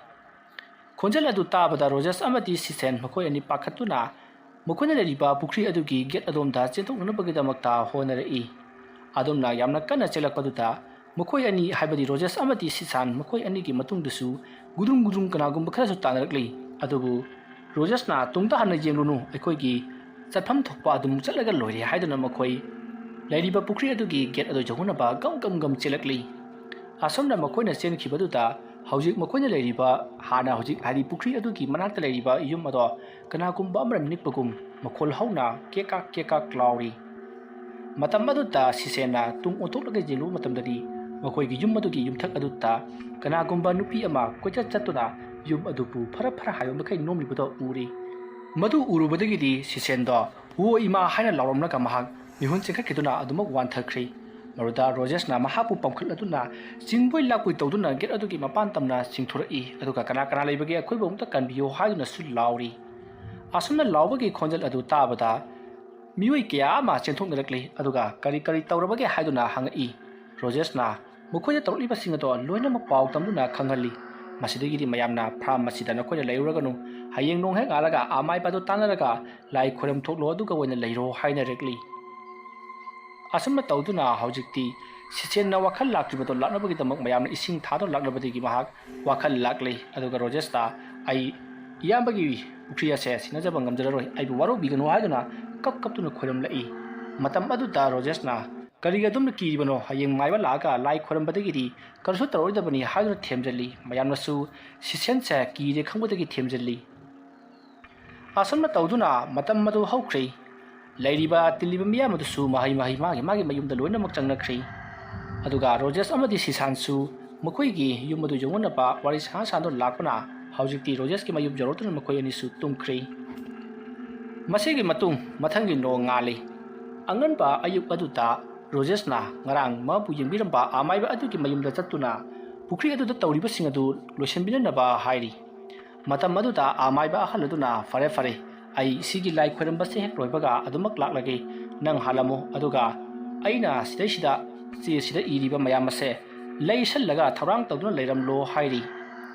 ꯈꯣꯟꯖꯦꯜ ꯑꯗꯨ ꯇꯥꯕꯗ ꯔꯣꯖꯦꯁ ꯑꯃꯗꯤ ꯁꯤꯁꯦꯟ ꯃꯈꯣꯏ ꯑꯅꯤ ꯄꯥꯈꯠꯇꯨꯅ ꯃꯈꯣꯏꯅ ꯂꯩꯔꯤꯕ ꯄꯨꯈ꯭ꯔꯤ ꯑꯗꯨꯒꯤ gate ꯑꯗꯣꯝꯗ ꯆꯦꯟꯊꯣꯛꯅꯅꯕꯒꯤꯗꯃꯛꯇ ꯍꯣꯠꯅꯔꯛꯏ꯫ ꯑꯗꯨꯝꯅ ꯌꯥꯝꯅ ꯀꯟꯅ ꯆꯦꯜꯂꯛꯄꯗꯨꯗ ꯃꯈꯣꯏ ꯑꯅꯤ, ꯍꯥꯏꯕꯗꯤ ꯔꯣꯖꯦꯁ ꯑꯃꯗꯤ ꯁꯤꯁꯥꯟ, ꯃꯈꯣꯏ ꯑꯅꯤꯒꯤ ꯃꯇꯨꯡꯗꯁꯨ ꯒꯨꯗ꯭ꯔꯨꯝ ꯒꯨꯗ꯭ꯔꯨꯝ ꯀꯅꯥꯒꯨꯝꯕ ꯈꯔꯁꯨ ꯇꯥꯟꯅꯔꯛꯂꯤ꯫ ꯑꯗꯨꯕꯨ ꯔꯣꯖꯦꯁꯅ "ꯇꯨꯡꯗ ꯍꯟꯅ ꯌꯦꯡꯂꯨꯅꯨ, ꯑꯩꯈꯣꯏꯒꯤ ꯆꯠꯐꯝ ꯊꯣꯛꯄ ꯑꯗꯨꯝ ꯆꯠꯂꯒ ꯂꯣꯏꯔꯦ" ꯍꯥꯏꯗꯨꯅ ꯃꯈꯣꯏ ꯂꯩꯔꯤꯕ ꯄꯨꯈ꯭ꯔꯤ ꯑꯗꯨꯒꯤ gate ꯑꯗꯨ ꯌꯧꯅꯅꯕ ꯒꯝ ꯒꯝ ꯒꯝ ꯆꯦꯜꯂꯛꯂꯤ꯫ ꯑꯁꯨꯝꯅ ꯃꯈꯣꯏꯅ ꯆꯦꯟꯈꯤꯕꯗꯨꯗ ꯍꯧꯖꯤꯛ ꯃꯈꯣꯏꯅ ꯂꯩꯔꯤꯕ, ꯍꯥꯟꯅ ꯍꯧꯖꯤꯛ, ꯍꯥꯏꯗꯤ ꯄꯨꯈ꯭ꯔꯤ ꯑꯗꯨꯒꯤ ꯃꯅꯥꯛꯇ ꯂꯩꯔꯤꯕ ꯌꯨꯝ ꯑꯗꯣ ꯀꯅꯥꯒꯨꯝꯕ ꯑꯃꯅ ꯅꯤꯛꯄꯒꯨꯝ ꯃꯈꯣꯜ ꯍꯧꯅ ꯀꯦꯛ ꯀꯥꯛ ꯀꯦꯛ ꯀꯥꯛ ꯂꯥꯎꯔꯤ꯫ ꯃꯇꯝ ꯑꯗꯨꯗ ꯁꯤꯁꯦꯟꯅ ꯇꯨꯡ ꯑꯣꯟꯊꯣꯛꯂꯒ ꯌꯦꯡꯂꯨꯕ ꯃꯇꯝꯗꯗꯤ ꯃꯈꯣꯏꯒꯤ ꯌꯨꯝ ꯑꯗꯨꯒꯤ ꯌꯨꯝꯊꯛ ꯑꯗꯨꯗ ꯀꯅꯥꯒꯨꯝꯕ ꯅꯨꯄꯤ ꯑꯃ ꯀꯣꯏꯆꯠ ꯆꯠꯇꯨꯅ ꯌꯨꯝ ꯑꯗꯨꯕꯨ ꯐꯔ ꯐꯔ ꯍꯥꯏꯕ ꯃꯈꯩ ꯅꯣꯝꯂꯤꯕꯗꯣ ꯎꯔꯤ꯫ ꯃꯗꯨ ꯎꯔꯨꯕꯗꯒꯤꯗꯤ ꯁꯤꯁꯦꯟꯗꯣ "ꯍꯣ ꯏꯃꯥ" ꯍꯥꯏꯅ ꯂꯥꯎꯔꯝꯂꯒ ꯃꯍꯥꯛ ꯃꯤꯍꯨꯟ ꯆꯦꯟꯈꯠꯈꯤꯗꯨꯅ ꯑꯗꯨꯃꯛ ꯋꯥꯟꯊꯈ꯭ꯔꯤ꯫ ꯃꯗꯨꯗ ꯔꯣꯖꯦꯁꯅ ꯃꯍꯥꯛꯄꯨ ꯄꯝꯈꯠꯂꯗꯨꯅ ꯆꯤꯡꯕꯣꯏ ꯂꯥꯛꯄꯣꯏ ꯇꯧꯗꯨꯅ ꯒꯦꯠ ꯑꯗꯨꯒꯤ ꯃꯄꯥꯟ ꯇꯝꯅ ꯆꯤꯡꯊꯣꯔꯛꯏ꯫ ꯑꯗꯨꯒ "ꯀꯅꯥ ꯀꯅꯥ ꯂꯩꯕꯒꯦ, ꯑꯩꯈꯣꯏꯕꯨ ꯑꯃꯨꯛꯇ ꯀꯟꯕꯤꯌꯨ" ꯍꯥꯏꯗꯨꯅꯁꯨ ꯂꯥꯎꯔꯤ꯫ ꯑꯁꯨꯝꯅ ꯂꯥꯎꯕꯒꯤ ꯈꯣꯟꯖꯦꯜ ꯑꯗꯨ ꯇꯥꯕꯗ ꯃꯤꯑꯣꯏ ꯀꯌꯥ ꯑꯃ ꯆꯦꯟꯊꯣꯛꯅꯔꯛꯂꯤ꯫ ꯑꯗꯨꯒ "ꯀꯔꯤ ꯀꯔꯤ ꯇꯧꯔꯕꯒꯦ?" ꯍꯥꯏꯗꯨꯅ ꯍꯪꯉꯛꯏ꯫ ꯔꯣꯖꯦꯁꯅ ꯃꯈꯣꯏꯗ ꯇꯧꯔꯛꯂꯤꯕꯁꯤꯡ ꯑꯗꯣ ꯂꯣꯏꯅꯃꯛ ꯄꯥꯎ ꯇꯝꯗꯨꯅ ꯈꯪꯍꯜꯂꯤ꯫ ꯃꯁꯤꯗꯒꯤꯗꯤ ꯃꯌꯥꯝꯅ "ꯐꯥꯔꯝ ꯑꯁꯤꯗ ꯅꯈꯣꯏꯅ ꯂꯩꯔꯨꯔꯒꯅꯨ, ꯍꯌꯦꯡ ꯅꯣꯡ ꯍꯦꯛ ꯉꯥꯜꯂꯒ ꯑꯃꯥꯏꯕ ꯑꯗꯨ ꯇꯥꯟꯅꯔꯒ ꯂꯥꯏ ꯈꯣꯏꯔꯝ ꯊꯣꯛꯂꯣ, ꯑꯗꯨꯒ ꯑꯣꯏꯅ ꯂꯩꯔꯣ" ꯍꯥꯏꯅꯔꯛꯂꯤ꯫ ꯑꯁꯨꯝꯅ ꯇꯧꯗꯨꯅ ꯍꯧꯖꯤꯛꯇꯤ ꯁꯤꯁꯦꯟꯅ ꯋꯥꯈꯜ ꯂꯥꯛꯇ꯭ꯔꯤꯕꯗꯣ ꯂꯥꯛꯅꯕꯒꯤꯗꯃꯛ ꯃꯌꯥꯝꯅ ꯏꯁꯤꯡ ꯊꯥꯗꯨꯅ ꯂꯥꯛꯅꯕꯗꯒꯤ ꯃꯍꯥꯛ ꯋꯥꯈꯜ ꯂꯥꯛꯂꯤ꯫ ꯑꯗꯨꯒ ꯔꯣꯖꯦꯁꯇ "ꯑꯩ ꯏꯌꯥꯝꯕꯒꯤ ꯄꯨꯈ꯭ꯔꯤ ꯑꯁꯦ ꯁꯤꯟꯅꯖꯕ ꯉꯝꯖꯔꯔꯣꯏ, ꯑꯩꯕꯨ ꯋꯥꯔꯧꯕꯤꯒꯅꯨ" ꯍꯥꯏꯗꯨꯅ ꯀꯞ ꯀꯞꯇꯨꯅ ꯈꯣꯏꯔꯝꯂꯛꯏ꯫ ꯃꯇꯝ ꯑꯗꯨꯗ ꯔꯣꯖꯦꯁꯅ "ꯀꯔꯤꯒꯤ ꯑꯗꯨꯝꯅ ꯀꯤꯔꯤꯕꯅꯣ? ꯍꯌꯦꯡ ꯃꯥꯏꯕ ꯂꯥꯛꯑꯒ ꯂꯥꯏ ꯈꯣꯏꯔꯝꯕꯗꯒꯤꯗꯤ ꯀꯔꯤꯁꯨ ꯇꯧꯔꯣꯏꯗꯕꯅꯤ" ꯍꯥꯏꯗꯨꯅ ꯊꯦꯝꯖꯤꯜꯂꯤ꯫ ꯃꯌꯥꯝꯅꯁꯨ ꯁꯤꯁꯦꯟꯁꯦ ꯀꯤꯔꯦ ꯈꯪꯕꯗꯒꯤ ꯊꯦꯝꯖꯤꯜꯂꯤ꯫ ꯑꯁꯨꯝꯅ ꯇꯧꯗꯨꯅ ꯃꯇꯝ ꯑꯗꯨ ꯍꯧꯈ꯭ꯔꯦ꯫ ꯂꯩꯔꯤꯕ ꯇꯤꯜꯂꯤꯕ ꯃꯤꯌꯥꯝ ꯑꯗꯨꯁꯨ ꯃꯍꯩ ꯃꯍꯩ ꯃꯥꯒꯤ ꯃꯥꯒꯤ ꯃꯌꯨꯝꯗ ꯂꯣꯏꯅꯃꯛ ꯆꯪꯅꯈ꯭ꯔꯦ꯫ ꯑꯗꯨꯒ ꯔꯣꯖꯦꯁ ꯑꯃꯗꯤ ꯁꯤꯁꯥꯟꯁꯨ ꯃꯈꯣꯏꯒꯤ ꯌꯨꯝ ꯑꯗꯨ ꯌꯧꯅꯅꯕ ꯋꯥꯔꯤ ꯁꯥ ꯁꯥꯗꯨꯅ ꯂꯥꯛꯄꯅ ꯍꯧꯖꯤꯛꯇꯤ ꯔꯣꯖꯦꯁꯀꯤ ꯃꯌꯨꯝ ꯌꯧꯔꯛꯇꯨꯅ ꯃꯈꯣꯏ ꯑꯅꯤꯁꯨ ꯇꯨꯝꯈ꯭ꯔꯦ꯫ ꯃꯁꯤꯒꯤ ꯃꯇꯨꯡ ꯃꯊꯪꯒꯤ ꯅꯣꯡ ꯉꯥꯜꯂꯤ꯫ ꯑꯉꯟꯕ ꯑꯌꯨꯛ ꯑꯗꯨꯗ ꯔꯣꯖꯦꯁꯅ ꯉꯔꯥꯡ ꯃꯥꯕꯨ ꯌꯦꯡꯕꯤꯔꯝꯕ ꯑꯃꯥꯏꯕ ꯑꯗꯨꯒꯤ ꯃꯌꯨꯝꯗ ꯆꯠꯇꯨꯅ ꯄꯨꯈ꯭ꯔꯤ ꯑꯗꯨꯗ ꯇꯧꯔꯤꯕꯁꯤꯡ ꯑꯗꯨ ꯂꯣꯏꯁꯤꯟꯕꯤꯅꯅꯕ ꯍꯥꯏꯔꯤ꯫ ꯃꯇꯝ ꯑꯗꯨꯗ ꯑꯃꯥꯏꯕ ꯑꯍꯜ ꯑꯗꯨꯅ "ꯐꯔꯦ, ꯐꯔꯦ, ꯑꯩ ꯁꯤꯒꯤ ꯂꯥꯏ ꯈꯣꯏꯔꯝꯕꯁꯦ ꯍꯦꯛ ꯂꯣꯏꯕꯒ ꯑꯗꯨꯃꯛ ꯂꯥꯛꯂꯒꯦ꯫ ꯅꯪ ꯍꯥꯜꯂꯝꯃꯨ, ꯑꯗꯨꯒ ꯑꯩꯅ ꯁꯤꯗꯩꯁꯤꯗ ꯆꯦꯁꯤꯗ ꯏꯔꯤꯕ ꯃꯌꯥꯝ ꯑꯁꯦ ꯂꯩꯁꯜꯂꯒ ꯊꯧꯔꯥꯡ ꯇꯧꯗꯨꯅ ꯂꯩꯔꯝꯂꯣ" ꯍꯥꯏꯔꯤ꯫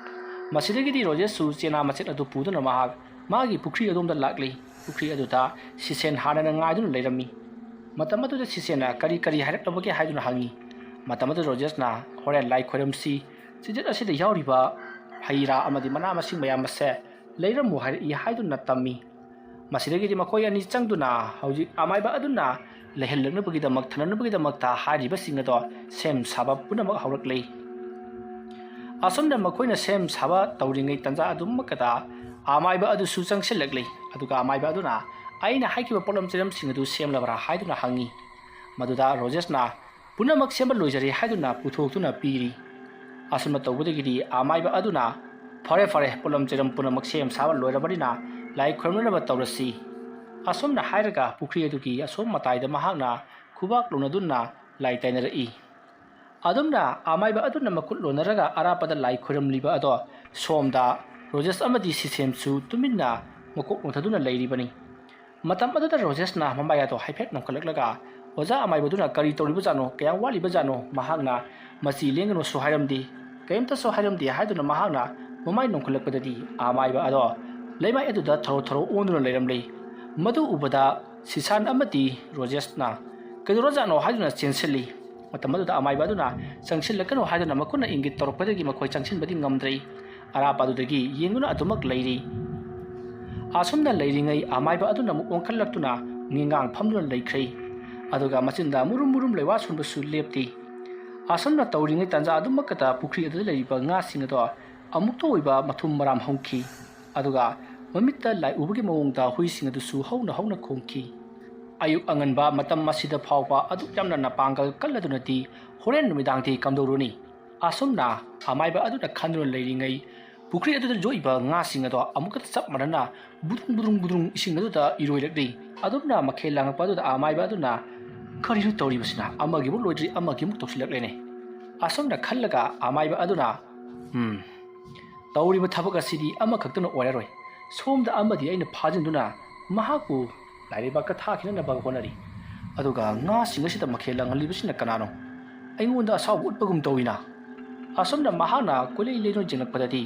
ꯃꯁꯤꯗꯒꯤꯗꯤ ꯔꯣꯖꯦꯁꯁꯨ ꯆꯦꯅꯥ ꯃꯆꯦꯠ ꯑꯗꯨ ꯄꯨꯗꯨꯅ ꯃꯍꯥꯛ ꯃꯥꯒꯤ ꯄꯨꯈ꯭ꯔꯤ ꯑꯗꯣꯝꯗ ꯂꯥꯛꯂꯤ꯫ ꯄꯨꯈ꯭ꯔꯤ ꯑꯗꯨꯗ ꯁꯤꯁꯦꯟ ꯍꯥꯟꯅꯅ ꯉꯥꯏꯗꯨꯅ ꯂꯩꯔꯝꯃꯤ꯫ ꯃꯇꯝ ꯑꯗꯨꯗ ꯁꯤꯁꯦꯟꯅ "ꯀꯔꯤ ꯀꯔꯤ ꯍꯥꯏꯔꯛꯂꯕꯒꯦ?" ꯍꯥꯏꯗꯨꯅ ꯍꯪꯉꯤ꯫ ꯃꯇꯝ ꯑꯗꯨꯗ ꯔꯣꯖꯦꯁꯅ "ꯍꯣꯔꯦꯟ ꯂꯥꯏ ꯈꯣꯏꯔꯝꯁꯤ, ꯆꯤꯟꯖꯠ ꯑꯁꯤꯗ ꯌꯥꯎꯔꯤꯕ ꯍꯩ ꯔꯥ ꯑꯃꯗꯤ ꯃꯅꯥ ꯃꯁꯤꯡ ꯃꯌꯥꯝ ꯑꯁꯦ ꯂꯩꯔꯝꯃꯨ" ꯍꯥꯏꯔꯛꯏ ꯍꯥꯏꯗꯨꯅ ꯇꯝꯃꯤ꯫ ꯃꯁꯤꯗꯒꯤꯗꯤ ꯃꯈꯣꯏ ꯑꯅꯤ ꯆꯪꯗꯨꯅ ꯍꯧꯖꯤꯛ ꯑꯃꯥꯏꯕ ꯑꯗꯨꯅ ꯂꯩꯍꯜꯂꯛꯅꯕꯒꯤꯗꯃꯛ, ꯊꯝꯅꯅꯕꯒꯤꯗꯃꯛꯇ ꯍꯥꯏꯔꯤꯕꯁꯤꯡ ꯑꯗꯣ ꯁꯦꯝ ꯁꯥꯕ ꯄꯨꯝꯅꯃꯛ ꯍꯧꯔꯛꯂꯤ꯫ ꯑꯁꯨꯝꯅ ꯃꯈꯣꯏꯅ ꯁꯦꯝ ꯁꯥꯕ ꯇꯧꯔꯤꯉꯩ ꯇꯟꯖꯥ ꯑꯗꯨꯃꯛꯇꯗ ꯑꯃꯥꯏꯕ ꯑꯗꯨꯁꯨ ꯆꯪꯁꯤꯜꯂꯛꯂꯤ꯫ ꯑꯗꯨꯒ ꯑꯃꯥꯏꯕ ꯑꯗꯨꯅ "ꯑꯩꯅ ꯍꯥꯏꯈꯤꯕ ꯄꯣꯠꯂꯝ ꯆꯩꯔꯝꯁꯤꯡ ꯑꯗꯨ ꯁꯦꯝꯂꯕ꯭ꯔꯥ?" ꯍꯥꯏꯗꯨꯅ ꯍꯪꯉꯤ꯫ ꯃꯗꯨꯗ ꯔꯣꯖꯦꯁꯅ "ꯄꯨꯝꯅꯃꯛ ꯁꯦꯝꯕ ꯂꯣꯏꯖꯔꯦ" ꯍꯥꯏꯗꯨꯅ ꯄꯨꯊꯣꯛꯇꯨꯅ ꯄꯤꯔꯤ꯫ ꯑꯁꯨꯝꯅ ꯇꯧꯕꯗꯒꯤꯗꯤ ꯑꯃꯥꯏꯕ ꯑꯗꯨꯅ ꯐꯔꯦ ꯐꯔꯦ, ꯄꯣꯠꯂꯝ ꯆꯩꯔꯝ ꯄꯨꯝꯅꯃꯛ ꯁꯦꯝ ꯁꯥꯕ ꯂꯣꯏꯔꯕꯅꯤꯅ ꯂꯥꯏ ꯈꯨꯔꯨꯝꯅꯅꯕ ꯇꯧꯔꯁꯤ꯫ ꯑꯁꯨꯝꯅ ꯍꯥꯏꯔꯒ ꯄꯨꯈ꯭ꯔꯤ ꯑꯗꯨꯒꯤ ꯑꯁꯣꯝ ꯃꯇꯥꯏꯗ ꯃꯍꯥꯛꯅ ꯈꯨꯕꯥꯛ ꯂꯧꯅꯗꯨꯅ ꯂꯥꯏ ꯇꯥꯏꯅꯔꯛꯏ꯫ ꯑꯗꯨꯝꯅ ꯑꯃꯥꯏꯕ ꯑꯗꯨꯅ ꯃꯈꯨꯠ ꯂꯣꯟꯅꯔꯒ ꯑꯔꯥꯞꯄꯗ ꯂꯥꯏ ꯈꯨꯔꯨꯝꯂꯤꯕ ꯑꯗꯣ ꯁꯣꯝꯗ ꯔꯣꯖꯦꯁ ꯑꯃꯗꯤ ꯁꯤꯁꯦꯟꯁꯨ ꯇꯨꯃꯤꯟꯅ ꯃꯀꯣꯛ ꯅꯣꯟꯊꯗꯨꯅ ꯂꯩꯔꯤꯕꯅꯤ꯫ ꯃꯇꯝ ꯑꯗꯨꯗ ꯔꯣꯖꯦꯁꯅ ꯃꯃꯥꯏ ꯑꯗꯣ ꯍꯥꯏꯐꯦꯠ ꯅꯣꯟꯈꯠꯂꯛꯂꯒ, "ꯑꯣꯖꯥ ꯑꯃꯥꯏꯕꯗꯨꯅ ꯀꯔꯤ ꯇꯧꯔꯤꯕꯖꯥꯠꯅꯣ? ꯀꯌꯥꯝ ꯋꯥꯠꯂꯤꯕꯖꯥꯠꯅꯣ?" ꯃꯍꯥꯛꯅ ꯃꯆꯤ ꯂꯦꯡꯒꯅꯨꯁꯨ ꯍꯥꯏꯔꯝꯗꯦ, ꯀꯔꯤꯝꯇꯁꯨ ꯍꯥꯏꯔꯝꯗꯦ ꯍꯥꯏꯗꯨꯅ ꯃꯍꯥꯛꯅ ꯃꯃꯥꯏ ꯅꯣꯟꯈꯠꯂꯛꯄꯗꯗꯤ ꯑꯃꯥꯏꯕ ꯑꯗꯣ ꯂꯩꯃꯥꯏ ꯑꯗꯨꯗ ꯊꯔꯣ ꯊꯔꯣ ꯑꯣꯟꯗꯨꯅ ꯂꯩꯔꯝꯂꯤ꯫ ꯃꯗꯨ ꯎꯕꯗ ꯁꯤꯁꯥꯟ ꯑꯃꯗꯤ ꯔꯣꯖꯦꯁꯅ "ꯀꯩꯗꯧꯔꯖꯥꯠꯅꯣ?" ꯍꯥꯏꯗꯨꯅ ꯆꯦꯟꯁꯤꯜꯂꯤ꯫ ꯃꯇꯝ ꯑꯗꯨꯗ ꯑꯃꯥꯏꯕ ꯑꯗꯨꯅ "ꯆꯪꯁꯤꯜꯂꯛꯀꯅꯨ" ꯍꯥꯏꯗꯨꯅ ꯃꯈꯨꯠꯅ ꯏꯪꯒꯤꯠ ꯇꯧꯔꯛꯄꯗꯒꯤ ꯃꯈꯣꯏ ꯆꯪꯁꯤꯟꯕꯗꯤ ꯉꯝꯗ꯭ꯔꯦ꯫ ꯑꯔꯥꯞꯄ ꯑꯗꯨꯗꯒꯤ ꯌꯦꯡꯗꯨꯅ ꯑꯗꯨꯃꯛ ꯂꯩꯔꯤ꯫ ꯑꯁꯨꯝꯅ ꯂꯩꯔꯤꯉꯩ ꯑꯃꯥꯏꯕ ꯑꯗꯨꯅ ꯑꯃꯨꯛ ꯑꯣꯟꯈꯠꯂꯛꯇꯨꯅ ꯅꯤꯡꯉꯥꯡ ꯐꯝꯗꯨꯅ ꯂꯩꯈ꯭ꯔꯦ꯫ ꯑꯗꯨꯒ ꯃꯆꯤꯟꯗ ꯃꯨꯔꯨꯝ ꯃꯨꯔꯨꯝ ꯂꯩꯋꯥ ꯁꯣꯟꯕꯁꯨ ꯂꯦꯞꯇꯦ꯫ ꯑꯁꯨꯝꯅ ꯇꯧꯔꯤꯉꯩ ꯇꯥꯟꯖꯥ ꯑꯗꯨꯃꯛꯇꯗ ꯄꯨꯈ꯭ꯔꯤ ꯑꯗꯨꯗ ꯂꯩꯔꯤꯕ ꯉꯥꯁꯤꯡ ꯑꯗꯣ ꯑꯃꯨꯛꯇ ꯑꯣꯏꯕ ꯃꯊꯨꯝ ꯃꯔꯥꯝ ꯍꯧꯈꯤ꯫ ꯑꯗꯨꯒ ꯃꯃꯤꯠꯇ ꯂꯥꯏ ꯎꯕꯒꯤ ꯃꯑꯣꯡꯗ ꯍꯨꯏꯁꯤꯡ ꯑꯗꯨꯁꯨ ꯍꯧꯅ ꯍꯧꯅ ꯈꯣꯡꯈꯤ꯫ ꯑꯌꯨꯛ ꯑꯉꯟꯕ ꯃꯇꯝ ꯑꯁꯤꯗ ꯐꯥꯎꯕ ꯑꯗꯨꯛ ꯌꯥꯝꯅ ꯅꯄꯥꯡꯒꯜ ꯀꯜꯂꯗꯨꯅꯗꯤ ꯍꯣꯔꯦꯟ ꯅꯨꯃꯤꯗꯥꯡꯗꯤ ꯀꯝꯗꯧꯔꯨꯅꯤ? ꯑꯁꯨꯝꯅ ꯑꯃꯥꯏꯕ ꯑꯗꯨꯅ ꯈꯟꯗꯨꯅ ꯂꯩꯔꯤꯉꯩ ꯄꯨꯈ꯭ꯔꯤ ꯑꯗꯨꯗ ꯌꯣꯛꯏꯕ ꯉꯥꯁꯤꯡ ꯑꯗꯣ ꯑꯃꯨꯛꯀ ꯆꯞ ꯃꯥꯟꯅꯅ ꯕꯨꯗ꯭ꯔꯨꯡ ꯕꯨꯗ꯭ꯔꯨꯡ ꯕꯨꯗ꯭ꯔꯨꯡ ꯏꯁꯤꯡ ꯑꯗꯨꯗ ꯏꯔꯣꯏꯔꯛꯂꯤ꯫ ꯑꯗꯨꯝꯅ ꯃꯈꯦꯜ ꯂꯥꯡꯉꯛꯄ ꯑꯗꯨꯗ ꯑꯃꯥꯏꯕ ꯑꯗꯨꯅ "ꯀꯔꯤꯅꯣ ꯇꯧꯔꯤꯕꯁꯤꯅ? ꯑꯃꯒꯤꯃꯨꯛ ꯂꯣꯏꯗ꯭ꯔꯤ ꯑꯃꯒꯤꯃꯨꯛ ꯇꯧꯁꯤꯜꯂꯛꯂꯦꯅꯦ"꯫ ꯑꯁꯨꯝꯅ ꯈꯜꯂꯒ ꯑꯃꯥꯏꯕ ꯑꯗꯨꯅ "ꯎꯝ, ꯇꯧꯔꯤꯕ ꯊꯕꯛ ꯑꯁꯤꯗꯤ ꯑꯃꯈꯛꯇꯅ ꯑꯣꯏꯔꯔꯣꯏ꯫ ꯁꯣꯝꯗ ꯑꯃꯗꯤ ꯑꯩꯅ ꯐꯥꯖꯤꯟꯗꯨꯅ ꯃꯍꯥꯛꯄꯨ ꯂꯥꯏꯔꯩꯕꯥꯛꯇ ꯊꯥꯈꯤꯅꯅꯕ ꯍꯣꯠꯅꯔꯤ꯫ ꯑꯗꯨꯒ ꯉꯥꯁꯤꯡ ꯑꯁꯤꯗ ꯃꯈꯦꯜ ꯂꯥꯡꯍꯜꯂꯤꯕꯁꯤꯅ ꯀꯅꯥꯅꯣ? ꯑꯩꯉꯣꯟꯗ ꯑꯁꯥꯎꯕ ꯎꯠꯄꯒꯨꯝ ꯇꯧꯏꯅ"꯫ ꯑꯁꯨꯝꯅ ꯃꯍꯥꯛꯅ ꯀꯣꯏꯂꯩ ꯂꯩꯔꯣꯏ ꯌꯦꯡꯂꯛꯄꯗꯗꯤ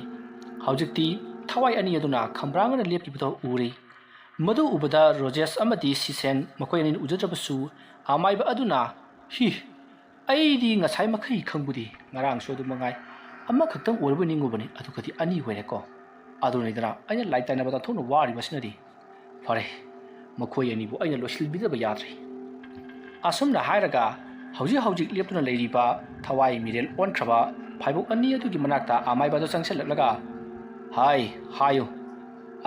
ꯍꯧꯖꯤꯛꯇꯤ ꯊꯋꯥꯏ ꯑꯅꯤ ꯑꯗꯨꯅ ꯈꯝꯕ꯭ꯔꯥꯡ ꯑꯅ ꯂꯦꯞꯂꯤꯕꯗꯣ ꯎꯔꯦ꯫ ꯃꯗꯨ ꯎꯕꯗ ꯔꯣꯖꯦꯁ ꯑꯃꯗꯤ ꯁꯤꯁꯦꯟ ꯃꯈꯣꯏ ꯑꯅꯤꯅ ꯎꯖꯗ꯭ꯔꯕꯁꯨ ꯑꯃꯥꯏꯕ ꯑꯗꯨꯅ "ꯍꯤ, ꯑꯩꯗꯤ ꯉꯁꯥꯏ ꯃꯈꯩ ꯈꯪꯕꯨꯗꯤ ꯉꯔꯥꯡꯁꯨ ꯑꯗꯨ ꯃꯉꯥꯏ ꯑꯃꯈꯛꯇꯪ ꯑꯣꯏꯔꯕꯣꯏ ꯅꯤꯡꯉꯨꯕꯅꯤ, ꯑꯗꯨꯒꯗꯤ ꯑꯅꯤ ꯑꯣꯏꯔꯦꯀꯣ꯫ ꯑꯗꯨꯅꯤꯗꯅ ꯑꯩꯅ ꯂꯥꯏ ꯇꯥꯏꯅꯕꯗ ꯊꯣꯛꯅ ꯋꯥꯔꯤꯕꯁꯤꯅꯗꯤ꯫ ꯐꯔꯦ, ꯃꯈꯣꯏ ꯑꯅꯤꯕꯨ ꯑꯩꯅ ꯂꯣꯏꯁꯤꯟꯕꯤꯗꯕ ꯌꯥꯗ꯭ꯔꯦ"꯫ ꯑꯁꯨꯝꯅ ꯍꯥꯏꯔꯒ ꯍꯧꯖꯤꯛ ꯍꯧꯖꯤꯛ ꯂꯦꯞꯇꯨꯅ ꯂꯩꯔꯤꯕ ꯊꯋꯥꯏ ꯃꯤꯔꯦꯜ ꯑꯣꯟꯈ꯭ꯔꯕ ꯐꯥꯏꯕꯣꯛ ꯑꯅꯤ ꯑꯗꯨꯒꯤ ꯃꯅꯥꯛꯇ ꯑꯃꯥꯏꯕꯗꯨ ꯆꯪꯁꯤꯜꯂꯛꯂꯒ, "ꯍꯥꯏ, ꯍꯥꯏꯌꯨ,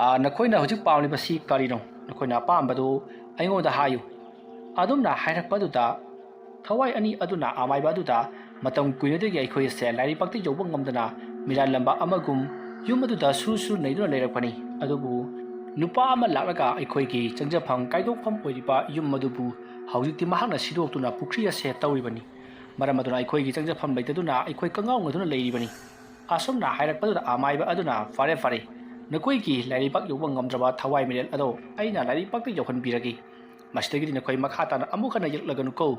ꯑꯥ, ꯅꯈꯣꯏꯅ ꯍꯧꯖꯤꯛ ꯄꯥꯝꯂꯤꯕꯁꯤ ꯀꯔꯤꯅꯣ? ꯅꯈꯣꯏꯅ ꯑꯄꯥꯝꯕꯗꯨ ꯑꯩꯉꯣꯟꯗ ꯍꯥꯏꯌꯨ"꯫ ꯑꯗꯨꯝꯅ ꯍꯥꯏꯔꯛꯄ ꯑꯗꯨꯗ ꯊꯋꯥꯏ ꯑꯅꯤ ꯑꯗꯨꯅ ꯑꯃꯥꯏꯕ ꯑꯗꯨꯗ, "ꯃꯇꯝ ꯀꯨꯏꯅꯗꯒꯤ ꯑꯩꯈꯣꯏ ꯑꯁꯦ ꯂꯥꯏꯔꯩꯄꯥꯛꯇ ꯌꯧꯕ ꯉꯝꯗꯅ ꯃꯤꯔꯥꯜꯂꯝꯕ ꯑꯃꯒꯨꯝ ꯌꯨꯝ ꯑꯗꯨꯗ ꯁꯨꯔ ꯁꯨꯔ ꯅꯩꯗꯨꯅ ꯂꯩꯔꯛꯄꯅꯤ꯫ ꯑꯗꯨꯕꯨ ꯅꯨꯄꯥ ꯑꯃ ꯂꯥꯛꯂꯒ ꯑꯩꯈꯣꯏꯒꯤ ꯆꯪꯖꯐꯝ ꯀꯥꯏꯗꯣꯛꯐꯝ ꯑꯣꯏꯔꯤꯕ ꯌꯨꯝ ꯑꯗꯨꯕꯨ ꯍꯧꯖꯤꯛꯇꯤ ꯃꯍꯥꯛꯅ ꯁꯤꯗꯣꯛꯇꯨꯅ ꯄꯨꯈ꯭ꯔꯤ ꯑꯁꯦ ꯇꯧꯔꯤꯕꯅꯤ꯫ ꯃꯔꯝ ꯑꯗꯨꯅ ꯑꯩꯈꯣꯏꯒꯤ ꯆꯪꯖꯐꯝ ꯂꯩꯇꯗꯨꯅ ꯑꯩꯈꯣꯏ ꯀꯉꯥꯎꯅꯗꯨꯅ ꯂꯩꯔꯤꯕꯅꯤ꯫ ꯑꯁꯨꯝꯅ ꯍꯥꯏꯔꯛꯄꯗꯨꯗ ꯑꯃꯥꯏꯕ ꯑꯗꯨꯅ, "ꯐꯔꯦ ꯐꯔꯦ, ꯅꯈꯣꯏꯒꯤ ꯂꯥꯏꯔꯩꯕꯥꯛ ꯌꯧꯕ ꯉꯝꯗ꯭ꯔꯕ ꯊꯋꯥꯏ ꯃꯤꯔꯦꯜ ꯑꯗꯣ ꯑꯩꯅ ꯂꯥꯏꯔꯩꯕꯥꯛꯇ ꯌꯧꯍꯟꯕꯤꯔꯒꯦ꯫ ꯃꯁꯤꯗꯒꯤꯗꯤ ꯅꯈꯣꯏ ꯃꯈꯥ ꯇꯥꯅ ꯑꯃꯨꯛ ꯍꯟꯅ ꯌꯦꯛꯂꯒꯅꯨꯀꯣ"꯫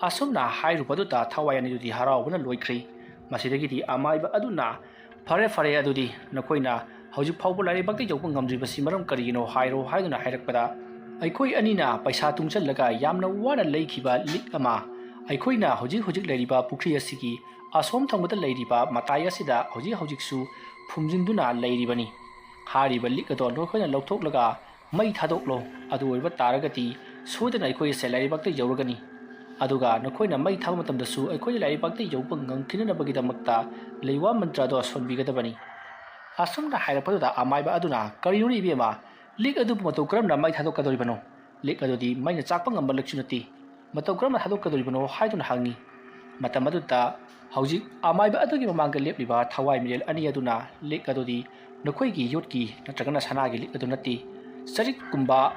ꯑꯁꯨꯝꯅ ꯍꯥꯏꯔꯨꯕꯗꯨꯗ ꯊꯋꯥꯏ ꯑꯅꯤꯗꯨꯗꯤ ꯍꯔꯥꯎꯕꯅ ꯂꯣꯏꯈ꯭ꯔꯦ꯫ ꯃꯁꯤꯗꯒꯤꯗꯤ ꯑꯃꯥꯏꯕ ꯑꯗꯨꯅ, "ꯐꯔꯦ ꯐꯔꯦ, ꯑꯗꯨꯗꯤ ꯅꯈꯣꯏꯅ ꯍꯧꯖꯤꯛ ꯐꯥꯎꯕ ꯂꯥꯏꯔꯩꯕꯥꯛꯇ ꯌꯧꯕ ꯉꯝꯗ꯭ꯔꯤꯕꯁꯤ ꯃꯔꯝ ꯀꯔꯤꯒꯤꯅꯣ ꯍꯥꯏꯔꯣ" ꯍꯥꯏꯗꯨꯅ ꯍꯥꯏꯔꯛꯄꯗ, ꯑꯩꯈꯣꯏ ꯑꯅꯤꯅ ꯄꯩꯁꯥ ꯇꯨꯡꯁꯜꯂꯒ ꯌꯥꯝꯅ ꯋꯥꯅ ꯂꯩꯈꯤꯕ ꯂꯤꯛ ꯑꯃ ꯑꯩꯈꯣꯏꯅ ꯍꯧꯖꯤꯛ ꯍꯧꯖꯤꯛ ꯂꯩꯔꯤꯕ ꯄꯨꯈ꯭ꯔꯤ ꯑꯁꯤꯒꯤ ꯑꯁꯣꯝ ꯊꯪꯕꯗ ꯂꯩꯔꯤꯕ ꯃꯇꯥꯏ ꯑꯁꯤꯗ ꯍꯧꯖꯤꯛ ꯍꯧꯖꯤꯛꯁꯨ ꯐꯨꯝꯖꯤꯟꯗꯨꯅ ꯂꯩꯔꯤꯕꯅꯤ꯫ ꯍꯥꯏꯔꯤꯕ ꯂꯤꯛ ꯑꯗꯣ ꯅꯈꯣꯏꯅ ꯂꯧꯊꯣꯛꯂꯒ ꯃꯩ ꯊꯥꯗꯣꯛꯂꯣ꯫ ꯑꯗꯨ ꯑꯣꯏꯕ ꯇꯥꯔꯒꯗꯤ ꯁꯣꯏꯗꯅ ꯑꯩꯈꯣꯏ ꯑꯁꯦ ꯂꯥꯏꯔꯩꯕꯥꯛꯇ ꯌꯧꯔꯒꯅꯤ꯫ ꯑꯗꯨꯒ ꯅꯈꯣꯏꯅ ꯃꯩ ꯊꯥꯕ ꯃꯇꯝꯗꯁꯨ ꯑꯩꯈꯣꯏꯅ ꯂꯥꯏꯔꯩꯕꯥꯛꯇ ꯌꯧꯕ ꯉꯝꯈꯤꯅꯅꯕꯒꯤꯗꯃꯛꯇ ꯂꯩꯋꯥ ꯃꯟꯇ꯭ꯔ ꯑꯗꯣ ꯁꯣꯟꯕꯤꯒꯗꯕꯅꯤ꯫ ꯑꯁꯨꯝꯅ ꯍꯥꯏꯔꯛꯄꯗꯨꯗ ꯑꯃꯥꯏꯕ ꯑꯗꯨꯅ, "ꯀꯔꯤꯅꯣꯅꯦ ꯏꯕꯦꯝꯃ, ꯂꯤꯛ ꯑꯗꯨꯕꯨ ꯃꯇꯧ ꯀꯔꯝꯅ ꯃꯩ ꯊꯥꯗꯣꯛꯀꯗꯧꯔꯤꯕꯅꯣ? ꯂꯤꯛ ꯑꯗꯨꯗꯤ ꯃꯩꯅ ꯆꯥꯛꯄ ꯉꯝꯕ ꯂꯤꯛꯁꯨ ꯅꯠꯇꯦ꯫ ꯃꯇꯧ ꯀꯔꯝꯅ ꯊꯥꯗꯣꯛꯀꯗꯧꯔꯤꯕꯅꯣ?" ꯍꯥꯏꯗꯨꯅ ꯍꯪꯉꯤ꯫ ꯃꯇꯝ ꯑꯗꯨꯗ ꯍꯧꯖꯤꯛ ꯑꯃꯥꯏꯕ ꯑꯗꯨꯒꯤ ꯃꯃꯥꯡꯗ ꯂꯦꯞꯂꯤꯕ ꯊꯋꯥꯏ ꯃꯤꯔꯦꯜ ꯑꯅꯤ ꯑꯗꯨꯅ, "ꯂꯤꯛ ꯑꯗꯨꯗꯤ ꯅꯈꯣꯏꯒꯤ ꯌꯣꯠꯀꯤ ꯅꯠꯇ꯭ꯔꯒꯅ ꯁꯅꯥꯒꯤ ꯂꯤꯛ ꯑꯗꯨ ꯅꯠꯇꯦ꯫ ꯆꯔꯤꯛꯀꯨꯝꯕ,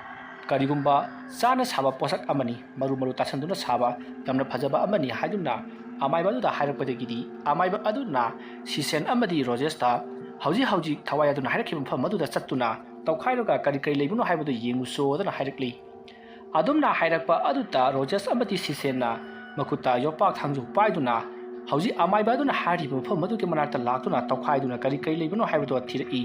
ꯀꯔꯤꯒꯨꯝꯕ ꯆꯥꯅ ꯁꯥꯕ ꯄꯣꯠꯁꯛ ꯑꯃꯅꯤ, ꯃꯔꯨ ꯃꯔꯨ ꯇꯥꯁꯟꯗꯨꯅ ꯁꯥꯕ ꯌꯥꯝꯅ ꯐꯖꯕ ꯑꯃꯅꯤ" ꯍꯥꯏꯗꯨꯅ ꯑꯃꯥꯏꯕ ꯑꯗꯨꯗ ꯍꯥꯏꯔꯛꯄꯗꯒꯤꯗꯤ, ꯑꯃꯥꯏꯕ ꯑꯗꯨꯅ ꯁꯤꯁꯦꯟ ꯑꯃꯗꯤ ꯔꯣꯖꯦꯁꯇ ꯍꯧꯖꯤꯛ ꯍꯧꯖꯤꯛ ꯊꯋꯥꯏ ꯑꯗꯨꯅ ꯍꯥꯏꯔꯛꯈꯤꯕ ꯃꯐꯝ ꯑꯗꯨꯗ ꯆꯠꯇꯨꯅ ꯇꯧꯈꯥꯏꯔꯒ ꯀꯔꯤ ꯀꯔꯤ ꯂꯩꯕꯅꯣ ꯍꯥꯏꯕꯗꯨ ꯌꯦꯡꯉꯨꯆꯣꯗꯅ ꯍꯥꯏꯔꯛꯂꯤ꯫ ꯑꯗꯨꯝꯅ ꯍꯥꯏꯔꯛꯄ ꯑꯗꯨꯗ ꯔꯣꯖꯦꯁ ꯑꯃꯗꯤ ꯁꯤꯁꯦꯟꯅ ꯃꯈꯨꯠꯇ ꯌꯣꯄꯥꯛ ꯊꯥꯡꯖꯨ ꯄꯥꯏꯗꯨꯅ ꯍꯧꯖꯤꯛ ꯑꯃꯥꯏꯕ ꯑꯗꯨꯅ ꯍꯥꯏꯔꯤꯕ ꯃꯐꯝ ꯑꯗꯨꯒꯤ ꯃꯅꯥꯛꯇ ꯂꯥꯛꯇꯨꯅ ꯇꯧꯈꯥꯏꯗꯨꯅ ꯀꯔꯤ ꯀꯔꯤ ꯂꯩꯕꯅꯣ ꯍꯥꯏꯕꯗꯣ ꯊꯤꯔꯛꯏ꯫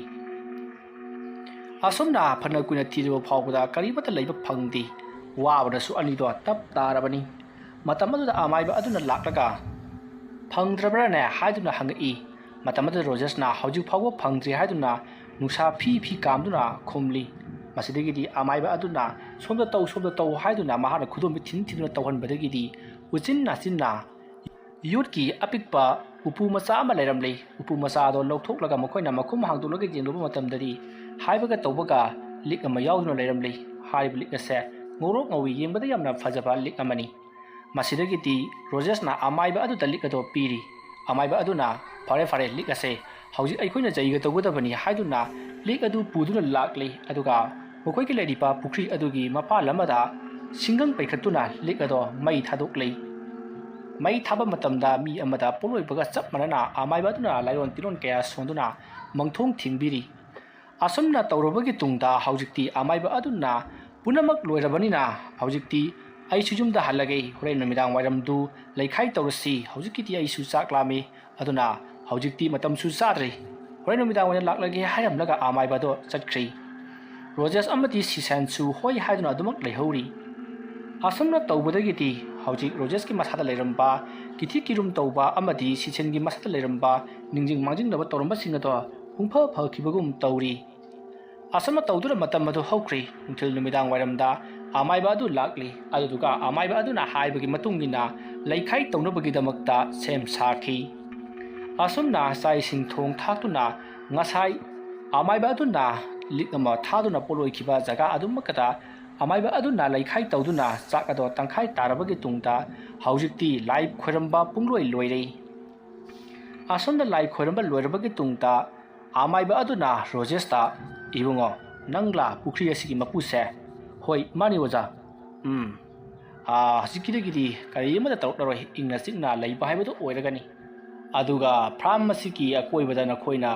ꯑꯁꯨꯝꯅ ꯐꯅ ꯀꯨꯏꯅ ꯊꯤꯔꯕ ꯐꯥꯎꯕꯗ ꯀꯔꯤꯃꯠꯇ ꯂꯩꯕ ꯐꯪꯗꯦ꯫ ꯋꯥꯕꯅꯁꯨ ꯑꯅꯤꯗꯣ ꯇꯞ ꯇꯥꯔꯕꯅꯤ꯫ ꯃꯇꯝ ꯑꯗꯨꯗ ꯑꯃꯥꯏꯕ ꯑꯗꯨꯅ ꯂꯥꯛꯂꯒ, "ꯐꯪꯗ꯭ꯔꯕ꯭ꯔꯥꯅꯦ?" ꯍꯥꯏꯗꯨꯅ ꯍꯪꯉꯛꯏ꯫ ꯃꯇꯝ ꯑꯗꯨꯗ ꯔꯣꯖꯦꯁꯅ, "ꯍꯧꯖꯤꯛ ꯐꯥꯎꯕ ꯐꯪꯗ꯭ꯔꯤ" ꯍꯥꯏꯗꯨꯅ ꯅꯨꯡꯁꯥ ꯐꯤ ꯐꯤ ꯀꯥꯝꯗꯨꯅ ꯈꯨꯝꯂꯤ꯫ ꯃꯁꯤꯗꯒꯤꯗꯤ ꯑꯃꯥꯏꯕ ꯑꯗꯨꯅ, "ꯁꯣꯝꯗ ꯇꯧ, ꯁꯣꯝꯗ ꯇꯧ" ꯍꯥꯏꯗꯨꯅ ꯃꯍꯥꯛꯅ ꯈꯨꯗꯣꯝꯕꯤ ꯊꯤꯟ ꯊꯤꯟꯗꯨꯅ ꯇꯧꯍꯟꯕꯗꯒꯤꯗꯤ ꯎꯆꯤꯟ ꯅꯥꯆꯤꯟꯅ ꯌꯣꯠꯀꯤ ꯑꯄꯤꯛꯄ ꯎꯄꯨ ꯃꯆꯥ ꯑꯃ ꯂꯩꯔꯝꯂꯤ꯫ ꯎꯄꯨ ꯃꯆꯥ ꯑꯗꯣ ꯂꯧꯊꯣꯛꯂꯒ ꯃꯈꯣꯏꯅ ꯃꯈꯨꯝ ꯍꯥꯡꯗꯣꯛꯂꯒ ꯌꯦꯡꯂꯨꯕ ꯃꯇꯝꯗꯗꯤ ꯍꯥꯏꯕꯒ ꯇꯧꯕꯒ ꯂꯤꯛ ꯑꯃ ꯌꯥꯎꯗꯨꯅ ꯂꯩꯔꯝꯂꯤ꯫ ꯍꯥꯏꯔꯤꯕ ꯂꯤꯛ ꯑꯁꯦ ꯉꯧꯔꯣꯛ ꯉꯧꯏ, ꯌꯦꯡꯕꯗ ꯌꯥꯝꯅ ꯐꯖꯕ ꯂꯤꯛ ꯑꯃꯅꯤ꯫ ꯃꯁꯤꯗꯒꯤꯗꯤ ꯔꯣꯖꯦꯁꯅ ꯑꯃꯥꯏꯕ ꯑꯗꯨꯗ ꯂꯤꯛ ꯑꯗꯣ ꯄꯤꯔꯤ꯫ ꯑꯃꯥꯏꯕ ꯑꯗꯨꯅ, "ꯐꯔꯦ ꯐꯔꯦ, ꯂꯤꯛ ꯑꯁꯦ ꯍꯧꯖꯤꯛ ꯑꯩꯈꯣꯏꯅ ꯖꯩꯒ ꯇꯧꯒꯗꯕꯅꯤ" ꯍꯥꯏꯗꯨꯅ ꯂꯤꯛ ꯑꯗꯨ ꯄꯨꯗꯨꯅ ꯂꯥꯛꯂꯤ꯫ ꯑꯗꯨꯒ ꯃꯈꯣꯏꯒꯤ ꯂꯩꯔꯤꯕ ꯄꯨꯈ꯭ꯔꯤ ꯑꯗꯨꯒꯤ ꯃꯄꯥꯜ ꯑꯃꯗ ꯁꯤꯡꯒꯪ ꯄꯩꯈꯠꯇꯨꯅ ꯂꯤꯛ ꯑꯗꯣ ꯃꯩ ꯊꯥꯗꯣꯛꯂꯤ꯫ ꯃꯩ ꯊꯥꯕ ꯃꯇꯝꯗ ꯃꯤ ꯑꯃꯗ ꯄꯣꯠꯂꯣꯏꯕꯒ ꯆꯞ ꯃꯥꯟꯅꯅ ꯑꯃꯥꯏꯕ ꯑꯗꯨꯅ ꯂꯥꯏꯔꯣꯟ ꯇꯤꯔꯣꯟ ꯀꯌꯥ ꯁꯣꯟꯗꯨꯅ ꯃꯪꯊꯣꯡ ꯊꯤꯡꯕꯤꯔꯤ꯫ ꯑꯁꯨꯝꯅ ꯇꯧꯔꯕꯒꯤ ꯇꯨꯡꯗ ꯍꯧꯖꯤꯛꯇꯤ ꯑꯃꯥꯏꯕ ꯑꯗꯨꯅ "ꯄꯨꯝꯅꯃꯛ ꯂꯣꯏꯔꯕꯅꯤꯅ ꯍꯧꯖꯤꯛꯇꯤ ꯑꯩꯁꯨ ꯌꯨꯝꯗ ꯍꯜꯂꯒꯦ, ꯍꯣꯔꯦꯟ ꯅꯨꯃꯤꯗꯥꯡ ꯋꯥꯏꯔꯝꯗꯨ ꯂꯩꯈꯥꯏ ꯇꯧꯔꯁꯤ, ꯍꯧꯖꯤꯛꯀꯤꯗꯤ ꯑꯩꯁꯨ ꯆꯥꯛ ꯂꯥꯝꯃꯤ, ꯑꯗꯨꯅ ꯍꯧꯖꯤꯛꯇꯤ ꯃꯇꯝꯁꯨ ꯆꯥꯗ꯭ꯔꯦ, ꯍꯣꯔꯦꯟ ꯅꯨꯃꯤꯗꯥꯡ ꯑꯣꯏꯅ ꯂꯥꯛꯂꯒꯦ" ꯍꯥꯏꯔꯝꯂꯒ ꯑꯃꯥꯏꯕ ꯑꯗꯣ ꯆꯠꯈ꯭ꯔꯤ꯫ ꯔꯣꯖꯦꯁ ꯑꯃꯗꯤ ꯁꯤꯁꯦꯟꯁꯨ ꯍꯣꯏ ꯍꯥꯏꯗꯨꯅ ꯑꯗꯨꯃꯛ ꯂꯩꯍꯧꯔꯤ꯫ ꯑꯁꯨꯝꯅ ꯇꯧꯕꯗꯒꯤꯗꯤ ꯍꯧꯖꯤꯛ ꯔꯣꯖꯦꯁꯀꯤ ꯃꯁꯥꯗ ꯂꯩꯔꯝꯕ ꯀꯤꯊꯤ ꯀꯤꯔꯨꯝ ꯇꯧꯕ ꯑꯃꯗꯤ ꯁꯤꯁꯦꯟꯒꯤ ꯃꯁꯥꯗ ꯂꯩꯔꯝꯕ ꯅꯤꯡꯁꯤꯡ ꯃꯥꯡꯖꯤꯡꯅꯕ ꯇꯧꯔꯝꯕꯁꯤꯡ ꯑꯗꯣ ꯄꯨꯡꯐ ꯐꯈꯤꯕꯒꯨꯝ ꯇꯧꯔꯤ꯫ ꯑꯁꯨꯝꯅ ꯇꯧꯗꯨꯅ ꯃꯇꯝ ꯑꯗꯨ ꯍꯧꯈ꯭ꯔꯤ꯫ ꯅꯨꯡꯊꯤꯜ ꯅꯨꯃꯤꯗꯥꯡ ꯋꯥꯏꯔꯝꯗ ꯑꯃꯥꯏꯕ ꯑꯗꯨ ꯂꯥꯛꯂꯤ꯫ ꯑꯗꯨꯗꯨꯒ ꯑꯃꯥꯏꯕ ꯑꯗꯨꯅ ꯍꯥꯏꯕꯒꯤ ꯃꯇꯨꯡ ꯏꯟꯅ ꯂꯩꯈꯥꯏ ꯇꯧꯅꯕꯒꯤꯗꯃꯛꯇ ꯁꯦꯝ ꯁꯥꯈꯤ꯫ ꯑꯁꯨꯝꯅ ꯆꯥꯛ ꯏꯁꯤꯡ ꯊꯣꯡ ꯊꯥꯛꯇꯨꯅ ꯉꯁꯥꯏ ꯑꯃꯥꯏꯕ ꯑꯗꯨꯅ ꯂꯤꯛ ꯑꯃ ꯊꯥꯗꯨꯅ ꯄꯣꯠꯂꯣꯏꯈꯤꯕ ꯖꯒꯥ ꯑꯗꯨꯃꯛꯇꯗ ꯑꯃꯥꯏꯕ ꯑꯗꯨꯅ ꯂꯩꯈꯥꯏ ꯇꯧꯗꯨꯅ ꯆꯥꯛ ꯑꯗꯣ ꯇꯪꯈꯥꯏ ꯇꯥꯔꯕꯒꯤ ꯇꯨꯡꯗ ꯍꯧꯖꯤꯛꯇꯤ ꯂꯥꯏ ꯈꯣꯏꯔꯝꯕ ꯄꯨꯡꯂꯣꯏ ꯂꯣꯏꯔꯦ꯫ ꯑꯁꯣꯝꯗ ꯂꯥꯏ ꯈꯣꯏꯔꯝꯕ ꯂꯣꯏꯔꯕꯒꯤ ꯇꯨꯡꯗ ꯑꯃꯥꯏꯕ ꯑꯗꯨꯅ ꯔꯣꯖꯦꯁꯇ, "ꯏꯕꯨꯡꯉꯣ, ꯅꯪꯂꯥ ꯄꯨꯈ꯭ꯔꯤ ꯑꯁꯤꯒꯤ ꯃꯄꯨꯁꯦ?" "ꯍꯣꯏ, ꯃꯥꯅꯤ ꯑꯣꯖꯥ꯫" "ꯎꯝ, ꯑꯥ, ꯍꯧꯖꯤꯛꯀꯤꯗꯒꯤꯗꯤ ꯀꯔꯤ ꯑꯃꯠꯇ ꯇꯧꯔꯛꯂꯔꯣꯏ, ꯏꯪꯅ ꯆꯤꯛꯅ ꯂꯩꯕ ꯍꯥꯏꯕꯗꯨ ꯑꯣꯏꯔꯒꯅꯤ꯫ ꯑꯗꯨꯒ ꯐꯥꯔꯝ ꯑꯁꯤꯒꯤ ꯑꯀꯣꯏꯕꯗ ꯅꯈꯣꯏꯅ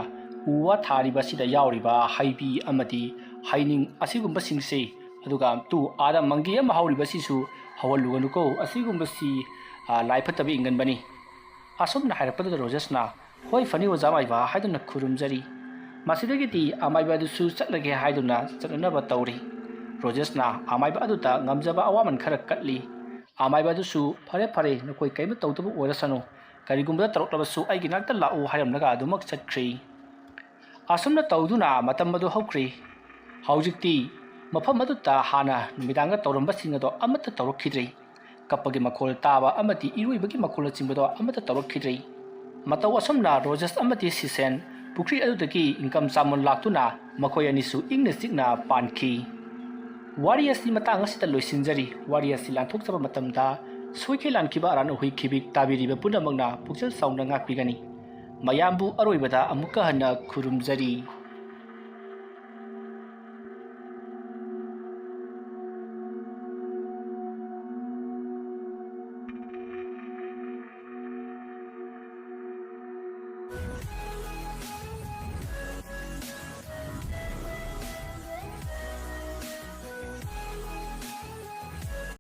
ꯎ ꯋꯥ ꯊꯥꯔꯤꯕ ꯑꯁꯤꯗ ꯌꯥꯎꯔꯤꯕ ꯍꯩꯕꯤ ꯑꯃꯗꯤ ꯍꯩꯅꯤꯡ ꯑꯁꯤꯒꯨꯝꯕꯁꯤꯡꯁꯤ, ꯑꯗꯨꯒ ꯇꯨ ꯑꯥꯗ ꯃꯪꯒꯤ ꯑꯃ ꯍꯧꯔꯤꯕꯁꯤꯁꯨ ꯍꯧꯍꯜꯂꯨꯒꯅꯨꯀꯣ, ꯑꯁꯤꯒꯨꯝꯕꯁꯤ, ꯑꯥ, ꯂꯥꯏ ꯐꯠꯇꯕ ꯏꯪꯒꯟꯕꯅꯤ꯫" ꯑꯁꯨꯝꯅ ꯍꯥꯏꯔꯛꯄꯗꯨꯗ ꯔꯣꯖꯦꯁꯅ, "ꯍꯣꯏ, ꯐꯅꯤ ꯑꯣꯖꯥ ꯑꯃꯥꯏꯕ" ꯍꯥꯏꯗꯨꯅ ꯈꯨꯔꯨꯝꯖꯔꯤ꯫ ꯃꯁꯤꯗꯒꯤꯗꯤ ꯑꯃꯥꯏꯕ ꯑꯗꯨꯁꯨ ꯆꯠꯂꯒꯦ ꯍꯥꯏꯗꯨꯅ ꯆꯠꯅꯅꯕ ꯇꯧꯔꯤ꯫ ꯔꯣꯖꯦꯁꯅ ꯑꯃꯥꯏꯕ ꯑꯗꯨꯗ ꯉꯝꯖꯕ ꯑꯋꯥꯃꯟ ꯈꯔ ꯀꯠꯂꯤ꯫ ꯑꯃꯥꯏꯕ ꯑꯗꯨꯁꯨ, "ꯐꯔꯦ, ꯐꯔꯦ, ꯅꯈꯣꯏ ꯀꯔꯤꯝꯇ ꯇꯧꯗꯕ ꯑꯣꯏꯔꯁꯅꯨ, ꯀꯔꯤꯒꯨꯝꯕꯗ ꯇꯧꯔꯛꯂꯕꯁꯨ ꯑꯩꯒꯤ ꯅꯥꯛꯇ ꯂꯥꯛꯎ" ꯍꯥꯏꯔꯝꯂꯒ ꯑꯗꯨꯃꯛ ꯆꯠꯈ꯭ꯔꯤ꯫ ꯑꯁꯨꯝꯅ ꯇꯧꯗꯨꯅ ꯃꯇꯝ ꯑꯗꯨ ꯍꯧꯈ꯭ꯔꯤ꯫ ꯍꯧꯖꯤꯛꯇꯤ ꯃꯐꯝ ꯑꯗꯨꯗ ꯍꯥꯟꯅ ꯅꯨꯃꯤꯗꯥꯡꯗ ꯇꯧꯔꯝꯕꯁꯤꯡ ꯑꯗꯣ ꯑꯃꯠꯇ ꯇꯧꯔꯛꯈꯤꯗ꯭ꯔꯦ꯫ ꯀꯞꯄꯒꯤ ꯃꯈꯣꯜ ꯇꯥꯕ ꯑꯃꯗꯤ ꯏꯔꯣꯏꯕꯒꯤ ꯃꯈꯣꯜꯅꯆꯤꯡꯕꯗꯣ ꯑꯃꯠꯇ ꯇꯧꯔꯛꯈꯤꯗ꯭ꯔꯦ꯫ ꯃꯇꯧ ꯑꯁꯨꯝꯅ ꯔꯣꯖꯦꯁ ꯑꯃꯗꯤ ꯁꯤꯁꯦꯟ ꯄꯨꯈ꯭ꯔꯤ ꯑꯗꯨꯗꯒꯤ ꯏꯟꯀꯝ ꯆꯥꯃꯣꯟ ꯂꯥꯛꯇꯨꯅ ꯃꯈꯣꯏ ꯑꯅꯤꯁꯨ ꯏꯪꯅ ꯆꯤꯛꯅ ꯄꯥꯟꯈꯤ꯫ ꯋꯥꯔꯤ ꯑꯁꯤ ꯃꯇꯥꯡ ꯑꯁꯤꯗ ꯂꯣꯏꯁꯤꯟꯖꯔꯤ꯫ ꯋꯥꯔꯤ ꯑꯁꯤ ꯂꯥꯟꯊꯣꯛꯆꯕ ꯃꯇꯝꯗ ꯁꯣꯏꯈꯤ ꯂꯥꯟꯈꯤꯕ ꯑꯔꯥꯟ ꯑꯍꯣꯏ ꯈꯤꯕꯤꯛ ꯇꯥꯕꯤꯔꯤꯕ ꯄꯨꯝꯅꯃꯛꯅ ꯄꯨꯛꯆꯦꯜ ꯆꯥꯎꯅ ꯉꯥꯛꯄꯤꯒꯅꯤ꯫ ꯃꯌꯥꯝꯕꯨ ꯑꯔꯣꯏꯕꯗ ꯑꯃꯨꯛꯀ ꯍꯟꯅ ꯈꯨꯔꯨꯝꯖꯔꯤ꯫